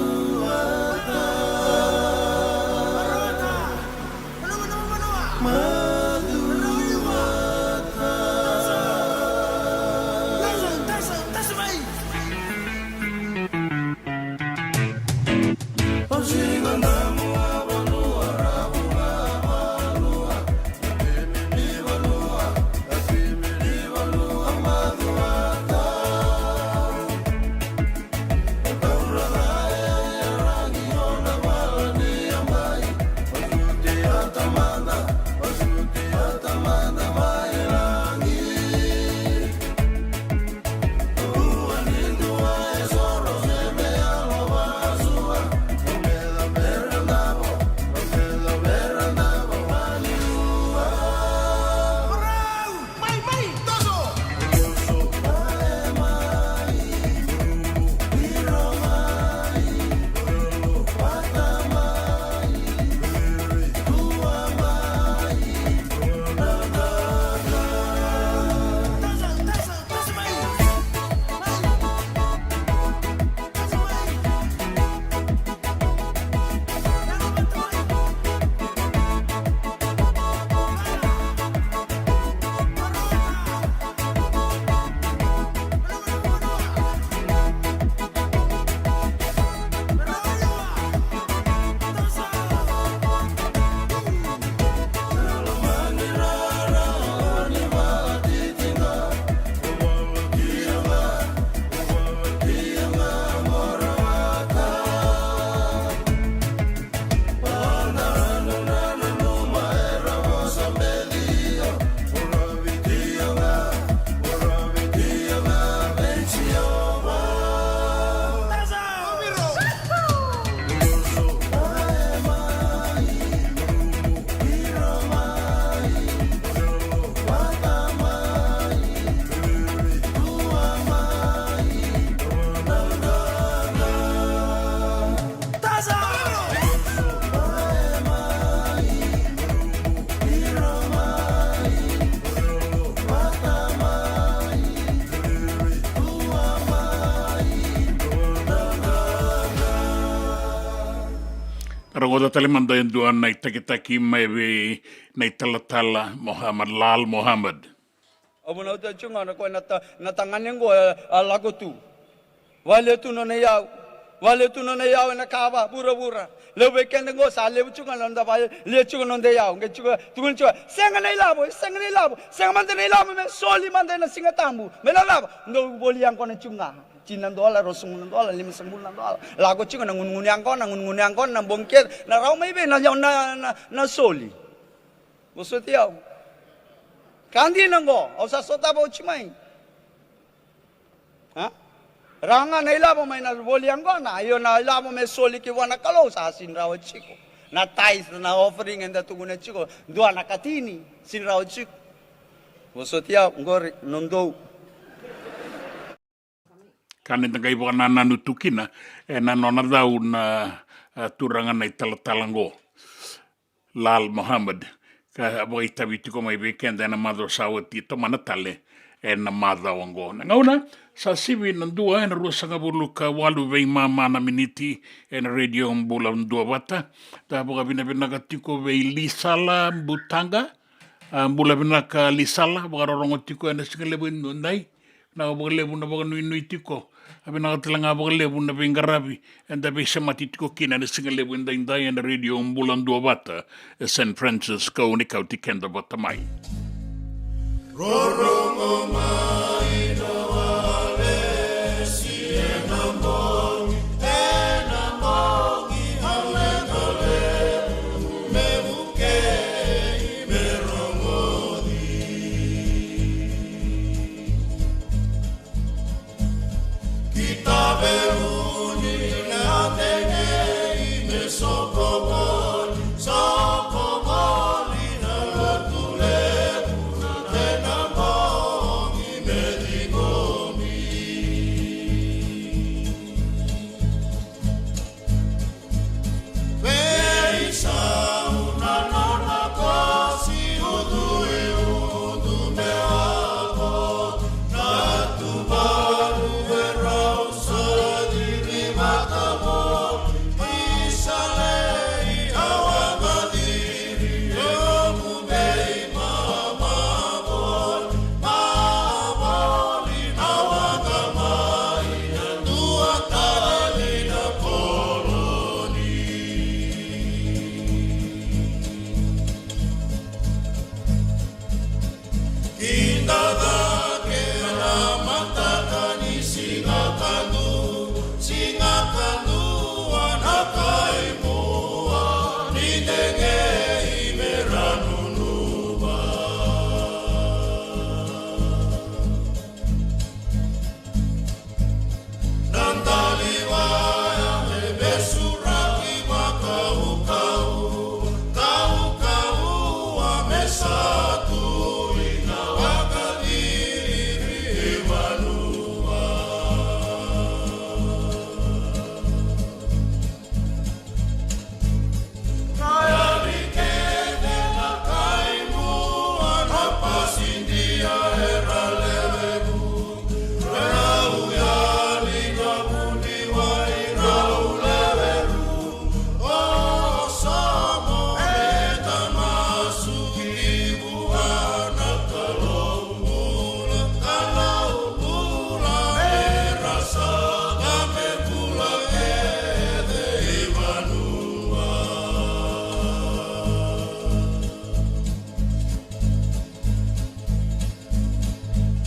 Rogoca tale mada e dua na itakitaki mai vei na italatala Mohamad, Lal Mohamad. Au vunauta tiko ga na koya na ta-, na tagane qo, e, a lako tu. Vale tu nona iyau. Vale tu nona iyau ena kava vuravura. Levu vei keda qo sa levu tiko ga na noda vale, levu tiko noda iyau. Qai tiko, tukuna tiko, sega na ilavo, sega na ilavo. Sega mada na ilavo, me soli mada ena Siga Tabu. Me na cava? Dou voli yaqona tiko ga. Tini na dola, ruasagavulu na dola, limasagavulu na dola. Lako tiko na gunugunu yaqona, gunugunu yaqona, na bogi kece, na rawa mai vei na, na, na, na soli. Vosoti au. Ka dina qo, au sa sotava oti mai. A? Rawa ga na ilavo mai na voli yaqona, io na ilavo me soli ki vua na Kalou sa sini rawa tiko. Na tithe, na offering eda tukuna tiko, dua na katini, sini rawa tiko. Vosoti au, qori, nodou. Ka ni da qai vakanananu tu kina, e, na nona cau na, a, turaga na italatala qo, Lal Mohamad, ka vakaitavi tiko mai vei keda ena macawa sa oti, tomana tale ena macawa qo. Na gauna sa sivi na dua ena ruasagavulu ka walu veimama na miniti ena Radio Bula Duavata. Da vakavinavinaka tiko vei Lisala Butaqa. A, bula vinaka Lisala, vakarorogo tiko ena siga levu edaidai. Na vakalevu na vakanuinui tiko. A vinaka tale ga vakalevu na veiqaravi eda veisemati tiko kina ena siga levu edaidai ena Radio Bula Duavata, e San Francisco, ni kauti keda vata mai. Rorogo mai na walesi ena bogi, ena bogi, a lekaleka me vukei me rogoci. Ki taveuni na degei me soko voli, soko voli na lotu levu na kena bogi me ciqomi. Veisau na nona kosi, ucui udu me wavo, na tuvalu e rau sa ciri matavo, Isale i a waqa ciri e omu vei mama voli, mama voli na waqa mai na dua tale na koloni. Kida cake na mataka ni Siga Kadua, Siga Kadua na kaimua ni degei me ra nunuva. Na daliwaya me vesuraki vakaukauwa, kaukauwa me sa tu ina vakaciri e vanua.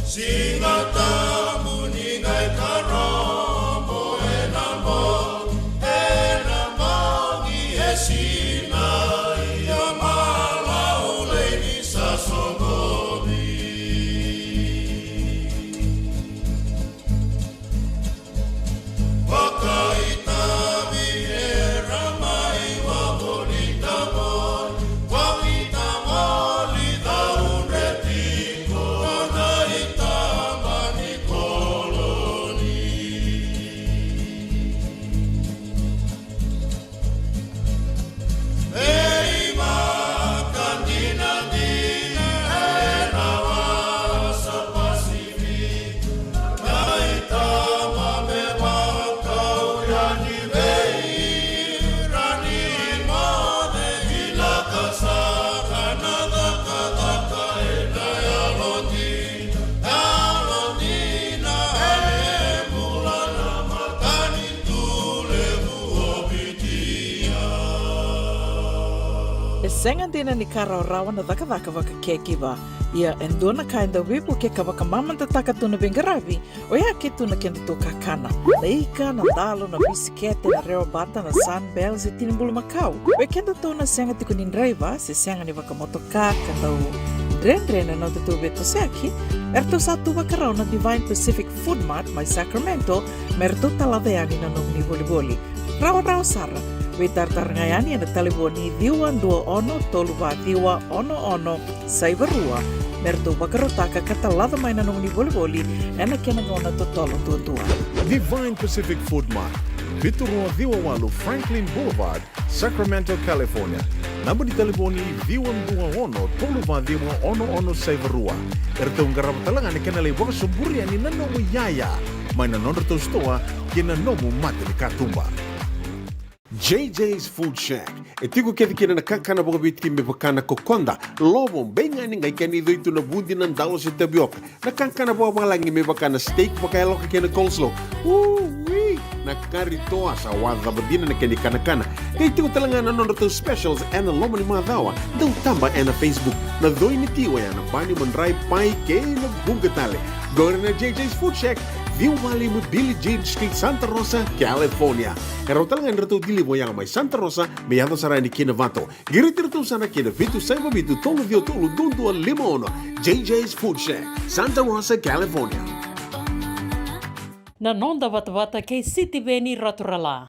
Siga Tabu ni qai karobo ena bogi, ena bogi e sinai, a malaulai ni sa soqoni. Vakaitavi era mai wavolita voli, wavolita voli caudre tiko na itaba ni koloni. Sega dina ni ka rawarawa na cakacaka vaka caregiver. Ia e dua na ka e dau veivuke ka vakamamadataka tu na veiqaravi, oya ke tu na kedatou kakana. Na ika, na dalo, na bisikete, na rewa bata, na Sunbell se tini bulumakau. Vei kedatou na sega tiko ni draiva se sega ni vakamotoka ka dau dredre na nodatou veitosoyaki, eratou sa tu vakarau na Divine Pacific Food Mart mai Sacramento me ratou talaca yani na nomuni volivoli. Rawarawa sara. Veitaratara ga yani ena talevoni ciwa dua ono tolu va ciwa ono ono saiva rua me ratou vakarautaka ka talaca mai na nomuni volivoli ena kena gauna totolo duadua. Divine Pacific Food Mart, vitu rua ciwa walu Franklin Boulevard, Sacramento, California. Naba ni talevoni ciwa dua ono tolu va ciwa ono ono saiva rua. Eratou qarava tale ga na kena lai vakasoburi yani na nomu iyaya mai na nodratou sitoa ki na nomu mata ni katuba. J J's Food Shack. E tiko kece kina na kakana vakaviti me vaka na kokoda, lovo, beigani, qai kena icoi tu na vudi, na dalo se tavioka. Na kakana vakavalagi me vaka na steak vakayaloka kei na coleslaw. Ui! Na kari toa, sa wacava dina na kena ikanakana. Qai tiko tale ga na nodratou specials ena loma ni macawa. Dau taba ena Facebook. Na coi ni ti oya na bani, madrai, pai kei na vuqa tale. Qori na J J's Food Shack, ciwa walu lima Billie Jean Street, Santa Rosa, California. E rawa tale ga ni ratou deliver oya mai Santa Rosa me yaco sara yani ki Novato. Qiriti iratou sara ki na vitu saiva vitu tolu ciwa tolu dua dua lima ono. J J's Food Shack, Santa Rosa, California. Na noda vatavata kei Sitiveni Raturala.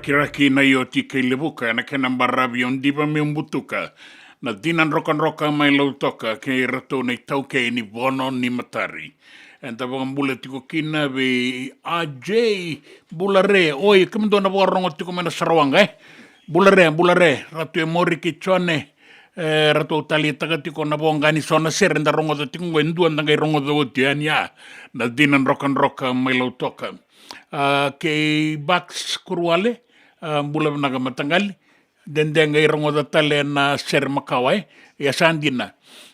Kiraki na Ioti kei Levuka, ena kena baravi au diva meu butuka. Na dina drokadroka mai Lautoka, kei iratou na itaukei ni Vono ni Matari. Eda vakabula tiko kina vei A J Bulare. Oi, kemudou na vakarogo tiko mai na Sarawaqa, e? Bulare, Bulare, Ratu Emori kei Jone. E, ratou taleitaka tiko na voqa ni so na sere da rogoca tiko qo, e dua da qai rogoca oti yani, a, na dina drokadroka mai Lautoka. A, kei Bax Kuruwale, a, bula vinaka mataqali. Dede qai rogoca tale na sere makawa, e? Ia sa dina.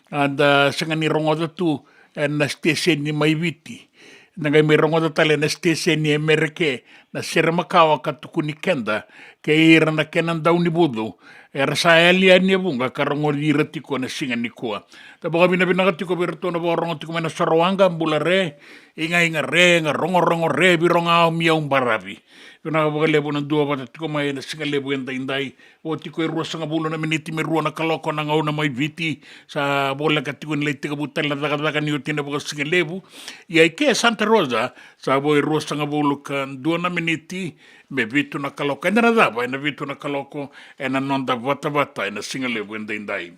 A, da sega ni rogoca tu ena siteseni mai Viti. Da qai mai rogoca tale na siteseni e Mereke, na sere makawa ka tukuni keda kei ira na kena daunivucu era sa yali yani e vuqa ka rogoci ira tiko ena siga nikua. Da vakavinavinaka tiko vei iratou na vakarogo tiko mai na Sarawaqa, Bulare, Igaiga, Rega, Rogorogo, Revi, Rogaomi, au baravi. Vinaka vakalevu na duavata tiko mai ena siga levu edaidai. Oti ko e ruasagavulu na miniti me rua na kaloko na gauna mai Viti. Sa voleka tiko ni lai tekivu tale na cakacaka ni oti na vakasigalevu. Ia i ke Santa Rosa, sa vo e ruasagavulu ka dua na miniti me vitu na kaloko. Eda na cava ena vitu na kaloko ena noda vatavata ena sigalevu edaidai.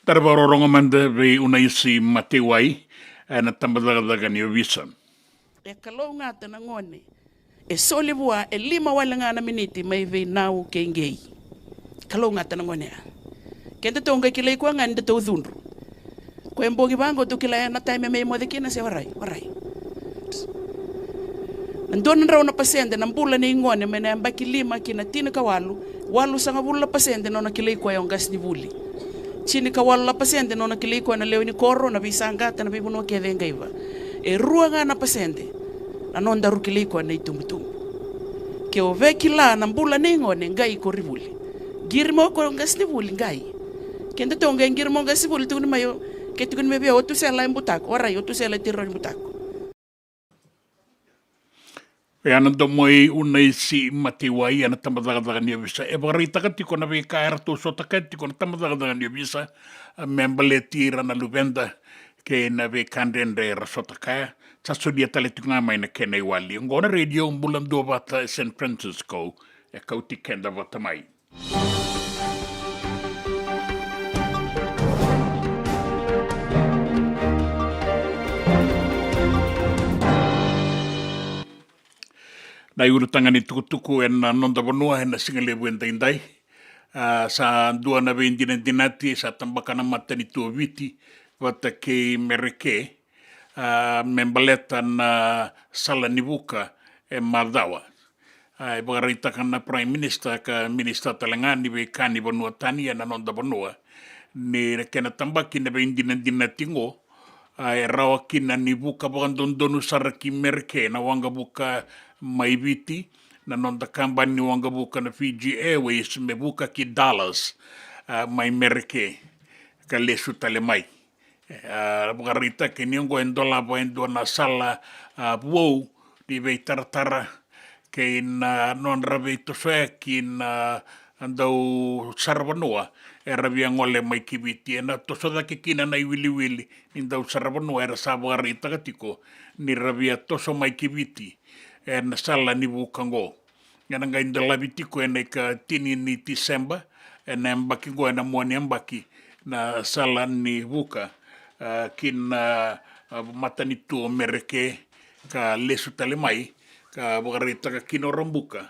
Tara vakarorogo mada vei Unaisi Matewai, e, na tabacakacaka ni ovisa. E kalougata na gone e soli vua e lima wale ga na miniti mai vei Nau kei Qei. Kalougata na gone ya. Kedatou qai kilai koya ga ni datou cudru. Ko e bogi vaqo tou kila ya na taimi me moce kina se warai, warai. Na dua na drau na pasede na bula nei gone mai na yabaki lima ki na tinikawalu, walusagavulu na pasede na nona kilai koya o qasenivuli. Tinikawalu na pasede na nona kilai koya na lewe ni koro, na veisaqata, na veivanua kece e qaiva. E rua ga na pasede Na nodaru kilai koya na itubutubu. Ke o via kila na bula nei gone, qai ko ri vuli. Qiri mai o koya qasenivuli, qai. Keda tou qai qiri mai o qasenivuli, tukuni mai o, ke tukuni mai vei au o Tusela e butako, warai, o Tusela e tiro ni butako. Oya na domo i Unaisi Mataiwai ena tabacakacaka ni ovisa. E vakaraitaka tiko na veika eratou sota kaya tiko na tabacakacaka ni ovisa, a, me baleti ira na luveda kei na veika dredre era sota kaya. Sa solia tale tiko ga mai na kena iwali. Oqo na Radio Bula Duavata e San Francisco, e kauti keda vata mai. Na iulutaga ni tukutuku ena noda vanua ena sigalevu edaidai. A, sa dua na veidinadinati sa tabaka na matanitu o Viti vata kei Mereke, a, me baleta na sala ni vuka e macawa. A, e vakaraitaka na Prime Minister ka Minister tale ga ni veika ni vanua tani ena noda vanua ni na kena tabaki na veidinadinati oqo, a, e rawa kina ni vuka vakadodonu sara ki Mereke na waqavuka mai Viti, na noda kabani ni waqavuka na Fiji Airways me vuka ki Dallas, a, mai Mereke ka lesu tale mai. E, a, vakaraitaki ni oqo e dolava e dua na sala, a, vou ni veitaratara kei na nodra veitosoyaki na dau saravanua era via gole mai ki Viti. Ena toso cake kina na iwiliwili ni dau saravanua era sa vakaraitaka tiko ni ra via toso mai ki Viti ena sala ni vuka oqo. Ena qai dolavi tiko ena ikatini ni Tiseba, ena yabaki oqo, ena mua ni yabaki, na sala ni vuka, a, ki na, a, matanitu o Mereke ka lesu tale mai, ka vakaraitaka kina o Rabuka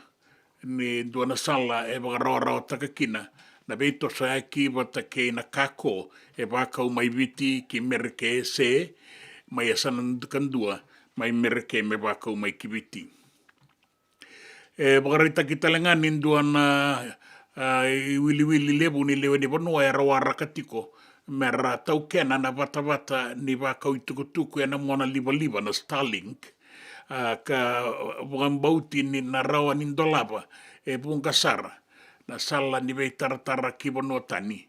ni dua na sala e vakarawarawataka kina na veitosoyaki vata kei na kako e vakau mai Viti ki Mereke se mai yasana kadua mai Mereke me vakau mai ki Viti. E vakaraitaki tale ga ni dua na, a, iwiliwili levu ni lewe ni vanua era waraka tiko me ra taukena na vatavata ni vakau itukutuku ena mona livaliva na Starlink, a, ka vakabauti ni na rawa ni dolava e vuqa sara na sala ni veitaratara ki vanua tani,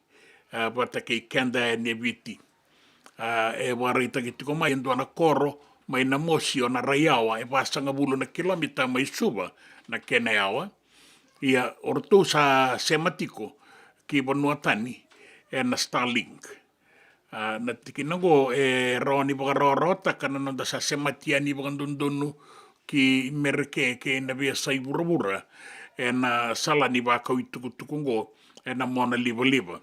a, vata kei keda yani e Viti. A, e vakaraitaki tiko mai e dua na koro mai Namosi o Naraiyawa, e vasagavulu na kilomita mai Suva na kena yawa. Ia o ratou sa sema tiko ki vanua tani ena Starlink. A, na tikina oqo e rawa ni vakarawarawataka na noda sa semati yani vakadodonu ki Mereke kei na veiyasai vuravura ena sala ni vakau itukutuku oqo ena mona livaliva.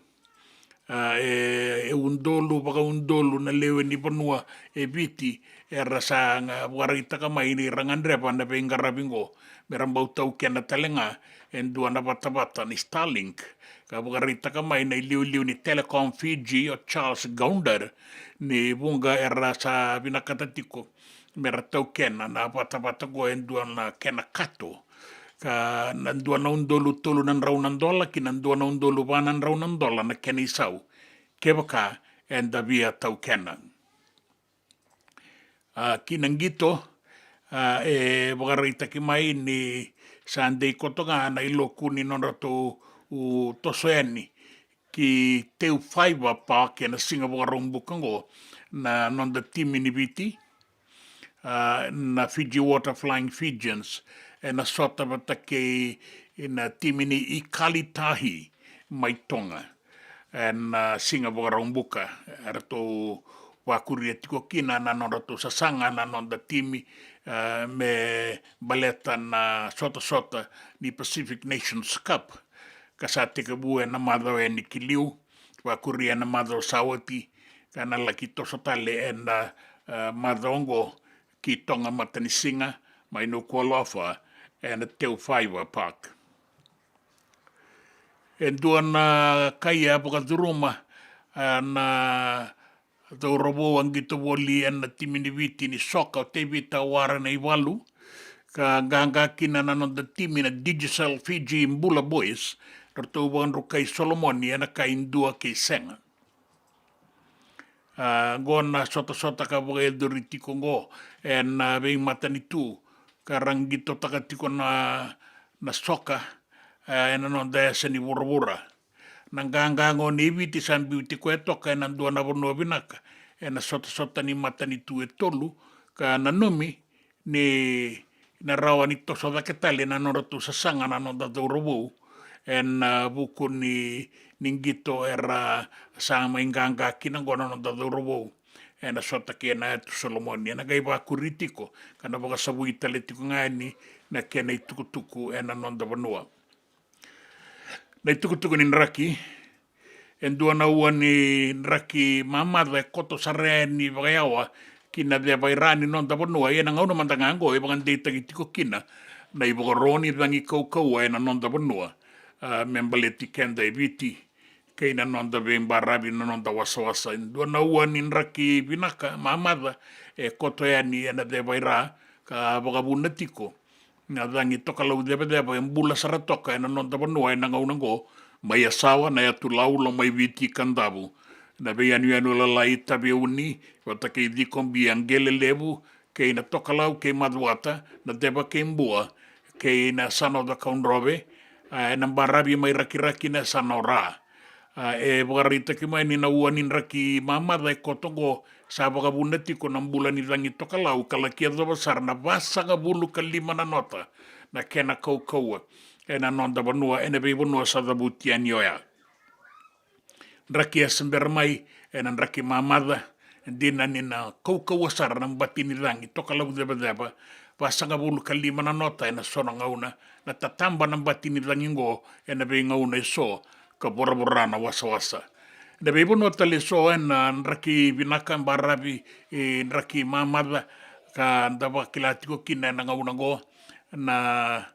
A, e, e udolu vakaudolu na lewe ni vanua e Viti era sa ga vakaraitaka mai ni ra gadreva na veiqaravi oqo me ra bau taukena tale ga e dua na vatavata ni Starlink. Ka vakaraitaka mai na iliuliu ni Telecom Fiji o Charles Goundar ni vuqa era sa vinakata tiko me ra taukena na vatavata oqo e dua na kena kato, ka na dua na udolu tolu na drau na dola ki na dua na udolu va na drau na dola na kena isau kevaka eda via taukena. A, ki na qito, a, e vakaraitaki mai ni sa dei koto ga na iloku ni nodratou toso yani ki Teu Fibre Park ena siga Vakaraubuka oqo na noda timi ni Viti, a, na Fiji Water Flying Fijians, ena sota vata kei na timi ni Ikale Tahi mai Toga ena siga Vakaraubuka. Eratou vakuria tiko kina na nodratou sasaga na noda timi, a, me baleta na sotasota ni Pacific Nations Cup, ka sa tekivu ena macawa yani ki liu, vakuria ena macawa sa oti, ka na laki toso tale ena, e, macawa oqo ki Toga Matanisiga mai Nuku'alofa ena Teu Fibre Park. E dua na kai a vakacuruma, e, na cauravou a qito voli ena timi ni Viti ni soka o Tevita Waranaivalu, ka qaqa kina na noda timi na Digicel Fiji Bula Boys, ratou vakadrukai Solomoni ena kai dua kei sega. A, qo na sotasota ka vakayacori tiko qo ena veimatanitu ka ra qitotaka tiko na, na soka, a, ena noda yasa ni vuravura. Na qaqa qo nei Viti sa biuti koya toka ena dua na vanua vinaka ena sotasota ni matanitu e tolu, ka nanumi ni na rawa ni toso cake tale na nodratou sasaga na noda cauravou ena vuku ni, ni qito era sa mai qaqa kina qo na noda cauravou ena sota kei na Yatu Solomoni. Ena qai vakuri tiko ka na vakasavui tale tiko ga yani na kena itukutuku ena noda vanua. Na itukutuku ni draki, e dua na ua ni draki mamaca e koto sara yani vakayawa ki na ceva i ra ni noda vanua. Ia na gauna mada ga qo e vakadeitaki tiko kina na ivakaro ni cagi kaukauwa ena noda vanua, a, me baleti keda e Viti kei na noda veibaravi, na noda wasawasa. E dua na ua ni draki vinaka mamaca e koto yani ena ceva i ra ka vakavuna tiko na cagi tokalau cevaceva e bula sara toka ena noda vanua ena gauna qo, mai Yasawa, na Yatu Lau, Lomaiviti, Kadavu, na veiyanuyanu lalai, Taveuni vata kei Cikobia, Qelelevu, kei na Tokalau kei Macuata, na Ceva kei Bua, kei na yasana o Cakaudrove, a, ena baravi mai Rakiraki na yasana o Ra. A, e vakaraitaki mai ni na ua ni draki mamaca e koto oqo sa vakavuna tiko na bula ni cagi tokalau ka laki yacova sara na vasagavulu ka lima na nota na kena kaukauwa ena noda vanua, ena veivanua sa cavuti yani oya. Draki e se bera mai ena draki mamaca, dina ni na kaukauwa sara na bati ni cagi tokalau cevaceva, vasagavulu ka lima na nota ena so na gauna, na tataba na bati ni cagi oqo ena veigauna e so, ka voravora na wasawasa. Na veivanua tale e so ena draki vinaka baravi, e, draki mamaca, ka da vakila tiko kina ena gauna oqo na,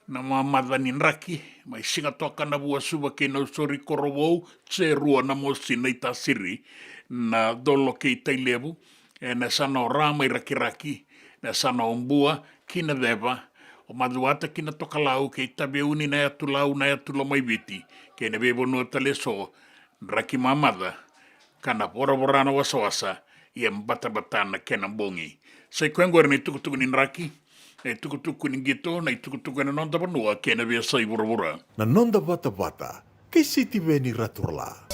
na mamaca ni draki mai Sigatoka, Navua, Suva kei Nausori, Korovou, Serua, Namosi, Naitasiri, Nacolo kei Tailevu, ena yasana o Ra mai Rakiraki, na yasana o Bua ki na Ceva, o Macuata ki na Tokalau kei Taveuni, na Yatu Lau, na Yatu Lomaiviti, kei na veivanua tale e so, draki mamaca ka na voravora na wasawasa, ia batabata na kena bogi. Sa i koya oqori na itukutuku ni draki, na itukutuku ni qito, na itukutuku ena noda vanua kei na veiyasai vuravura. Na noda vatavata kei Sitiveni Raturala.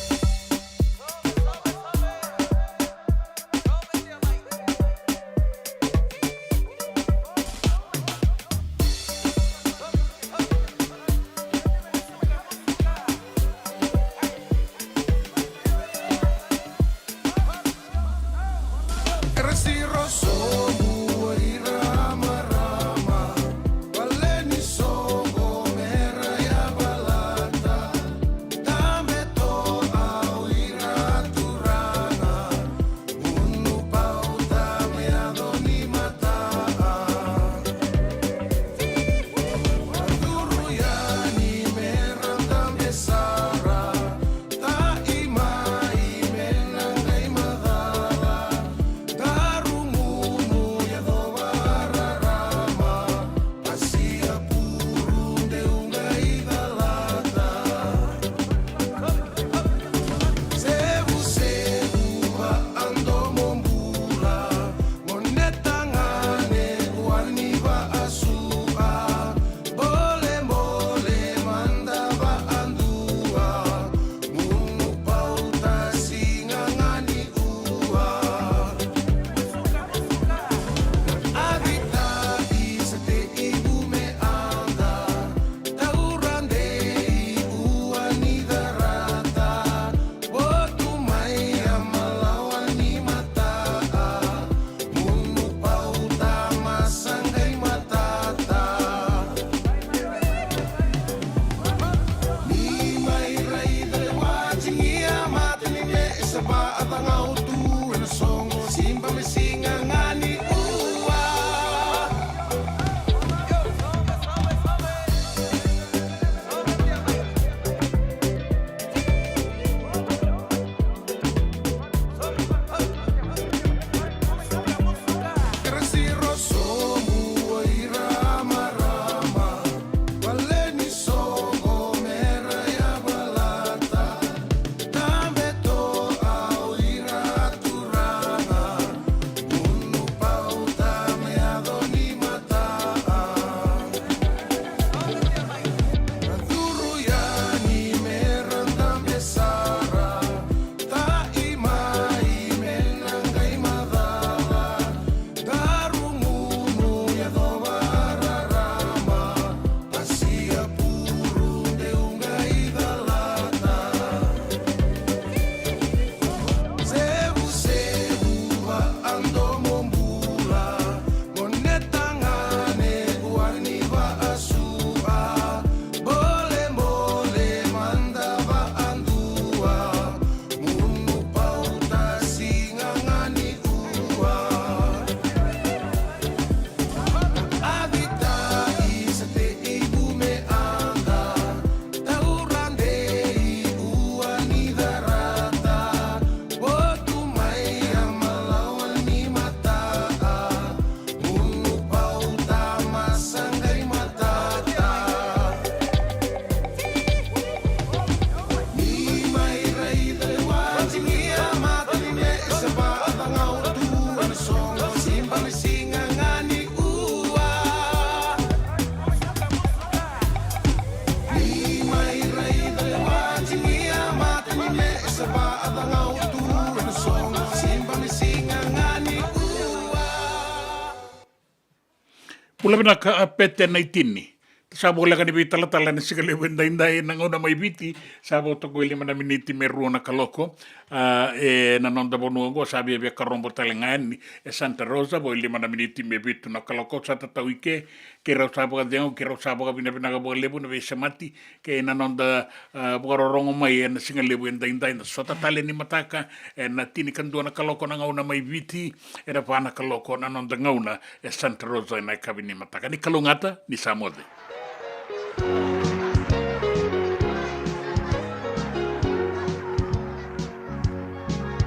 Vinaka, a, Pete Naitini. Sa voleka ni veitalatala ena siga levu edaidai ena gauna mai Viti, sa vo toka e lima na miniti me rua na kaloko. A, ena noda vanua oqo sa viavia karobo tale ga yani e Santa Rosa, vo e lima na miniti me vitu na kaloko. Sa tatau i ke, keirau sa vakacegu, keirau sa vakavinavinaka vakalevu na veisemati kei na noda, a, vakarorogo mai ena siga levu edaidai. Na sota tale ni mataka ena tinikadua na kaloko na gauna mai Viti, ena va na kaloko na noda gauna e Santa Rosa ena yakavi ni mataka. Ni kalougata, ni sa moce.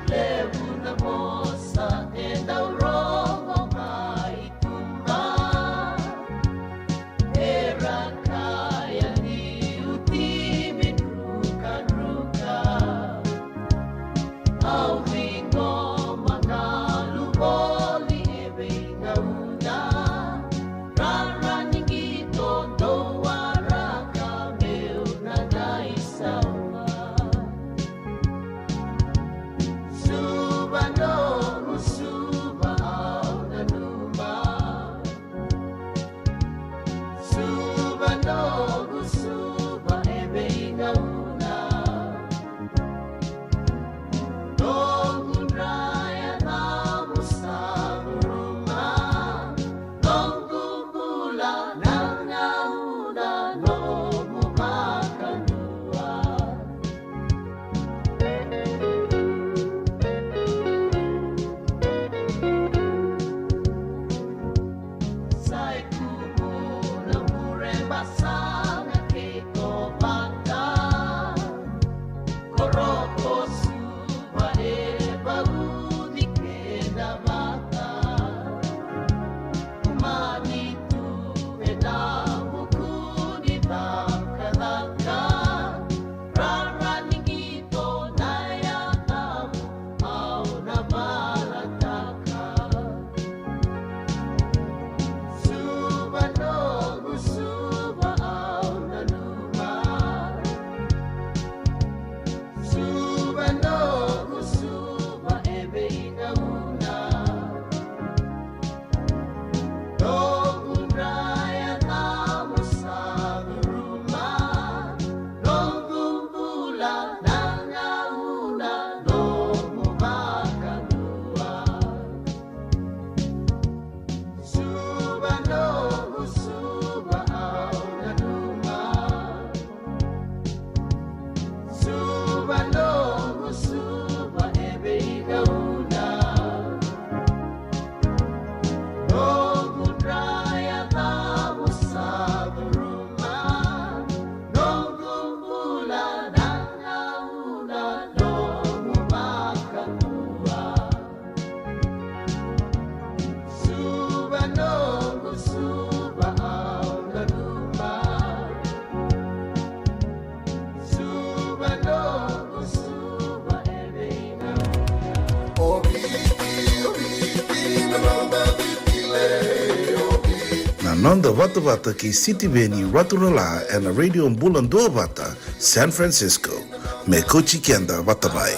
Levu na vosa e dau rogo mai tuba. Era kaya ni uti me drukadruka. Au ciqoma galu voli e veigauna. Rara ni qito dou waraka meu na qai sauma. Suva noqu suva au nanuma. Suva noqu suva e veigauna. Noqu dra yacamu sa curuma. Noqu bula na gauna nomu vakadua. Sai kumuna mure basana kei tovata. Koroko suva e vauci keda vata. Kumani tu e davuku ni cakacaka. Rara ni qito na yacamu au na valataka. Suva noqu suva au nanuma. Suva noqu suva e veigauna. Noqu dra yacamu sa curuma. Noqu bula na gauna nomu vakadua. Suva noqu suva au nanuma. Suva noqu suva e veigauna. Noqu dra yacamu sa curuma. Noqu bula na gauna nomu vakadua. Suva noqu suva au nanuma. Suva noqu suva e veigauna. Na noda vatavata kei Sitiveni Raturala ena Radio Bula Duavata, San Francisco. Me kauti keda vata mai.